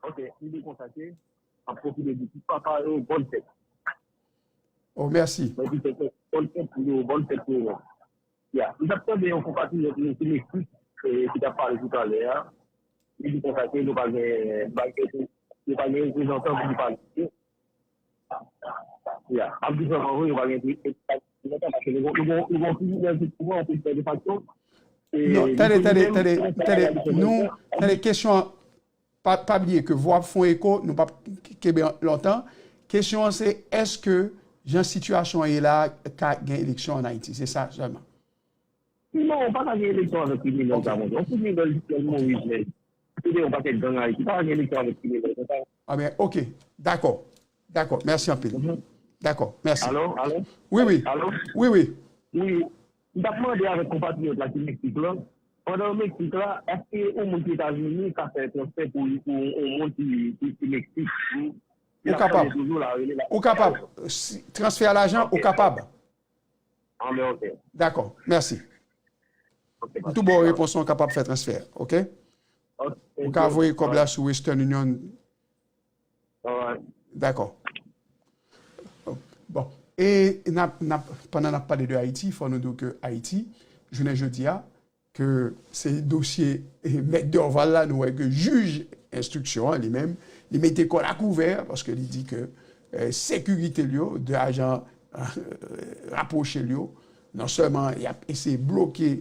Ok, m di konsa ke, m ap pwofite di tout papa yo bòn fèt. Oh, mèsi. Mwen di bòn fèt pou yo, bòn fèt pou yo. Ya, m t ap tande yon konpatriyòt nou ki Meksik, ki t ap pale toutalè a. Li di konsa ke nou pa gen, nou pa gen reprezantan pou nou pale. Ya, ap di franchman vre, yo pa gen reprezantan paske nou gon, nou gon, nou gon kriminèl sou pouvwa, yon prezidan defakto. Non, tande, tande, tande, tande, nou, tande, kesyon an, pa, pa bliye ke vwa ap fè yon eko, nou p ap kenbe lontan. Kesyon an se, èske jan sitiyasyon an ye la, ka gen eleksyon ann Ayiti? Se sa sèlman. Non, pa ka gen eleksyon avèk kriminèl sa, monchè. Yon kriminèl Jovenel Moïse, men. Ki te yon pakèt gang Ayiti. Pa ka gen eleksyon avèk kriminèl konsa. Ah ben, ok. Dakò. Dakò. Mèsi anpil. Dakò. Mèsi. Alo, alo? Wi, wi. Alo? Wi, wi. Wi. M t ap mande avèk konpatriyòt la ki Meksik la. Pandan yo Meksik la, èske yon moun ki Etazini ka fè transfè pou, pou yon moun ki, ki, ki Meksik? Ou kapab. Ou kapab. Transfè lajan, ou kapab. Anben, ok. Dakò, mèsi. M tou ba w repons lan, w kapab fè transfè, ok? Ou ka voye kòb la sou Western Union. Dakò. Bon. E n ap, n ap, pandan n ap pale de Ayiti, fò nou di w ke Ayiti, jounen jodi a, ke se dosye Mèt Dorval la, nou wè ke jij enstriksyon an li menm, li mete kò l a kouvè paske li di ke sekirite l yo, de ajan rapwoche l yo, non sèlman y ap eseye bloke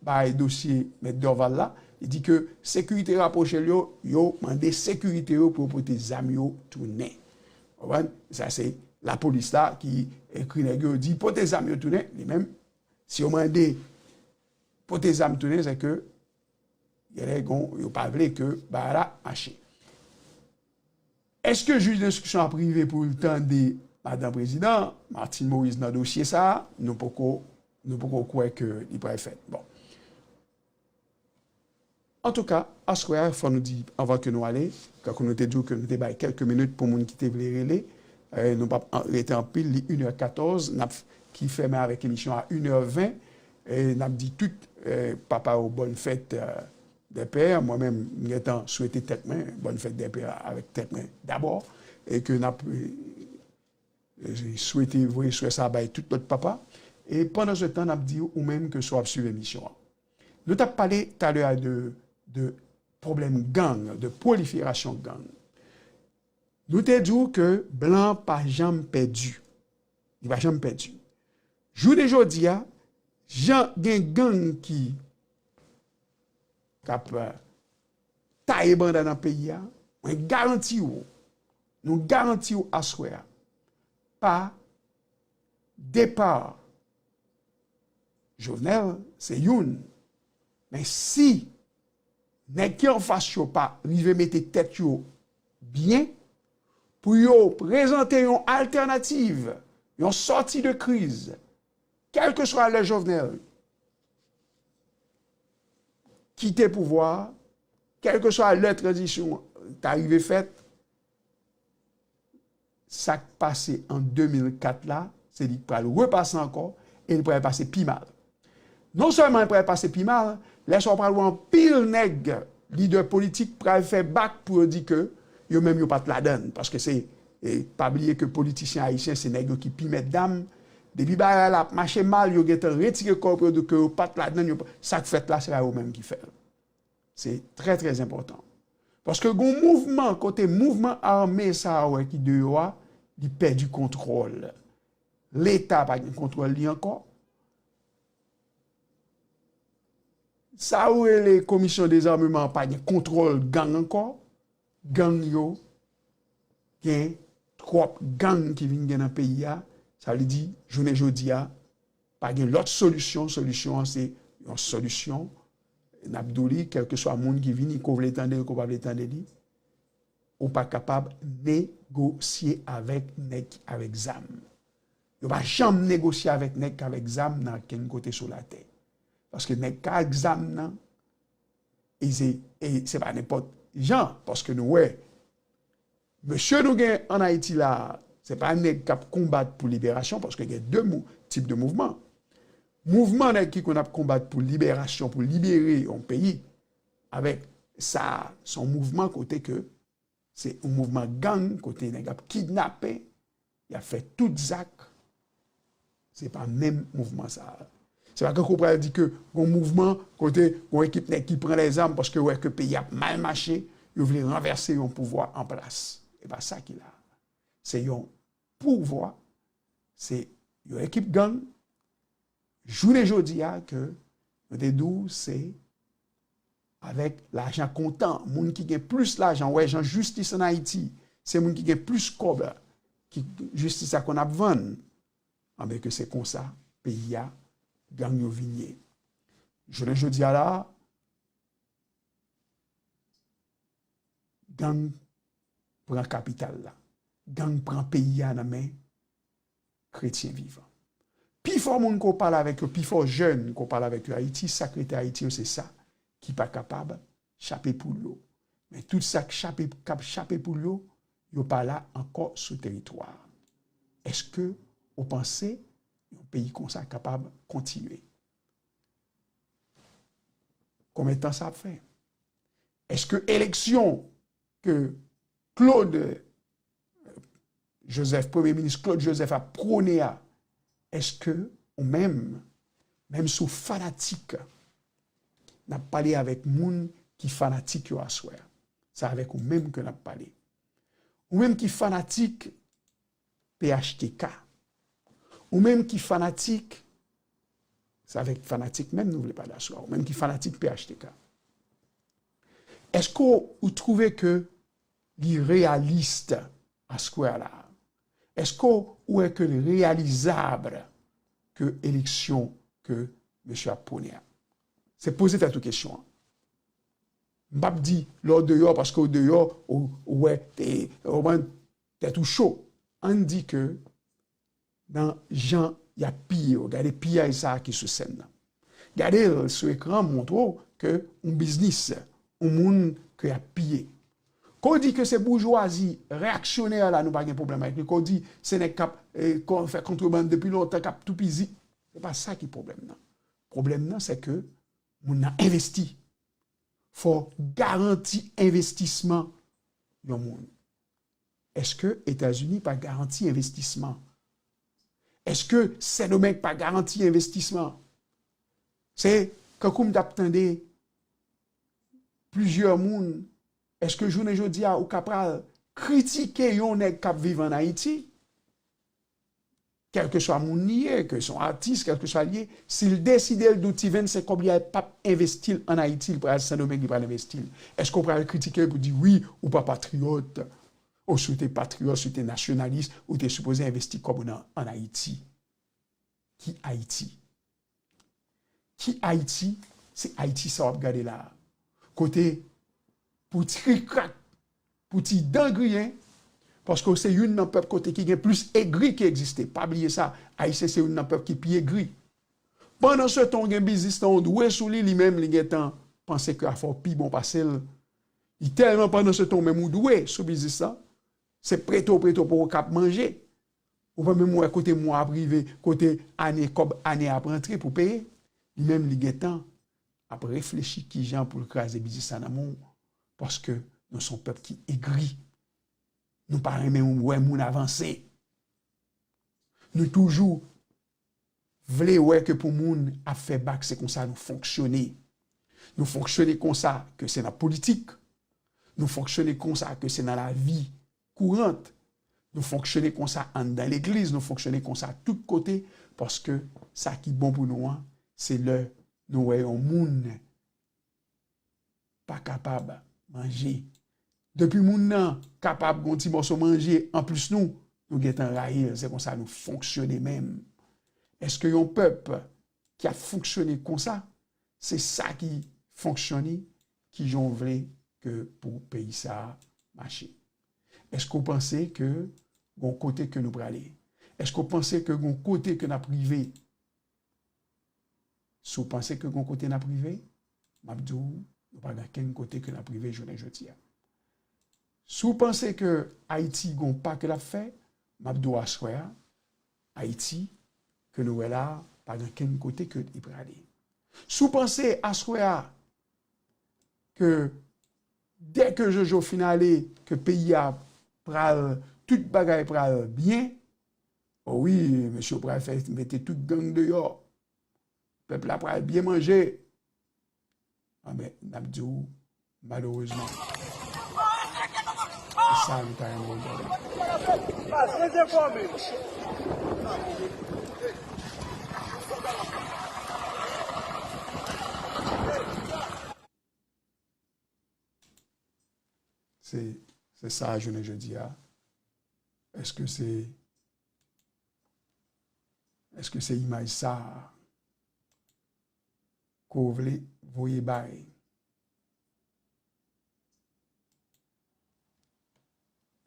bay dosye Mèt Dorval la, li di ke sekirite rapwoche l yo, yo mande sekirite yo pou yo pote zam yo tounen. Konprann? Sa se lapolis la ki ekri nèg yo, di pote zam yo tounen, li menm, si yo mande pote zam tounen, se ke genlè gon, yo pa vle ke bagay la mache. Èske jij denstriksyon ap rive pou l tande madan prezidan Martine Moïse nan dosye sa a? Nou poko, nou poko kwè ke li pral fèt. Bon. Antouka, aswè a, fò nou di, anvan ke nou ale, kankou nou te di w ke nou te bay kèlke minit pou moun ki te vle rele, nou p ap rete anpil, li inè katòz, n ap ki fèmen avèk emisyon a inè ven, e n ap di tout papa yo bòn fèt dè pè. Mwen menm, m gentan swete tèt mwen bòn fèt dè pè avèk tèt mwen dabò, e ke n ap swete voye swè sa bay tout lòt papa. E pandan se tan, n ap di ou menm ke sa w ap swiv emisyon an. Nou t ap pale talè a de, de pwoblèm gang, de pwoliferasyon gang. Nou te di w ke blan pa janm pèdi. Li pa janm pèdi. Jounen jodi a, jan gen gang ki k ap taye banda nan peyi a, mwen garanti w, nou garanti w aswè a, pa depa Jovenel se youn. Men si nèg ki anfas yo pa rive mete tèt yo byen pou yo prezante yon altènativ, yon sòti de kriz, kèlkeswa lè Jovenel kite pouvwa a, kèlkeswa lè tranzisyon ta rive fèt, sa k pase an de mil kat la, se li k pral repase ankò, e li pral pase pi mal. Non sèlman li pral pase pi mal, lè sa w pral wè anpil nèg, lidè politik, pral fè bak pou yo di ke yo menm yo pa t ladann, paske se, e, pa bliye ke politisyen ayisyen se nèg yo ki pi mèt dam. Depi bagay la ap mache mal, yo gentan retire kò yo pou yo di ke yo pa t ladann, yo pa, sa k fèt la, se pa yo menm ki fè l. Se trè, trè enpòtan. Paske gon mouvman, kote mouvman ame sa a wè ki deyò a, li pèdi kontwòl. Leta pa gen kontwòl li ankò. Sa ou rele komisyon dezameman an pa gen kontwòl gang ankò. Gang yo gen twòp gang ki vin gen nan peyi a. Sa vle di, jounen jodi a, pa gen lòt solisyon. Solisyon an se yon solisyon. N ap di w li, kèlkeswa moun ki vini, ke w vle tande l, ke w pa vle tande li, ou pa kapab negosye avèk nèg ki avèk zam. Yo pa janm negosye avèk nèg ki avèk zam nan kenn kote sou latè. Paske nèg ki avèk zam nan, e se, e se pa nenpòt jan, paske nou wè, mesye nou gen ann Ayiti la, se pa nèg k ap konbat pou liberasyon, paske gen de mou-, tip de mouvman. Mouvman nèg ki konn ap konbat pou liberasyon, pou libere yon peyi, avèk sa, se yon mouvman kote ke se yon mouvman gang, kote nèg ap kidnape, y ap fè tout zak. Se pa menm mouvman sa a. Se pa kankou pral di ke gon mouvman kote gon ekip nèg ki pran lèzam paske yo wè ke peyi ap mal mache, yo vle ranvèse yon pouvwa an plas. E pa sa ki la. Se yon pouvwa, se yon ekip gang. Jounen jodi a ke mwen te di w se avèk lajan kontan, moun ki gen plis lajan, wè jan jistis an Ayiti, se moun ki gen plis kòb ki jistis la konn ap vann. Anben ke se konsa peyi a, gang yo vin ye. Jounen jodi a la, gang pran kapital la. Gang pran peyi a nan men kretyen vivan. Pi fò moun ke w pale avèk yo, pi fò jèn ke w pale avèk yo Ayiti, sa k rete Ayiti yo, se sa ki pa kapab chape poul yo. Men tout sa k chape, k ap chape poul yo, yo pa la ankò sou teritwa a. Èske ou panse yon peyi konsa kapab kontinye? Konbyen tan sa ap fè? Èske eleksyon ke Claude Joseph, Premye Minis Claude Joseph ap pwone a, èske ou menm, menm si w fanatik, n ap pale avèk moun ki fanatik yo aswè a. Se avèk ou menm ke n ap pale. Ou menm ki fanatik P H T K. Ou menm ki fanatik, se avèk fanatik menm nou vle pale aswè a. Ou menm ki fanatik P H T K. Èske w, ou twouve ke li reyalis aswè a la? Èske w wè ke li reyalizab ke eleksyon ke mesye ap pwone a? Se poze tèt ou kesyon an. M p ap di lè w deyò, paske w deyò, ou, ou wè, e, ou konprann, tèt ou cho. Ann di ke nan jan y ap piye yo, gade piyay sa a ki sou sèn nan. Gade l sou ekran, montre w ke yon biznis, yon moun ke y ap piye. Ke w di ke se boujwazi reyaksyonè la, nou pa gen pwoblèm avèk li. Ke w di se nèg k ap, e, k ap fè kontrebann depi lontan, k ap toupizi. Se pa sa ki pwoblèm nan. Pwoblèm nan, se ke moun nan envesti. Fò w garanti envestisman yon moun. Èske Etazini pa garanti envestisman? Èske Sendomeng pa garanti envestisman? Se kankou m t ap tande plizyè moun, èske jounen jodi a ou ka pral kritike yon nèg k ap viv ann Ayiti? Kèlkeswa moun li ye, ke se yon atis, kèlkeswa li ye, si l deside l di w ti vennsenk kòb li a, l p ap envesti l ann Ayiti, li pral Sendomeng, li pral envesti l. Èske w pral kritike l pou di, wi, ou pa patriyòt? O si w te patriyòt, si w te nasyonalis, ou te sipoze envesti kòb ou nan, ann Ayiti. Ki Ayiti? Ki Ayiti? Se Ayiti sa w ap gade la a. Kote pou ti krik krak, pou ti dan griyen, paske w se youn nan pèp kote ki gen plis egri ki egziste. Pa bliye sa, Ayisyen se youn nan pèp ki pi egri. Pandan se tan, w gen biznis lan, w dwe sou li, li menm, li gentan panse ke afè w pi bon pase l. Li tèlman pandan se tan, w menm ou dwe sou biznis lan, se prete w prete w poko k ap manje. Ou pa menm wè kote mwa ap rive, kote ane, kòb ane a ap rantre pou peye. Li menm, li gentan ap reflechi kijan pou l kraze biznis la nan men w. Paske nou se yon pèp ki egri. Nou pa renmen wè moun avanse. Nou toujou vle wè ke pou moun ap fè bak, se konsa nou fonksyone. Nou fonksyone konsa ke se nan politik. Nou fonksyone konsa ke se nan lavi kourant. Nou fonksyone konsa anndan legliz, nou fonksyone konsa tout kote, paske sa ki bon pou nou an, se lè nou wè yon moun pa kapab manje. Depi moun nan kapab gon ti mòso manje anplis nou, nou gentan rayi l, se konsa nou fonksyone menm. Èske yon pèp ki ap fonksyone konsa, se sa ki fonksyone, kijan w vle ke pou peyi sa a mache? Èske w panse ke gon kote ke nou prale? Èske w panse ke gon kote ke n ap rive? Si w panse ke gon kote n ap rive, m ap di w, nou pa gen kenn kote ke n ap rive jounen jodi a. Si w panse ke Ayiti gon pa ke l ap fè, m ap di w aswè a, Ayiti, ke nou wè la a, pa gen kenn kote ke li prale. Si w panse aswè a ke dè ke Jojo fin ale, ke peyi a pral, tout bagay pral byen, o wi, mesye yo pral fè mete tout gang deyò. Pèp la pral byen manje. Anben, n ap di w, malerezman, se sa nou ta renmen wè. Se, se sa jounen jodi a. Èske se, èske se imaj sa a ke w vle voye bay?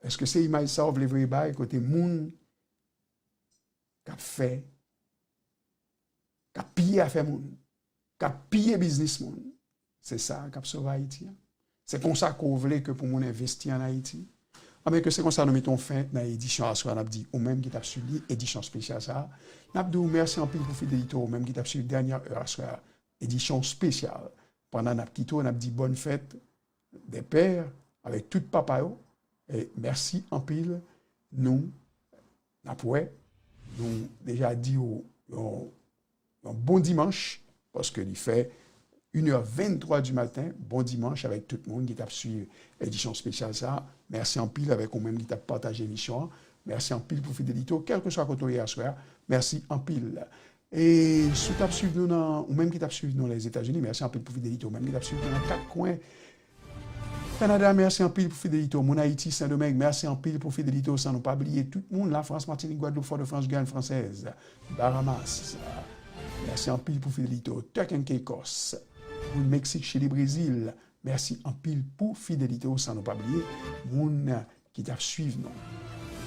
Èske se imaj sa w vle voye bay kote moun k ap fè, k ap piye afè moun, k ap piye biznis moun? Se sa k ap sove Ayiti a? Se konsa ke w vle ke pou moun envesti ann Ayiti? Anben ke se konsa nou mete yon fen nan edisyon aswè a, n ap di ou menm ki t ap swiv li, edisyon espesyal sa a. N ap di w mèsi anpil pou fidelite w, ou menm ki t ap swiv dènyè è aswè a, edisyon espesyal. Pandan n ap kite w, n ap di bòn fèt dè pè avèk tout papa yo. E mèsi anpil. Nou, n ap wè. Nou deja di w yon, yon bon dimanch, paske li fè inè venntwa di maten. Bon dimanch avèk tout moun ki t ap swiv edisyon espesyal sa a. Mèsi anpil avèk ou menm ki t ap pataje emisyon an. Mèsi anpil pou fidelite w, kèlkeswa kote w ye aswè a. Mèsi anpil. E si w t ap swiv nou nan, ou menm ki t ap swiv nou Lèzetazini, mèsi anpil pou fidelite w. Ou menm ki t ap swiv nou nan kat kwen Kanada, mèsi anpil pou fidelite w. Moun Ayiti, Sendomeng, mèsi anpil pou fidelite w. San nou pa bliye tout moun, Lafrans, Matinik, Gwadloup, Fòdofrans, Giyàn Fransèz, Bahamas. Mèsi anpil pou fidelite w. Turk and Caicos, moun Meksik, Chili, Brezil, mèsi anpil pou fidelite w. San nou pa bliye moun ki t ap swiv nou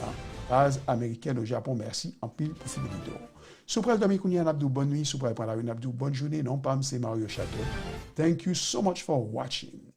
nan baz amerikèn o Japon, mèsi anpil pou fidelite w. Si w pral dòmi kounye a, n ap di w bòn nwi. Si w pral pran lari, n ap di w bòn jounen. Non pa m, se Mario Chateau. Thank you so much for watching.